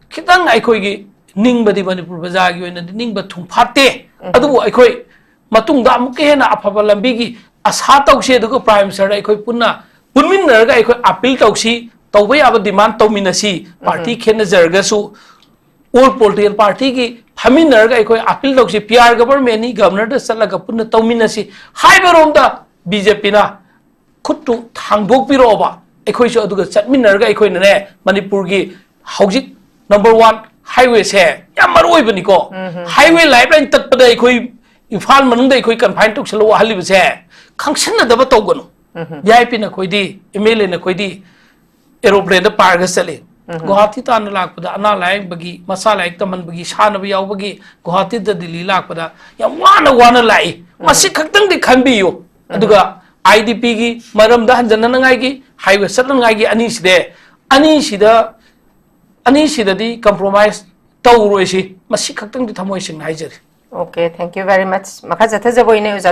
ꯈꯤꯇꯪ ꯑꯩꯈꯣꯏꯒꯤ ꯅꯤꯡꯕꯗꯤ ꯃꯅꯤꯄꯨꯔ ꯄ꯭ꯔꯖꯥꯒꯤ ꯑꯣꯏꯅꯗꯤ ꯅꯤꯡꯕ ꯊꯨꯡ ꯐꯥꯠꯇꯦ꯫ ꯑꯗꯨꯕꯨ ꯑꯩꯈꯣꯏ ꯃꯇꯨꯡꯗ ꯑꯃꯨꯛꯀ ꯍꯦꯟꯅ ꯑꯐꯕ ꯂꯝꯕꯤꯒꯤ ꯑꯁꯥ ꯇꯧꯁꯤ, ꯑꯗꯨꯒ ꯄ꯭ꯔꯥꯏꯝ ꯃꯤꯅꯤꯁꯇꯔꯗ ꯑꯩꯈꯣꯏ ꯄꯨꯟꯅ ꯄꯨꯟꯃꯤꯟꯅꯔꯒ ꯑꯩꯈꯣꯏ ꯑꯥꯄꯤꯜ ꯇꯧꯁꯤ, ꯇꯧꯕ ꯌꯥꯕ ꯗꯤꯃꯥꯟ ꯇꯧꯃꯤꯟꯅꯁꯤ꯫ ꯄꯥꯔꯇꯤ ꯈꯦꯠꯅꯖꯔꯒꯁꯨ ꯑꯣꯜ ꯄꯣꯂꯤꯇꯤꯀꯦꯜ ꯄꯥꯔꯇꯤꯒꯤ ꯐꯝꯃꯤꯟꯅꯔꯒ ꯑꯩꯈꯣꯏ ꯑꯥꯄꯤꯜ ꯇꯧꯁꯤ, ꯄꯤ ꯑꯥꯔ ꯒꯕꯔꯃꯦꯟꯅꯤ, ꯒꯕꯔꯅꯔꯗ ꯆꯠꯂꯒ ꯄꯨꯟꯅ ꯇꯧꯃꯤꯟꯅꯁꯤ ꯍꯥꯏꯕꯔꯣꯝꯗ ꯕꯤ ꯖꯦ ꯄꯤꯅ ꯈꯨꯠꯇꯨ ꯊꯥꯡꯗꯣꯛꯄꯤꯔꯛꯑꯣꯕ꯫ ꯑꯩꯈꯣꯏꯁꯨ ꯑꯗꯨꯒ ꯆꯠꯃꯤꯟꯅꯔꯒ ꯑꯩꯈꯣꯏꯅꯅꯦ ꯃꯅꯤꯄꯨꯔꯒꯤ ꯍꯧꯖꯤꯛ ꯅꯝꯕꯔ ꯋꯥꯟ ꯍꯥꯏꯋꯦꯁꯦ ꯌꯥꯝ ꯃꯔꯨ ꯑꯣꯏꯕꯅꯤꯀꯣ꯫ ꯍꯥꯏꯋꯦ ꯂꯥꯏꯐ ꯂꯥꯏꯟ ꯇꯠꯄꯗ ꯑꯩꯈꯣꯏ ꯏꯝꯐꯥꯜ ꯃꯅꯨꯡꯗ ꯑꯩꯈꯣꯏ ꯀꯟꯐꯥꯏꯟ ꯇꯧꯁꯜꯂ ꯋꯥꯍꯜꯂꯤꯕꯁꯦ ꯈꯪꯁꯤꯟꯅꯗꯕ ꯇꯧꯒꯅꯨ꯫ ꯚꯤ ꯑꯥꯏ ꯄꯤ ꯅꯈꯣꯏꯗꯤ, ꯑꯦꯝ ꯑꯦꯜ ꯑꯦ ꯅꯈꯣꯏꯗꯤ ꯑꯦꯔꯣꯄ꯭ꯂꯦꯟꯗ ꯄꯥꯏꯔꯒ ꯆꯠꯂꯤ꯫ ꯒꯨꯋꯥꯍꯥꯇꯤ ꯇꯥꯟꯅ ꯂꯥꯛꯄꯗ ꯑꯅꯥ ꯂꯥꯌꯦꯡꯕꯒꯤ, ꯃꯆꯥ ꯂꯥꯏꯔꯤꯛ ꯇꯝꯍꯟꯕꯒꯤ, ꯁꯥꯟꯅꯕ ꯌꯥꯎꯕꯒꯤ ꯒꯨꯋꯥꯍꯥꯇꯤꯗ ꯗꯤꯜꯂꯤ ꯂꯥꯛꯄꯗ ꯌꯥꯝ ꯋꯥꯅ ꯋꯥꯅ ꯂꯥꯛꯏ꯫ ꯃꯁꯤ ꯈꯛꯇꯪꯗꯤ ꯈꯟꯕꯤꯌꯨ꯫ ꯑꯗꯨꯒ ꯑꯥꯏ ꯗꯤ ꯄꯤꯒꯤ ꯃꯔꯝꯗ ꯍꯟꯖꯟꯅꯅꯉꯥꯏꯒꯤ, ꯍꯥꯏꯋꯦ ꯆꯠꯅꯉꯥꯏꯒꯤ ꯑꯅꯤꯁꯤꯗꯤ, ꯑꯅꯤꯁꯤꯗ, ꯑꯅꯤꯁꯤꯗꯗꯤ ꯀꯝꯄ꯭ꯔꯣꯃꯥꯏꯁ ꯇꯧꯔꯣꯏꯁꯤ꯫ ꯃꯁꯤ ꯈꯛꯇꯪꯗꯤ ꯊꯃꯣꯏ ꯁꯦꯡꯅ ꯍꯥꯏꯖꯔꯤ꯫ Okay, thank you very much. ꯃꯈꯥ ꯆꯠꯊꯖꯕ ꯑꯣꯏꯅ ꯑꯣꯖꯥ